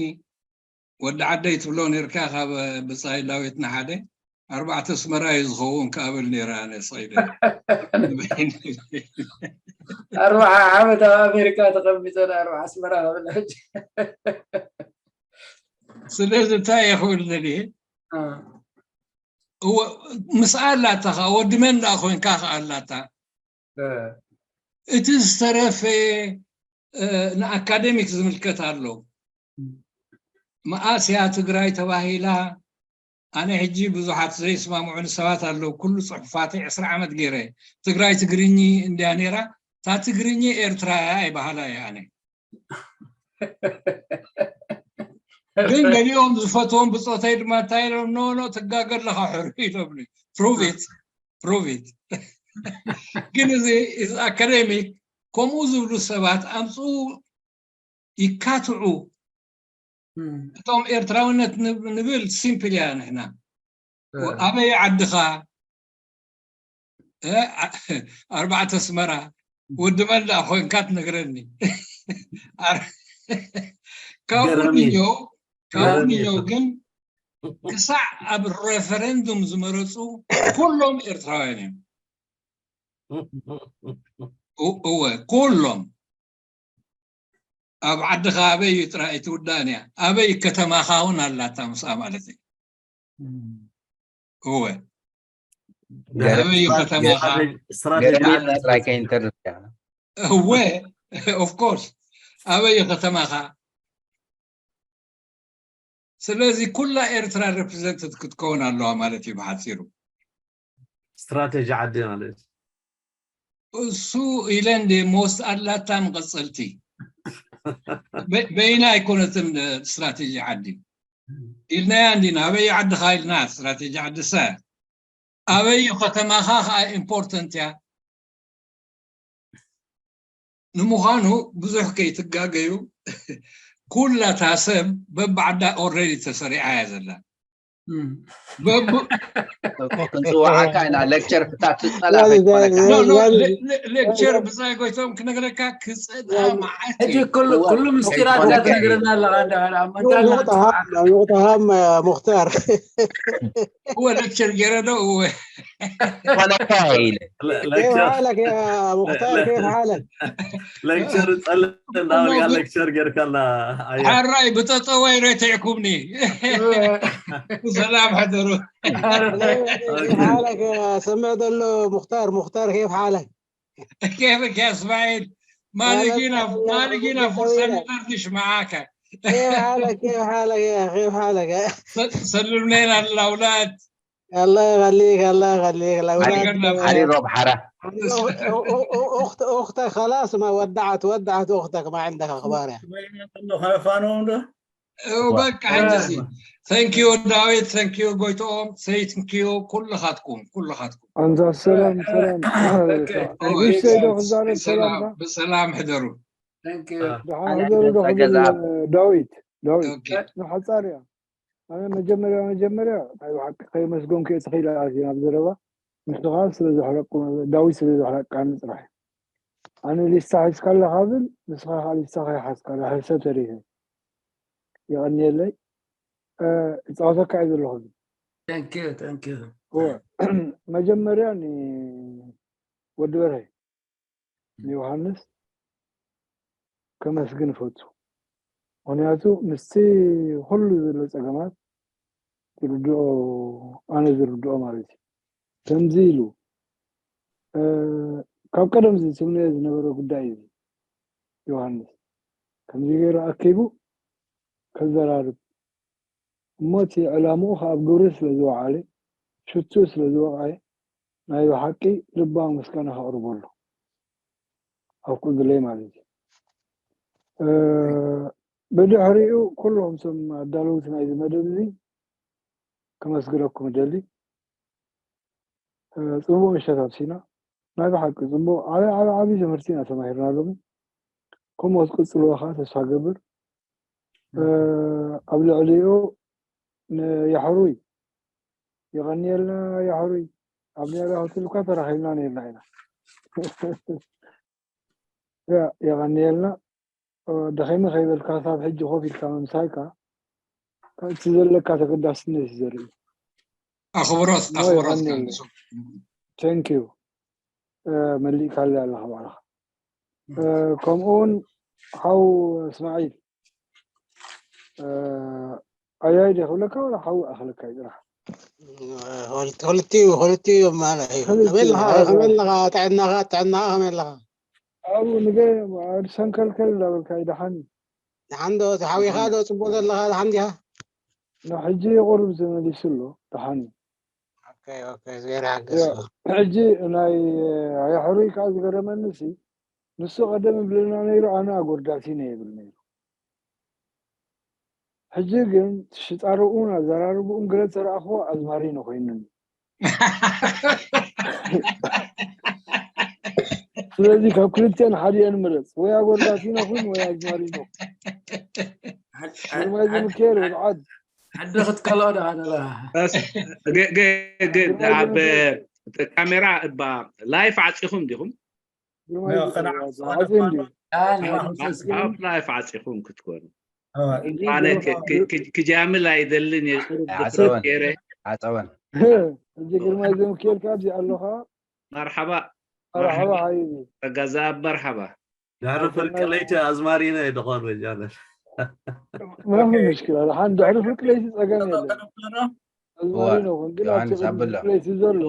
ወዲ ዓደይ ትብሎ ነርካ ካብ ብፃይ ዳዊት ንሓደ ኣርባዕተ ኣስመራ እዩ ዝኸውን ክኣብል ነይረ ኣነ ሰይደ። ኣርባዓ ዓመት ኣብ ኣሜሪካ ተቐሚጠ ኣርባዓ ኣስመራ ክብል። ስለዚ እንታይ ይኽእል ዘድየ ምስ ኣላታ ከ ወዲ መን ደኣ ኮይንካ ከ ኣላታ እቲ ዝተረፈ ንኣካደሚክ ዝምልከት ኣሎ። መኣስ እያ ትግራይ ተባሂላ? ኣነ ሕጂ ብዙሓት ዘይስማምዑኒ ሰባት ኣለዉ። ኩሉ ፅሑፋተይ ዕስራ ዓመት ገይረ ትግራይ ትግርኚ እንድያ ነይራ። እታ ትግርኚ ኤርትራ እያ ኣይበሃላ እየ ኣነ። ግን ገሊኦም ዝፈትዎም ብፆተይ ድማ እንታይ ኢሎም ኖ ኖ ትጋገ ኣለኻ ሕሩ ኢሎም ፕሩቪት ፕሩቪት ግን እዚ ኣካደሚክ ከምኡ ዝብሉ ሰባት ኣምፅኡ ይካትዑ። እቶም ኤርትራውነት ንብል ሲምፕል እያ ንሕና። ኣበይ ዓድኻ? ኣርባዕተ ኣስመራ ወዲ መን ደኣ ኮይንካ ትነግረኒ? ካብኡ ንዮ ካብኡ ንዮ ግን ክሳዕ ኣብ ሬፈረንዱም ዝመረፁ ኩሎም ኤርትራውያን እዮም። እወ ኩሎም ኣብ ዓድኻ ኣበይ እዩ ጥራይ ኣይትውዳእን እያ። ኣበይ ከተማኻ እውን ኣላታ ምስኣ ማለት እዩ። እወ ኣበይ እዩ ከተማኻ? ስትራቴጂ ጥራይ ከይንተርፍ እያ። እወ ኦፍኮርስ ኣበይ እዩ ከተማኻ? ስለዚ ኩላ ኤርትራ ሬፕሬዘንትድ ክትከውን ኣለዋ ማለት እዩ ብሓፂሩ። ስትራቴጂ ዓዲ ማለት እዩ። እሱ ኢለ እንደ ሞስ ኣላታ መቐፀልቲ በይና ኣይኮነትን። ስትራቴጂ ዓዲ ኢልናያ እንዲና ኣበይ ዓድኻ ኢልና ስትራቴጂ ዓዲ ሰ ኣበይ ከተማኻ ከዓ ኢምፖርተንት እያ። ንምዃኑ ብዙሕ ከይትጋገዩ ኩላታ ሰብ በብዓዳ ኦረዲ ተሰሪዓ እያ ዘላ። ክንፅዋዓካ ኢና ሌክቸር ክታትፀላ ሌክቸር ብፃይ ጎይቶም ክነግረካ ክፀጣ መዓት ሕጂ ኩሉ ምስጢራት ትነግረና ኣለካ ዮቅተሃም ሙክታር እወ ሌክቸር ገይረ ዶ እወ ኮነካ ኢለ كيف حالك يا مختار كيف حالك ሌክቸር ጸልእ እንዳበልካ ሌክቸር ጌርካና ኣያ ሓራይ ብጠጠዋይ ረቲዕኩምኒ ብሰላም ሕደሩ كيف حالك يا سمع دلو مختار مختار كيف حالك كيفك يا اسماعيل ما لقينا ما لقينا فرصه ندردش معاك كيف حالك كيف حالك يا كيف حالك سلم لنا الاولاد الله يخليك الله يخليك الاولاد علي روب حرا اخت اختك خلاص ما ودعت ودعت اختك ما عندك اخبار يعني በቃ ሕጂ thank you ዳዊት thank you ጎይትኦም say thank you ኩልኻትኩም ኩልኻትኩም ኣንዛ ሰላም ሰላም ንጉሰይ ዶ ክዛረብ ሰላምታ ብሰላም ሕደሩ ሕደሩ ዶ ክብል ዳዊት ዳዊት ንሓፃር እያ ኣነ መጀመርያ መጀመርያ ናይ ብሓቂ ከየመስገንኩ እየ ተኽኢለ ኣትየ ናብ ዘረባ ንስኻ ስለ ዘሕረቁ ዳዊት ስለ ዘሕረቃኒ ጥራሕ ኣነ ሊስታ ሒዝካ ኣለኻ ብል ንስኻ ከዓ ሊስታ ከይሓዝካ ዳሕርሰ ተሪፈ የቐንየለይ እፃወተካ እዩ ዘለኹ መጀመርያ ወዲ በርሀ ንዮሃንስ ከመስግን እፈቱ ምክንያቱ ምስቲ ኩሉ ዘሎ ፀገማት ዝርድኦ ኣነ ዝርድኦ ማለት እዩ ከምዚ ኢሉ ካብ ቀደም ዝስምነዮ ዝነበረ ጉዳይ እዩ ዮሃንስ ከምዚ ገይሩ ኣኪቡ ከዘራርብ እሞ እቲ ዕላምኡ ከኣ ኣብ ግብሪ ስለ ዝወዓለ ሽትኡ ስለ ዝወቕዐ ናይ ብሓቂ ልባዊ ምስጋና ከቕርበሉ ኣብ ቅድለይ ማለት እዩ ብድሕሪኡ ኩሎም ቶም ኣዳለውቲ ናይዚ መደብ እዚ ከመስግነኩም እደሊ ፅቡቅ ምሸት ኣብሲና ናይ ብሓቂ ፅቡቅ ዓብይ ዓብይ ዓብይ ትምህርቲ ኢና ተማሂርና ሎሚ ከምኡ ክትቅፅልዎ ከዓ ተስፋ ገብር ኣብ ልዕሊኡ ንያሕሩይ የቐንየልና ያሕሩይ ኣብ ኔራ ሆቴል እኳ ተራኺብና ነርና ኢና የቐንየልና ደኺመ ከይበልካ ሳብ ሕጂ ኮፍ ኢልካ ምምሳይካ እቲ ዘለካ ተገዳስነት እዩ ዘርኢ ኣኽብሮት ኣኽብሮት thank you መሊእካለይ ኣለኻ ባዕልኻ ከምኡውን ሓው እስማዒል ኣያይ ደ ክብለካ ወላ ሓዊ ኣኽለካ እዩ ጥራሕ ክልቲኡ ክልቲኡ ማለት እዩ ከመይ ኣለኻ ከመይ ኣለኻ ጥዕናኻ ጥዕናኻ ከመይ ኣለኻ ኣብኡ ንገ ሰንከልከል እንዳበልካ እዩ ደሓን እዩ ደሓን ዶ ተሓዊኻ ዶ ፅቡቅ ዘለኻ ደሓን ዲኻ ንሕጂ ቁሩብ ተመሊሱ ኣሎ ደሓን እዩ ሕጂ ናይ ኣያሕሩይ ከዓ ዝገረመኒ ሲ ንሱ ቀደም ይብለና ነይሩ ኣነ ኣጎርዳሲነ ይብል ነይሩ ሕጂ ግን ሽጣርኡን ኣዘራርብኡን ግረ ተረኣኽዎ ኣዝማሪኖ ኮይኑኒ ስለዚ ካብ ክልቲአን ሓዲአን ምረፅ ወይ ኣጎርዳሲኖ ኩን ወይ ኣዝማሪኖ ግርማይ ዝምክኤል ወድዓድ ዓዲ ክትከልኦ ደኣ ደላ ግን ኣብ ካሜራ እባ ላይፍ ዓፂኹም ዲኹም ኣብ ላይፍ ዓፂኹም ክትኮኑ ኣነ ክጃምል ኣይደልን እየ ቁሩብ ድፍረት ገይረ ዓፀወን እዚ ግርማይ ዘምክኤልካ ኣብዚ ኣለኻ መርሓባ መርሓባ ሓቢቢ ተጋዛ መርሓባ ድሕሪ ፍርቂ ለይቲ ኣዝማሪኖ እዩ ድኾን ወጃነ ምንም ምሽክላ ሓን ድሕሪ ፍርቂ ለይቲ ፀገም የለን ኣዝማሪኖ ኹን ግን ኣብቲ ለይቲ ዘሎ